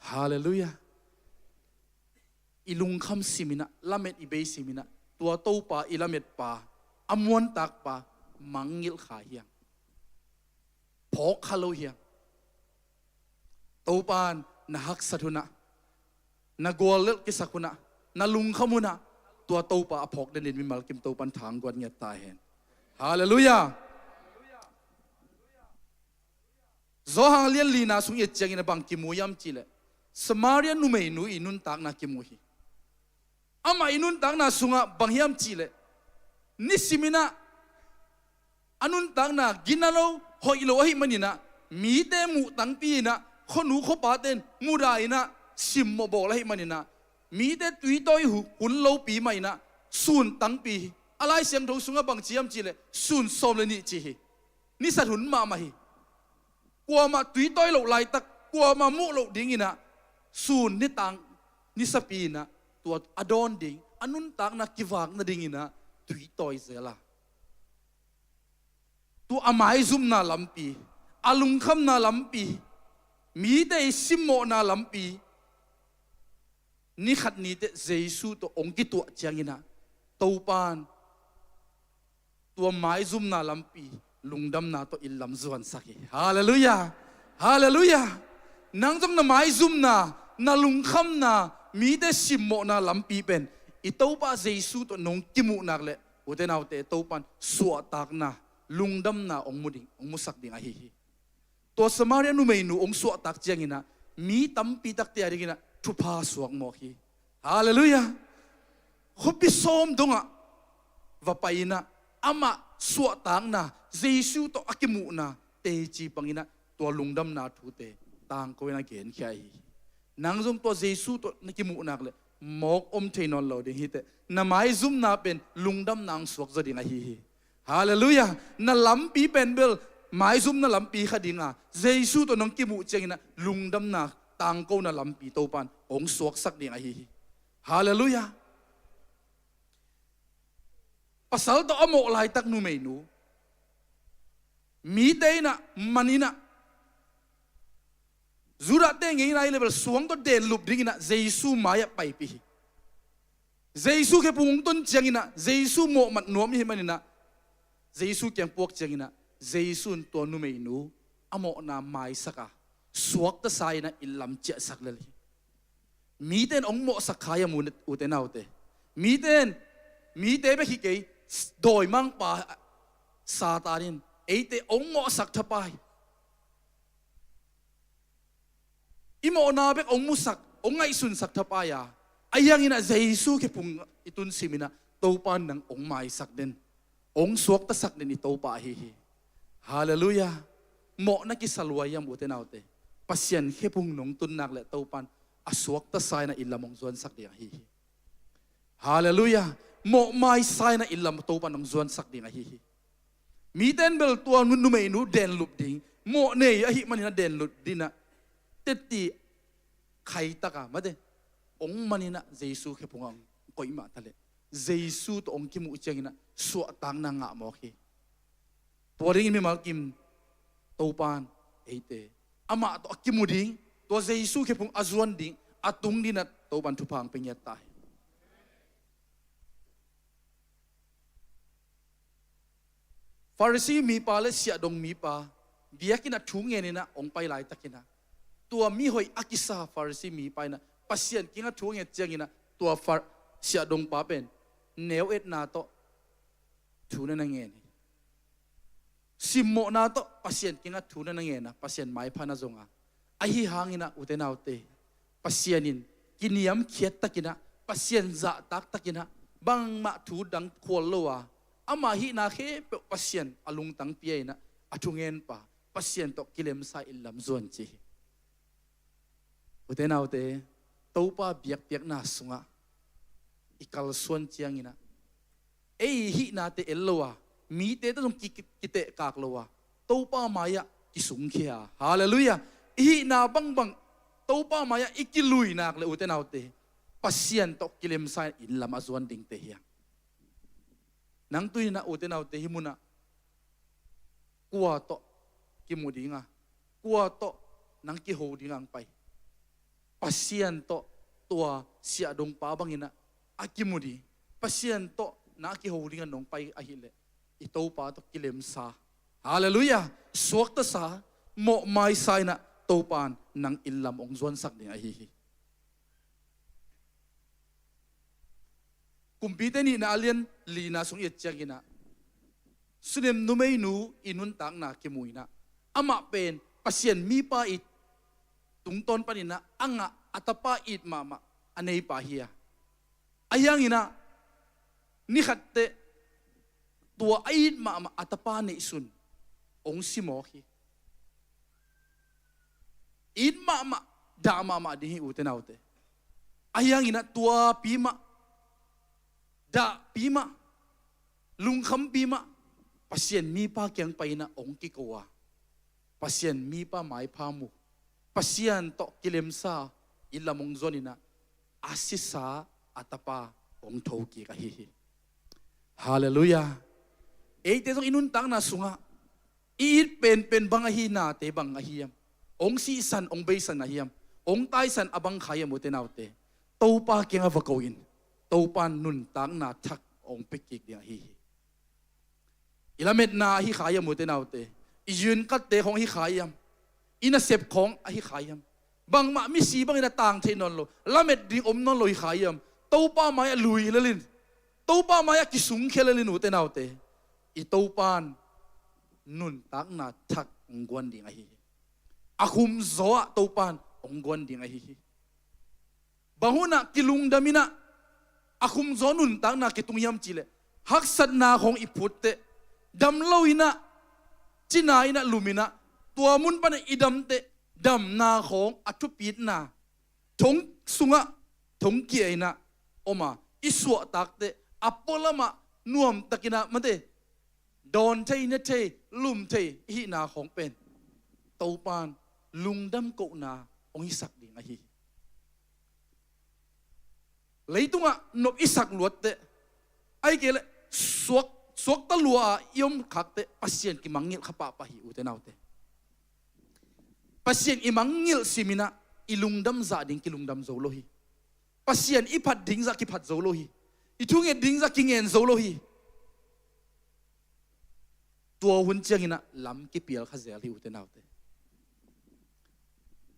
Halleluiah. I lungkham siminah, lamet i bei siminah, tua Topa i lametpa, a muantakpa mangngilh kha hi hang. Phawk kha lo hi hang. Topa in na haksat hunah, na guallelh kisak hunah, na lungkham hunah, tua Topa a phawk denin mimal kim Topan thangguat ngiat ta hen. Halleluiah. Johan lian lina sung i et ciangin a bang kimu hiam cihleh, Samaria numeinu i nuntakna kimu hi. Amah i nuntakna sungah bang hiam cihleh, nisiminah a nuntakna gina lo, hoih lo ahih maninah, mite muh tangpi inah, khuanu khuapaten mudah inah simmawh bawl ahih maninah, mite tuitawi hun lopi mah inah sun tangpi hi. A Lai Siangtho sungah bang ci hiam cihleh, sun sawm le nih ci hi. Nisat hun mahmah hi. Kuamah tuitawi loh laitak, kuamah muh loh dinginah, sun nitang nisapi inah, tua a dawn ding, a nuntakna kivak nadinginah tuitawi zel a, tua a maizumna lampi, a lungkhamna lampi, mite i simmawhna lampi, ni khat ni teh Jesu tawh hong kituah cianginah, Topan tua maizumna lampi, lungdamna tawh i lam zuansak hi. Halleluiah. Halleluiah. Nang zong na maizumna, na lungkhamna, mite simmawhna lampi pen i Topa Jesu tawh nong kimuh nak leh, ute naute, Topan suahtakna, lungdamna hong mu ding, hong musak ding ahi hi. Tua Samaria numeinu hong suahtak cianginah, mi tampi takte a dinginah thupha suak mawk hi. Halleluiah. Khuapi sawm dongah va pai inah, amah suahtakna, Jesu tawh a kimuhna teci panginah, tua lungdamna thute tangko inah genkhia hi. Nang zong tua Jesu tawh na kimuh nak leh, mawk om thei nawn lo ding hi teh, na maizumna pen lungdamna hong suakzaw ding ahi hi. Halleluiah. Na lampi pen bel maizumna lampi kha dinga, Jesu tawh nong kimuh cianginah lungdamna tangkona lampi Topan hong suaksak ding ahi hi. Halleluiah. Pasal tawh a mawh laitak numeinu, mite inah man inah, Judahte ngeina i level suang tawh denlup dinginah Jesu mai-ah paipih hi. Jesu khephung hong tun cianginah, Jesu mawhmat nuam i hih maninah, Jesu kiang puak cianginah, Jesu in tua numeinu a mawhna maisak a, suaktasa inah i lam ciahsak lel hi. Mite in hong mawhsak kha hiam, ute naute? Mite in, mite bek hi kei, dawimangpa Satan in eite hong mawhsak thapai. I mawhna bek hong musak, hong ngaihsunsak thapai a, ahi hanginah Jesu khephung i tun siminah, Topa in nang hong maisak den, hong suaktasak den i Topa ahi hi. Halleluiah. Mawhna kisa lua hiam, ute naute? Pasian khephung nong tun nak leh Topan a suaktasa inah i lam hong zuansak ding ahi hi. Halleluiah. Mawh maisa inah i lam Topan hong zuansak ding ahi hi. Mite in bel tua numeinu denlup ding, mawh nei ahih maninah denlup dinah, teti khaitaka mate, hong maninah Jesu khephungah hong koih mah taleh, Jesu tawh hong kimuh cianginah suahtakna ngah mawk hi. Tua dingin mimal kim Topan eite amah tawh a kimu ding, tua Jesu khephung a zuan ding, a tung dinah Topan thupha hong pia ngiat ta hi. Farisi mipa le siahdong mipa biakinn ah thu ngeninah hong pai laitakinah, tua mihoih a kisa Farisi mipa inah Pasian kingah thu a nget cianginah, tua Far-, siahdongpa pen neu etna tawh thu na na ngen hi. Simmawhna tawh Pasian kingah thu na na ngen a, Pasian maipha na zong a. Ahi hanginah, ute naute, Pasian in kiniamkhiat takinah, Pasian zahtak takinah, bangmah thu dang khual lo a, ama hihna khempeuh Pasian a lungtang pia inah, a thungenpa Pasian tawh kilemsa in lamzuan ci hi. Ute naute, Topa biakpiakna sungah i kalsuan cianginah, ei i hihnate el lo a, mite tawh zong ki-, ki-, kitehkak lo a, Topa mai-ah kisungkhia. Halleluiah. I hihna bangbang Topa mai-ah i kilui nak le, ute naute, Pasian tawh kilemsa in lam a zuan dingte hi hang. Nang tuninah, ute naute, hih munah kua tawh kimu dinga, kua tawh nang kiho dinga hong pai? Pasian tawh, tua siahdongpa banginah a kimu ding, Pasian tawh na a kiho dinga nong pai ahileh, i Topa tawh kilemsa. Halleluiah. Suaktasa, mawh maisa inah Topa in nang inn lam hong zuansak ding ahi hi. Kumpite nihna a lian lina sung i et ciangin ah, Sunem numeinu i nuntakna kimu in ah, amah pen Pasian mipa i tungtawn panin ah a ngah a tapa it mahmah a neipa hi a, ahi hangin ah ni khat teh tua a it mahmah a tapa neihsun hong si mawk hi. It mahmah, dah mahmah ding hi, ute naute. Ahi hangin ah tuapi mah, dahpi mah, lungkhampi mah, Pasian mipa kiang pai in ah hong kiko a, Pasian mipa maipha mu, Pasian tawh kilemsa, inn lam hong zuan in ah a sisa a tapa hong thokik ahi hi. Halleluiah. Eite zong i nuntakna sungah i it penpen bang ahi, nate bang ahi hiam? Hong sihsan, hong beisan ahi hiam? Hong taisan a bang kha hiam, ute naute? Topa kiangah va ko in, Topa in nuntakna thak hong pia kik ding ahi hi. I lametna ahi kha hiam, ute naute? I yun katte khawng ahi kha hiam? I nasep khawng ahi kha hiam? Bangmah misi bangin a tang thei nawn lo, lamet ding om nawn lo hi kha hiam? Topa mai-ah lui lel in, Topa mai-ah kisungkhia lel in, ute naute. I Topa in nuntakna thak hong guan ding ahi hi. A khumzaw-ah Topa in hong guan ding ahi hi. Bang hun ah kilungdam in ah a khumzaw nuntakna kitung hiam cih leh, haksatna khawng i phut teh, dam lo in ah, cina in ah, lum in ah, tua mun pan i dam teh, damna khawng a thupitna, thong sungah thong kia in ah om a, i suahtak teh a pualam ah nuamtak in ah, mate, dawn thei, ne thei, lum thei i hihna khawng pen Topa in lungdam kohna hong hisak ding ahi hi. Leitungah nop i sak luat teh, ahih kei leh suak, suakta lua-a i om khak teh, Pasian kimangngilh kha pahpah hi, ute naute. Pasian i mangngilh sim in ah i lungdam zah ding kilungdam zo lo hi. Pasian i phat ding zah kiphat zo lo hi. I thunget ding zah kingen zo lo hi. Tua hun ciangin ah lam kipial kha zel hi, ute naute.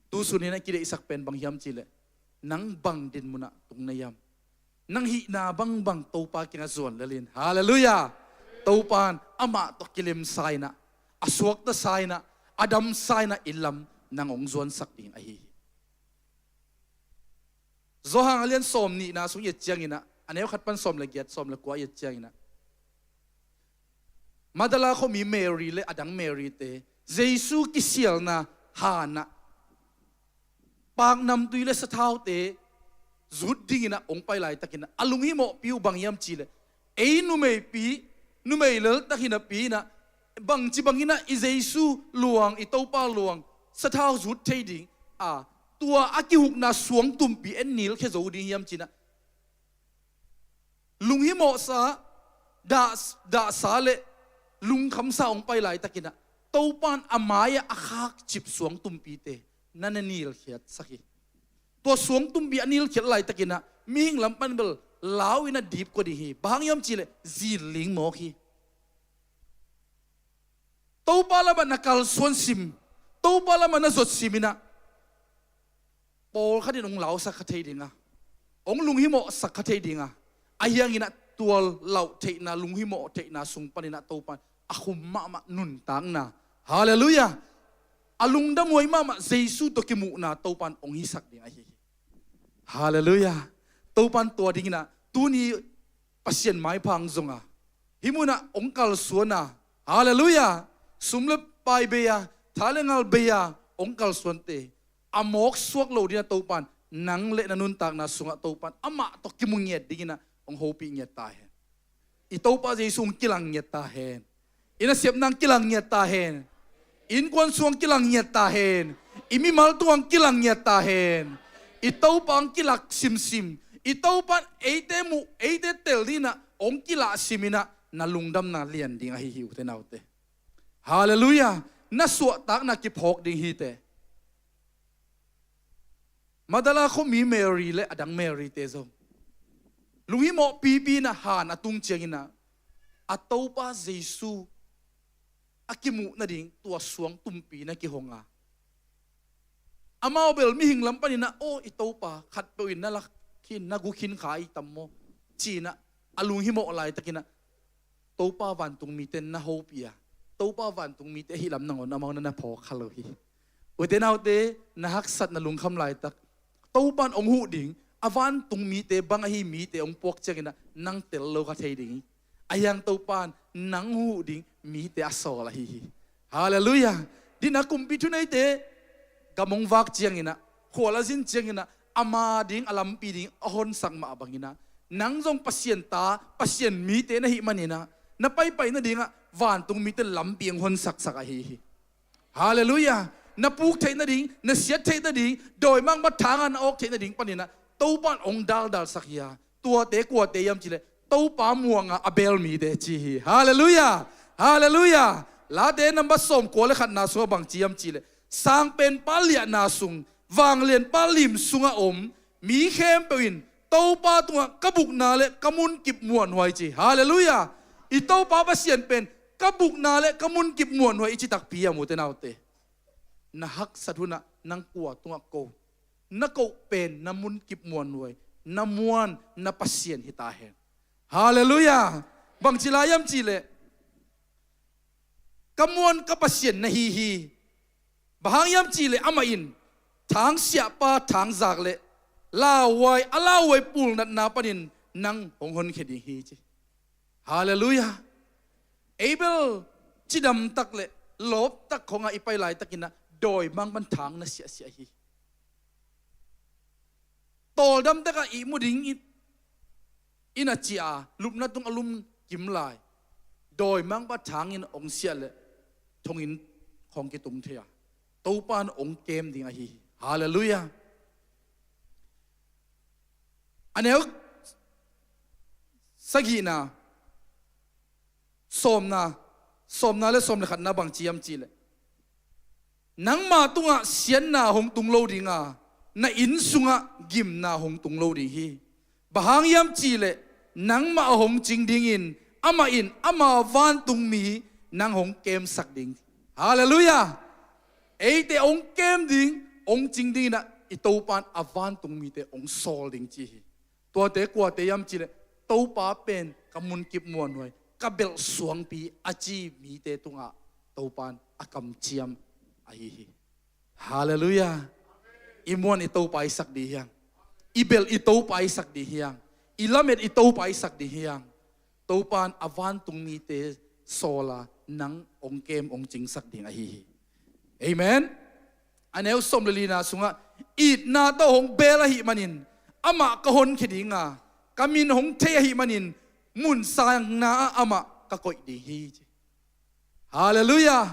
Tu sun in ah kideihsak pen bang hiam cih leh, nang bang din mun ah tung na hiam? Nang hihna bangbang Topa kiangah zuan lel in. Halleluiah. Topa in amah tawh kilemsa in ah, a suaktasa in ah, a damsa in ah inn lam nang hong zuansak ding ahi hi. Johan a lian sawm nihna sung i et ciangin ah, a neu khat pan sawm le giat, sawm le kua i et ciangin ah, Magdala khuami Mary le a dang Mary-te Jesu kisialna han ah paknamtui le sathaute zut dingin ah hong pai laitakin ah a lunghimawhpi uh bang hiam cih leh, ei numeipi, numei leltak hi napi in ah, bangci bangin ah i Jesu luang, i Topa luang sathau zut thei ding a, tua a kihukna suangtumpi en nilkhia zo ding hiam ci-in ah, lunghimawhsa, dah, dahsa le lungkhamsa hong pai laitakin ah, Topa in a mai-ah a khakcip suangtumpite na na nilkhiatsak hi. Tua suangtumpi a nilkhiat laitakin ah, mihing lam pan bel lau in a dipkua ding hi. Bang hang hiam cih leh zinling mawk hi. Topa lamah na kalsuan sim, Topa lamah na zot sim in ah, pawlkhat in hong lausak kha thei ding a, hong lunghimawhsak kha thei ding a, ahi hangin ah tua lauh theihna, lunghimawh theihna sung panin ah Topa in a khum mahmah nuntakna, halleluiah, a lungdamhuai mahmah Jesu tawh kimuhna Topa in hong hisak ding ahi hi. Halleluiah. Topa in tua dingin ah tuni Pasian maipha hong zong a, hih munah hong kalsuan a, halleluiah, sum le pai bei a, tha le ngal bei a hong kalsuante, a mawk suak lo dingin ah Topa in nang le na nuntakna sungah Topa in amah tawh kimu ngiat dingin ah hong hopih ngiat ta hen. I Topa Jesu hong kilang ngiat ta hen. I nasepna hong kilang ngiat ta hen. Innkuan sung hong kilang ngiat ta hen. I mimal tungah hong kilang ngiat ta hen. I Topa hong kilak simsim. I Topa in eite muh, eite tel dingin ah hong kilah sim in ah, na lungdamna lian ding ahi hi, ute naute. Halleluiah. Na suahtakna kiphawk ding hi teh. Magdala khuami Mary le a dang Mary-te zong lunghimawh pipi in ah han a tung ciangin ah, a Topa Jesu a kimuh nading tua suangtumpi na kihong a, Amau bel mihing lam paninah, "Aw, i Topa, khatpeuh in na lak khin, na gu khin kha i tam maw?" ci-inah a lunghimawh laitakinah Topa vantung mite na hopih a, Topa vantung mite ahi lam nangawn amau na na phawk kha lo hi. Ute naute, na haksat na lungkham laitak Topa in hong huh ding, a vantung mite bang ahi mite hong puak cianginah nang tel lo kha thei ding hi. Ahi hang Topa in nang huh ding mite a sawl ahi hi. Halleluiah. Dinah kumpi thuneite gam hong vak cianginah, khual a zin cianginah, ama ding a lampi ding a honsak mah banginah, nang zong Pasian ta, Pasian mite na hih maninah, na paipai nadingah vantung mite lampi hong honsaksak ahi hi. Halleluiah. Na puk theih nading, na siat theih nading, dawimangpa thangah na awk theih nading paninah Topa in hong daldalsak hi a, tuate kuate hiam cihleh Topa muanga a bel mite ci hi. Halleluiah. Halleluiah. Late nambat sawmkua le khatna sungah bang ci hiam cihleh, sangpenpa liahna sung, vanglianpa lim sungah om mi khempeuh in Topa tungah ka bukna le ka munkip muanhuai ci. Halleluiah. I Topa Pasian pen ka bukna le ka munkip muanhuai i ci takpi a, ute naute. Na haksat hunah nang kua tungah ko, na koh pen na munkip muanhuai, na muan, na Pasian hi ta hen. Halleluiah. Bangci lai hiam cihleh, ka muan ka Pasian na hi hi. Bang hang hiam cihleh amah in thangsiahpa thangzak le lauhuai, a lauhuai pulnatna panin nang hong honkhia ding hi ci. Halleluiah. Ei bel cidamtak le lawptak khongah i pai laitakinah dawimangpan thang na siahsiah hi. Tawldam takah ihmu ding i, i na ciah a, lupna tung a lum kim lai, dawimangpa thangin hong siah le thonginn khong kitung thei a, Topa in hong kem ding ahi hi. Halleluiah. A neu sagihna, sawmna, sawmna le sawm le khatna bang ci hiam cihleh, nangmah tungah siatna hong tung lo dinga, na inn sungah gimna hong tung lo ding hi. Bang hang hiam cihleh, nangmah a hong cing dingin amah in ama vantung mi nang hong kemsak ding. Halleluiah. Eite hong kem ding, hong cing dinginah i Topa in a vantung mite hong sawl ding ci hi. Tuate kuate hiam cihleh, Topa pen ka munkip muanhuai, ka belh suangpi a ci mite tungah Topa in a kamciam ahi hi. Halleluiah. I muan i Topa i sak dih hiang, i belh i Topa i sak dih hiang, i lamet i Topa i sak dih hiang. Topa in a vantung mite sawla nang hong kem hong cingsak ding ahi hi. Amen. A neu sawm le lina sungah, itna tawh hong bel ahih manin amah ka honkhia dinga, ka min hong thei ahih manin mun sangna ah amah ka koih ding hi ci. Halleluiah.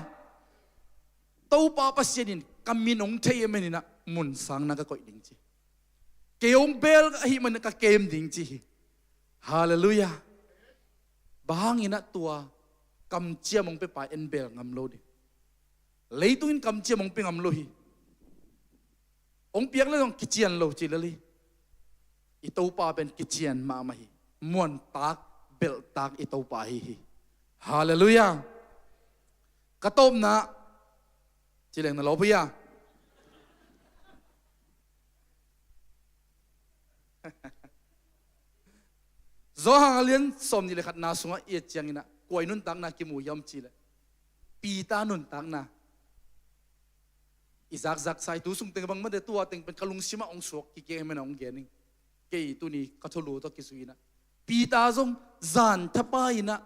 Topa Pasian in ka min hong thei ahih maninah mun sangna ka koih ding ci. Kei hong bel ahih manin ka kem ding ci hi. Halleluiah. Bang hanginah tua kamciam hong pia pa en bel ngam lo ding. Leitung in kamciam hong pia ngam lo hi. Hong piak le zong kician lo ci lel hi. I Topa pen kician mahmah hi. Muantak, belhtak i Topa ahi hi. Halleluiah. Ka tawpna, ci leng na lawp hi a. Johan a lian sawmnih le khatna sungah i et cianginah kua i nuntakna kimu hiam cihleh, Peter nuntakna i zakzaksa hi. Tu sungteng bang mate, tua teng pen ka lungsimah hong suak kikei hi, mena hong gen ing. Kei tuni ka thulu tawh kizui inah, Peter zong zan thapa inah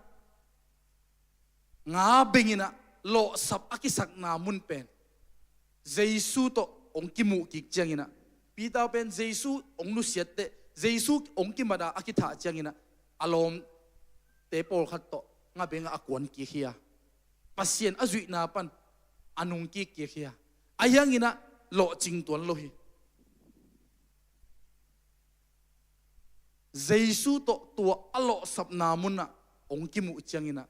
nga benginah lawhsap a kisakna mun pen Jesu tawh hong kimuh kik cianginah, Peter pen Jesu hong nusiatteh, Jesu hong kimat a a kithah cianginah a lawmte pawlkhat tawh nga bengah a kuan kik hi a, Pasian a zuihna pan a nung kik kik hi a, ahi hanginah lawhcing tuan lo hi. Jesu tawh tua a lawhsapna munah hong kimuh cianginah,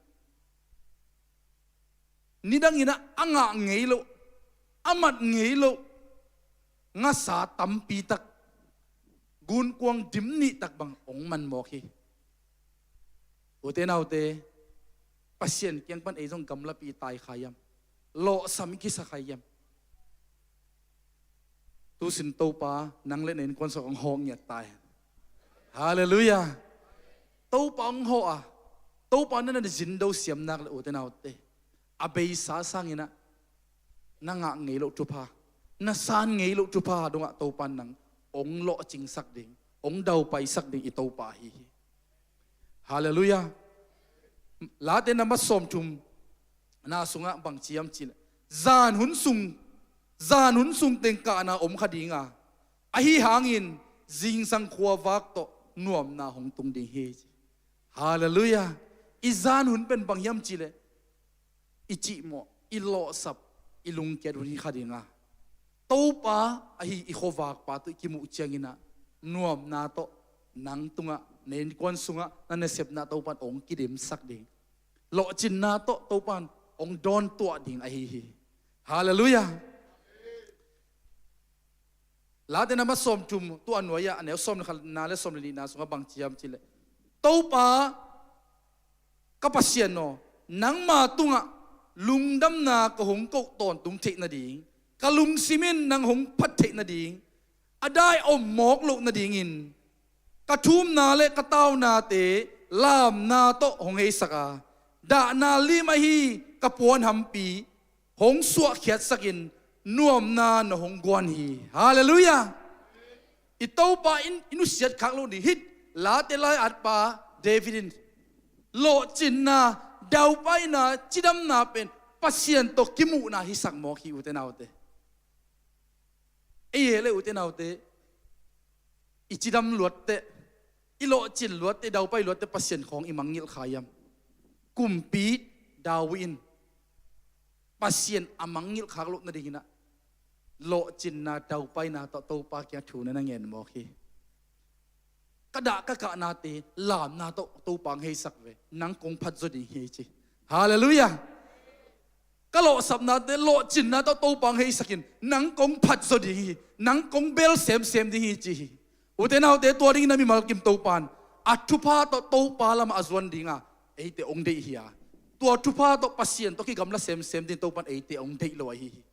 nidanginah a ngah ngei loh, a mat ngei loh ngasa tampi tak, gunkuang dim nih tak bang hong man mawk hi. Ute naute, Pasian kiang pan ei zong gamlapi i tai kha hiam? Lawhsam i kisa kha hiam? Tusin Topa nang le na innkuan sungah hong hawh ngiat ta hen. Halleluiah. Topa hong hawh a, Topa na na zin do siam nak le, ute naute, a beisa sangin ah na ngah ngei loh thupha, na san ngei loh thupha dongah Topa nang hong lawhcingsak ding, hong daupaisak ding i Topa ahi hi. Halleluiah. Late number sawmthum na sungah bang ci hiam cih leh, zan hun sung, zan hun sung teng kahna om kha ding a, ahi hangin zingsang khuavak tawh nuamna hong tung ding hi, ci. Halleluiah. I zan hun pen bang hiam cih leh, i cihmawh, i lawhsap, i lungkiat hun hi kha ding a, Topa ahi i khuavakpa tawh i kimuh ciangin ah nuamna tawh nang tungah, na innkuan sungah na nasepna Topa in hong kidimsak ding, lawhcinna tawh Topa in hong dawntuah ding ahi hi. Halleluiah. Late number sawmthum, tua nuai-ah a neu sawm le khatna le sawm le nihna sungah bang ci hiam cih leh, Topa ka Pasian aw, nangma tungah lungdamna ka hong koh tawntung theih nading, ka lungsim in nang hong phat theih nading, a dai om mawk loh nadingin ka thumna le ka taunate lamna tawh hong heisak a, dahna lim ahi ka puanhampi hong suahkhiatsakin nuamna na hong guan hi. Halleluiah. I Topa in i nusiat khak loh ding hi. Late lai-atpa David in lawhcinna, daupaina, cidamna pen Pasian tawh kimuhna hisak mawk hi, ute naute. Ei he le, ute naute, i cidam luatteh, i lawhcin luatteh, i daupai luatteh Pasian khawng i mangngilh kha hiam? Kumpi David in Pasian a mangngilh khak loh nadingin ah lawhcinna, daupaina tawh Topa kiang thu na na ngen mawk hi. Ka dah ka kahnate lamna tawh Topa hong heisak ve, nang kong phat zaw ding hi, ci. Halleluiah. Ka lawhsapnate, lawhcinna tawh Topa hong heisakin nang kong phat zaw ding hi, nang kong bel semsem ding hi, ci hi. Ute naute, tua dingin ah mimal kim Topa in a thupha tawh Topa lamah a zuan ding a, eite hong deih hi a, tua thupha tawh Pasian tawh kigamla semsem ding Topa in eite hong deih lo ahi hi.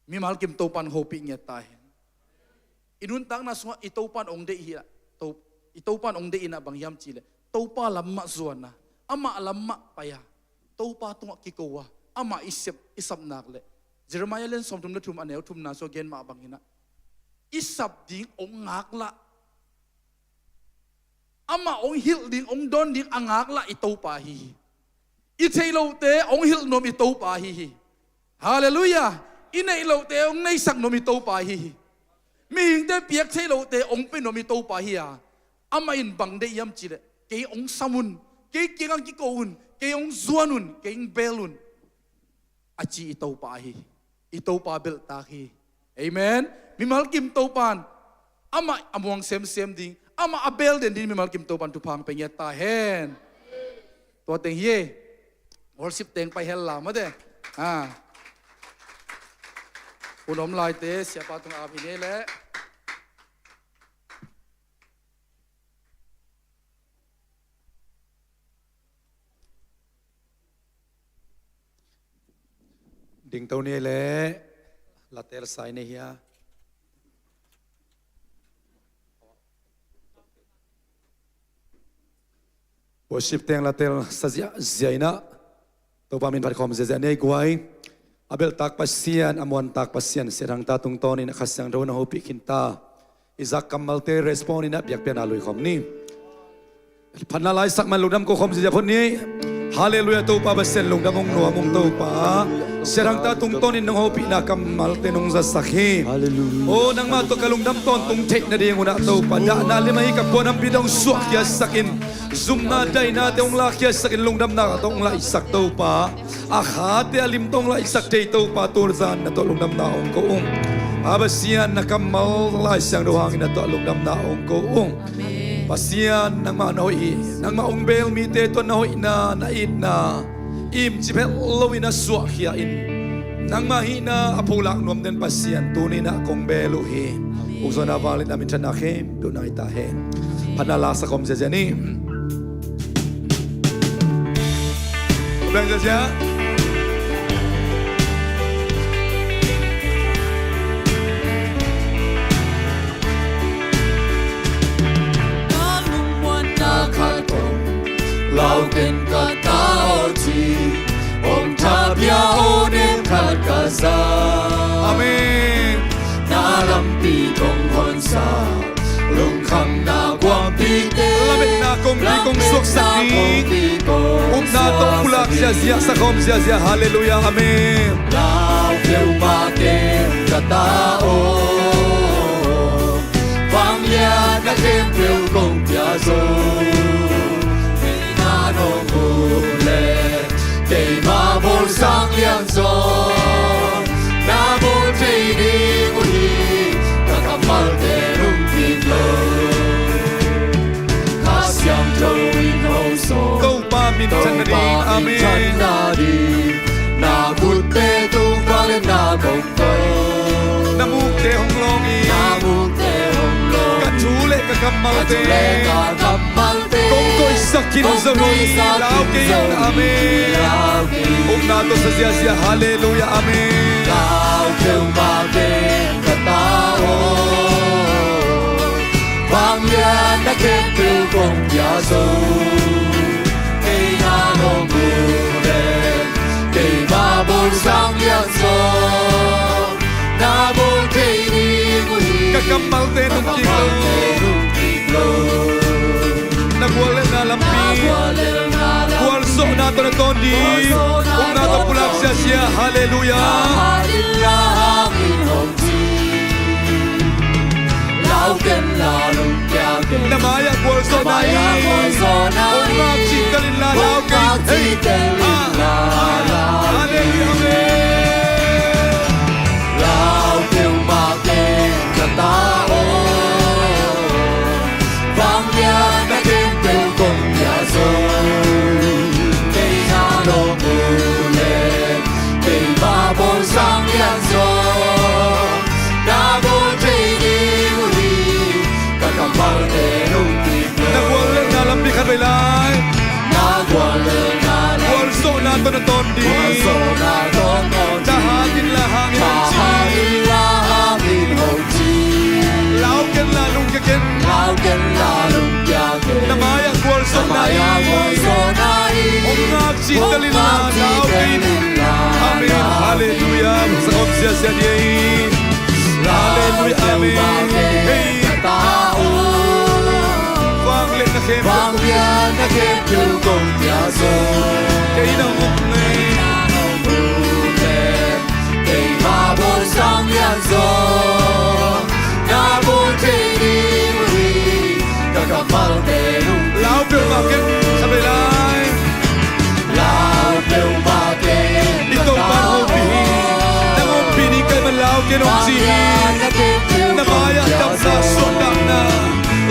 Mimal kim Topa in hopih ngiat ta hen. I nuntakna sungah i Topa in hong deih hi a, To-, i Topa in hong deih in ah bang hiam cih leh, Topa lam mah zuan a, amah lam mah pai a, Topa tungah kiko a, amah i sep, i sap nak leh, Jeremiah lian sawmthum le thum a neu thumna sungah gen mah bangin ah, i sap ding hong ngaklah, amah hong hilh ding, hong dawn ding a ngaklah i Topa ahi hi. I theih lohte hong hilh nuam i Topa ahi hi. Halleluiah. I neih lohte hong neisak nuam i Topa ahi hi. Mihingte piak theih lohte hong pia nuam i Topa ahi a, amah in bang deih hiam cih leh, kei hong sam un, kei kiangah kiko un, kei hong zuan un, kei hong bel un, a ci i Topa ahi hi. I Topa belhtak hi. Amen. Mimal kim Topa in amah a muang semsem ding, amah a bel den ding mimal kim Topa in thupha hong pia ngiat ta hen. Tua teng hi e. Worship teng pai hen la, mate. Ha. Hun om laite siapa tungah ap hi ni leh. Dingto ni leh, la tel sa i nei hia? Worship teng la tel sa ziahziah in ah, Topa min phat khawm ziahziah ni ei guai. A belhtak Pasian, a muantak Pasian, siathangta tungtawnin a Kha Siangtho na hopih khinta, i zak kammalte respond in ah biakpiakna lui khawm ni. Phatna la i sak man lungdam ko khawm ziahziah phot ni. Halleluiah, Topa Pasian lungdam ung, nuam ung Topa. Siathangta tungtawnin nong hopihna kammalte nong zasak hi. Halleluiah. O, nangmah tawh ka lungdam tawntung theih nadingun ah Topa, dahna lim ahi ka puanhampi tawh hong suahkhiatsakin, zumna dainate hong lakkhiatsakin, lungdamna tawh hong laihsak Topa, a khate a lim tawh hong laihsak thei Topa, tu zan na tawh lungdamna hong ko ung. A Pasian, na kammal Lai Siangtho hangin na tawh lungdamna hong ko ung. Amen. Pasian, nangmah na hoih hi. Nangmah hong bel mite tawh na hoihna, na itna imcip het loin a suahkhia in, nangmah hihna a pholak nuam den Pasian tuni-in ah kong bel uh hi. Amen. Ukzawhna vangliatna minthanna khempeuh nang hi ta hen. Amen. Phatna la sak khawm ziahziah ni. Beng ziahziah. Lau ken ka ta aw ci, hong thapia aw nem khat ka za. Amen. Na lampi kong honsa, lungkhamna kuampite, lametna kongpi kong suaksak ding, upna tawh pulak ziazia, sakhawm ziazia. Halleluiah. Amen. Lau peuhmah ken ka ta aw, vangliatna khempeuh kong pia zo. Kei na nong ut leh, keima bawl sang lian zaw, na bawl thei ding uh hi. Ka kammalte nungkik lo, Kha Siangtho in hong sawm. Topa minthanna ding. Amen. Na gutte tung vangliatna kong Na mukte hong lawng hi. Na mukte hong lawng hi. Ka thu le ka kammalte, ka thu le ka kammalte kong koihsak khin zo hi. Kong koihsak khin zo hi. Lau kei in. Amen. Lau kei in. Upna tawh sa ziazia. Halleluiah. Amen. Lau peuhmah ken ka ta aw, vangliatna khempeuh kong pia zo. Kei na nong ut leh, keima bawl sang lian zaw, na bawl thei ding uh hi. Ka kammalte nungkik lo. Ka kammalte nungkik lo. Na guallelhna lampi, na guallelhna lampi, gualzawhna tawh na tawn ding, gualzawhna tawh na tawn ding, upna tawh pulak ziazia. Halleluiah. Ka ha ding la hang in hong ci. Lau ken la, lungkia ken. Na mai-ah gualzawhna hi. Na mai-ah gualzawhna hi. Hong ngak cihtel inla, lau kei in. Hong ngak cihtel inla, lau kei in. Ah, ah, halleluiah, amen. Lau peuhmah ken ka ta aw, vangliatna khempeuh kong pia zo. Kei na nong ut leh, keima bawl sang lian zaw, na bawl thei ding uh hi. Ka kammalte nungkik lo. Na guallelhna lampi khat vei lai. Na guallelhna lampi. Gualzawhna tawh na tawn ding. Gualzawhna tawh na tawn ding. Ka ha ding la hang in hong ci. Ka ha ding la hang in hong ci. Lau ken la, lungkia ken. Lau ken la, lungkia ken. Na mai-ah gualzawhna hi. Na mai-ah gualzawhna hi. Hong ngak cihtel inla, lau kei in. Amen. Halleluiah. Sa om ziazia ding. Halleluiah. Amen. Hei. Vangliatna khempeuh, vangliatna khempeuh kong pia zo. Kei na hong ut leh, keima bawl sang lian zaw, na bawl thei ding uh hi. Ka kammalte nungkik lo. Lau peuhmah ken, sa vei lai. Lau peuhmah ken. I Topa hong ompih hi. Nang ompih ding ka hih man lau ken hong ci hi. Na mai-ah damna, suahtakna,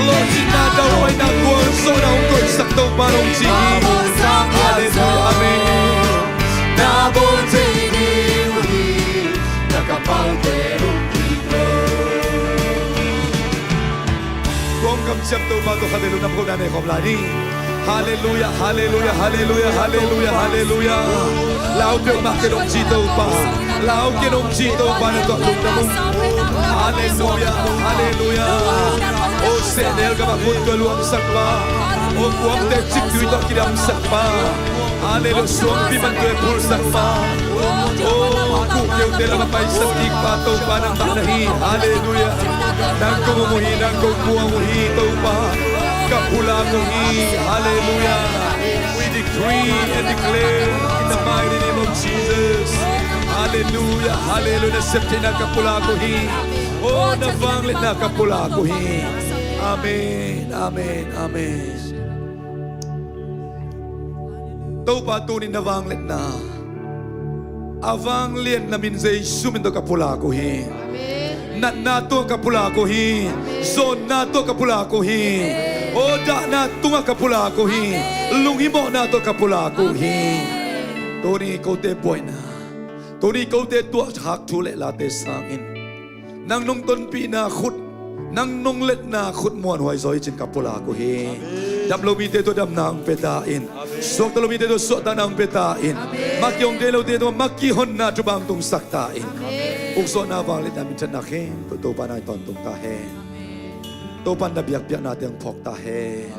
lawhcinna, daupaina, gualzawhna hong koihsak Topa hong ci hi. Halleluiah. Amen. Na bawl thei ding uh hi. Ka kammalte nungkik lo. Kong kamciam Topa tawh khatvei lungdam kohna nei khawm lai ni. Halleluiah, halleluiah, halleluiah, halleluiah, halleluiah. Lau peuhmah ken hong ci Topa. Lau ken hong ci Topa na tawh lungdam ung. Halleluiah, halleluiah. O sehnel gamah guntua luangsak pa. O kuangte ciktui tawh kidamsak pa. Halleluiah. Suangpi mantui phulsak pa. O kuhkeute lamah paisak kik pa Topa nangmah na hi. Halleluiah. Nang kong om uh hi, nang kong kuang uh hi Topa. Ka pulak uh hi. Halleluiah. We decree and declare in the mighty name of Jesus. Halleluiah. Halleluiah. Na septheihna ka pulak uh hi. O na vangliatna ka pulak uh hi. Amen. Amen. Amen. Topa, tuni-in na vangliatna, a vanglian na min Jesu min tawh ka pulak uh hi. Amen. Natna tungah ka pulak uh hi. Amen. Zawnna tungah ka pulak uh hi. Amen. O dahna tungah ka pulak uh hi. Amen. Lunghimawhna tawh ka pulak uh hi. Amen. Tuni kote buaina, tuni kote tuahkhak thu le late sangin nang nong tonpihna khut, nang nong letna khut muanhuai zaw hi ci-in ka pulak uh hi. Amen. Dam lo mite tawh damna hong pia ta in. Amen. Suakta lo mite tawh suahtakna hong pia ta in. Amen. Mah kihong thei lote tawh mah kihonna thupha hong tungsak ta in. Amen. Ukzawhna, vangliatna, minthanna khempeuh Topa nang in tawntung ta hen. Amen. Topa in na biakpiaknate hong phawk ta hen.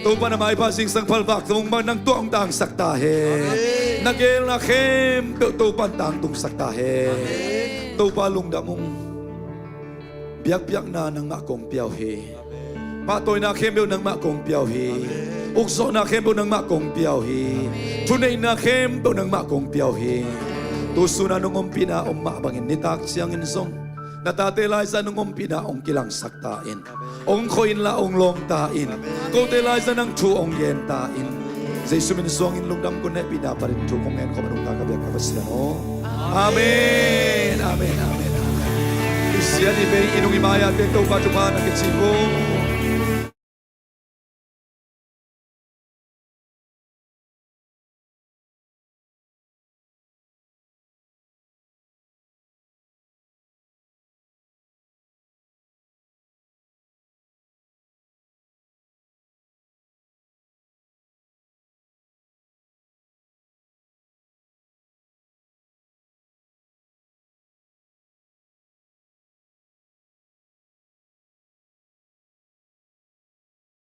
Topa in na maipha zingsang phalvak zong bang nang tua hong tangsak ta hen. Na geelna khempeuh Topa in tangtungsak ta hen. Topa lungdam ung. Biakpiakna nangmah kong pia uh hi. Pahtawina khempeuh nangmah kong pia uh hi. Ukzawhna khempeuh nangmah kong pia uh hi. Thuneihna khempeuh nangmah kong pia uh hi. Tusun a nong ompihna om mah bangin nitak ciangin zong na tate laizah nong ompihna hong kilangsak ta in. Hong khawh inla hong lawng ta in. Kote laizah nang thu hong gen ta in. Jesu min suangin lungdam, kong hehpihna panin thu kong ngen khawm a nungta ka biak ka Pasian aw. Amen. Amen. Amen. Amen. I siat i bei i nung i mai-ate Topa thupha na kicing ung.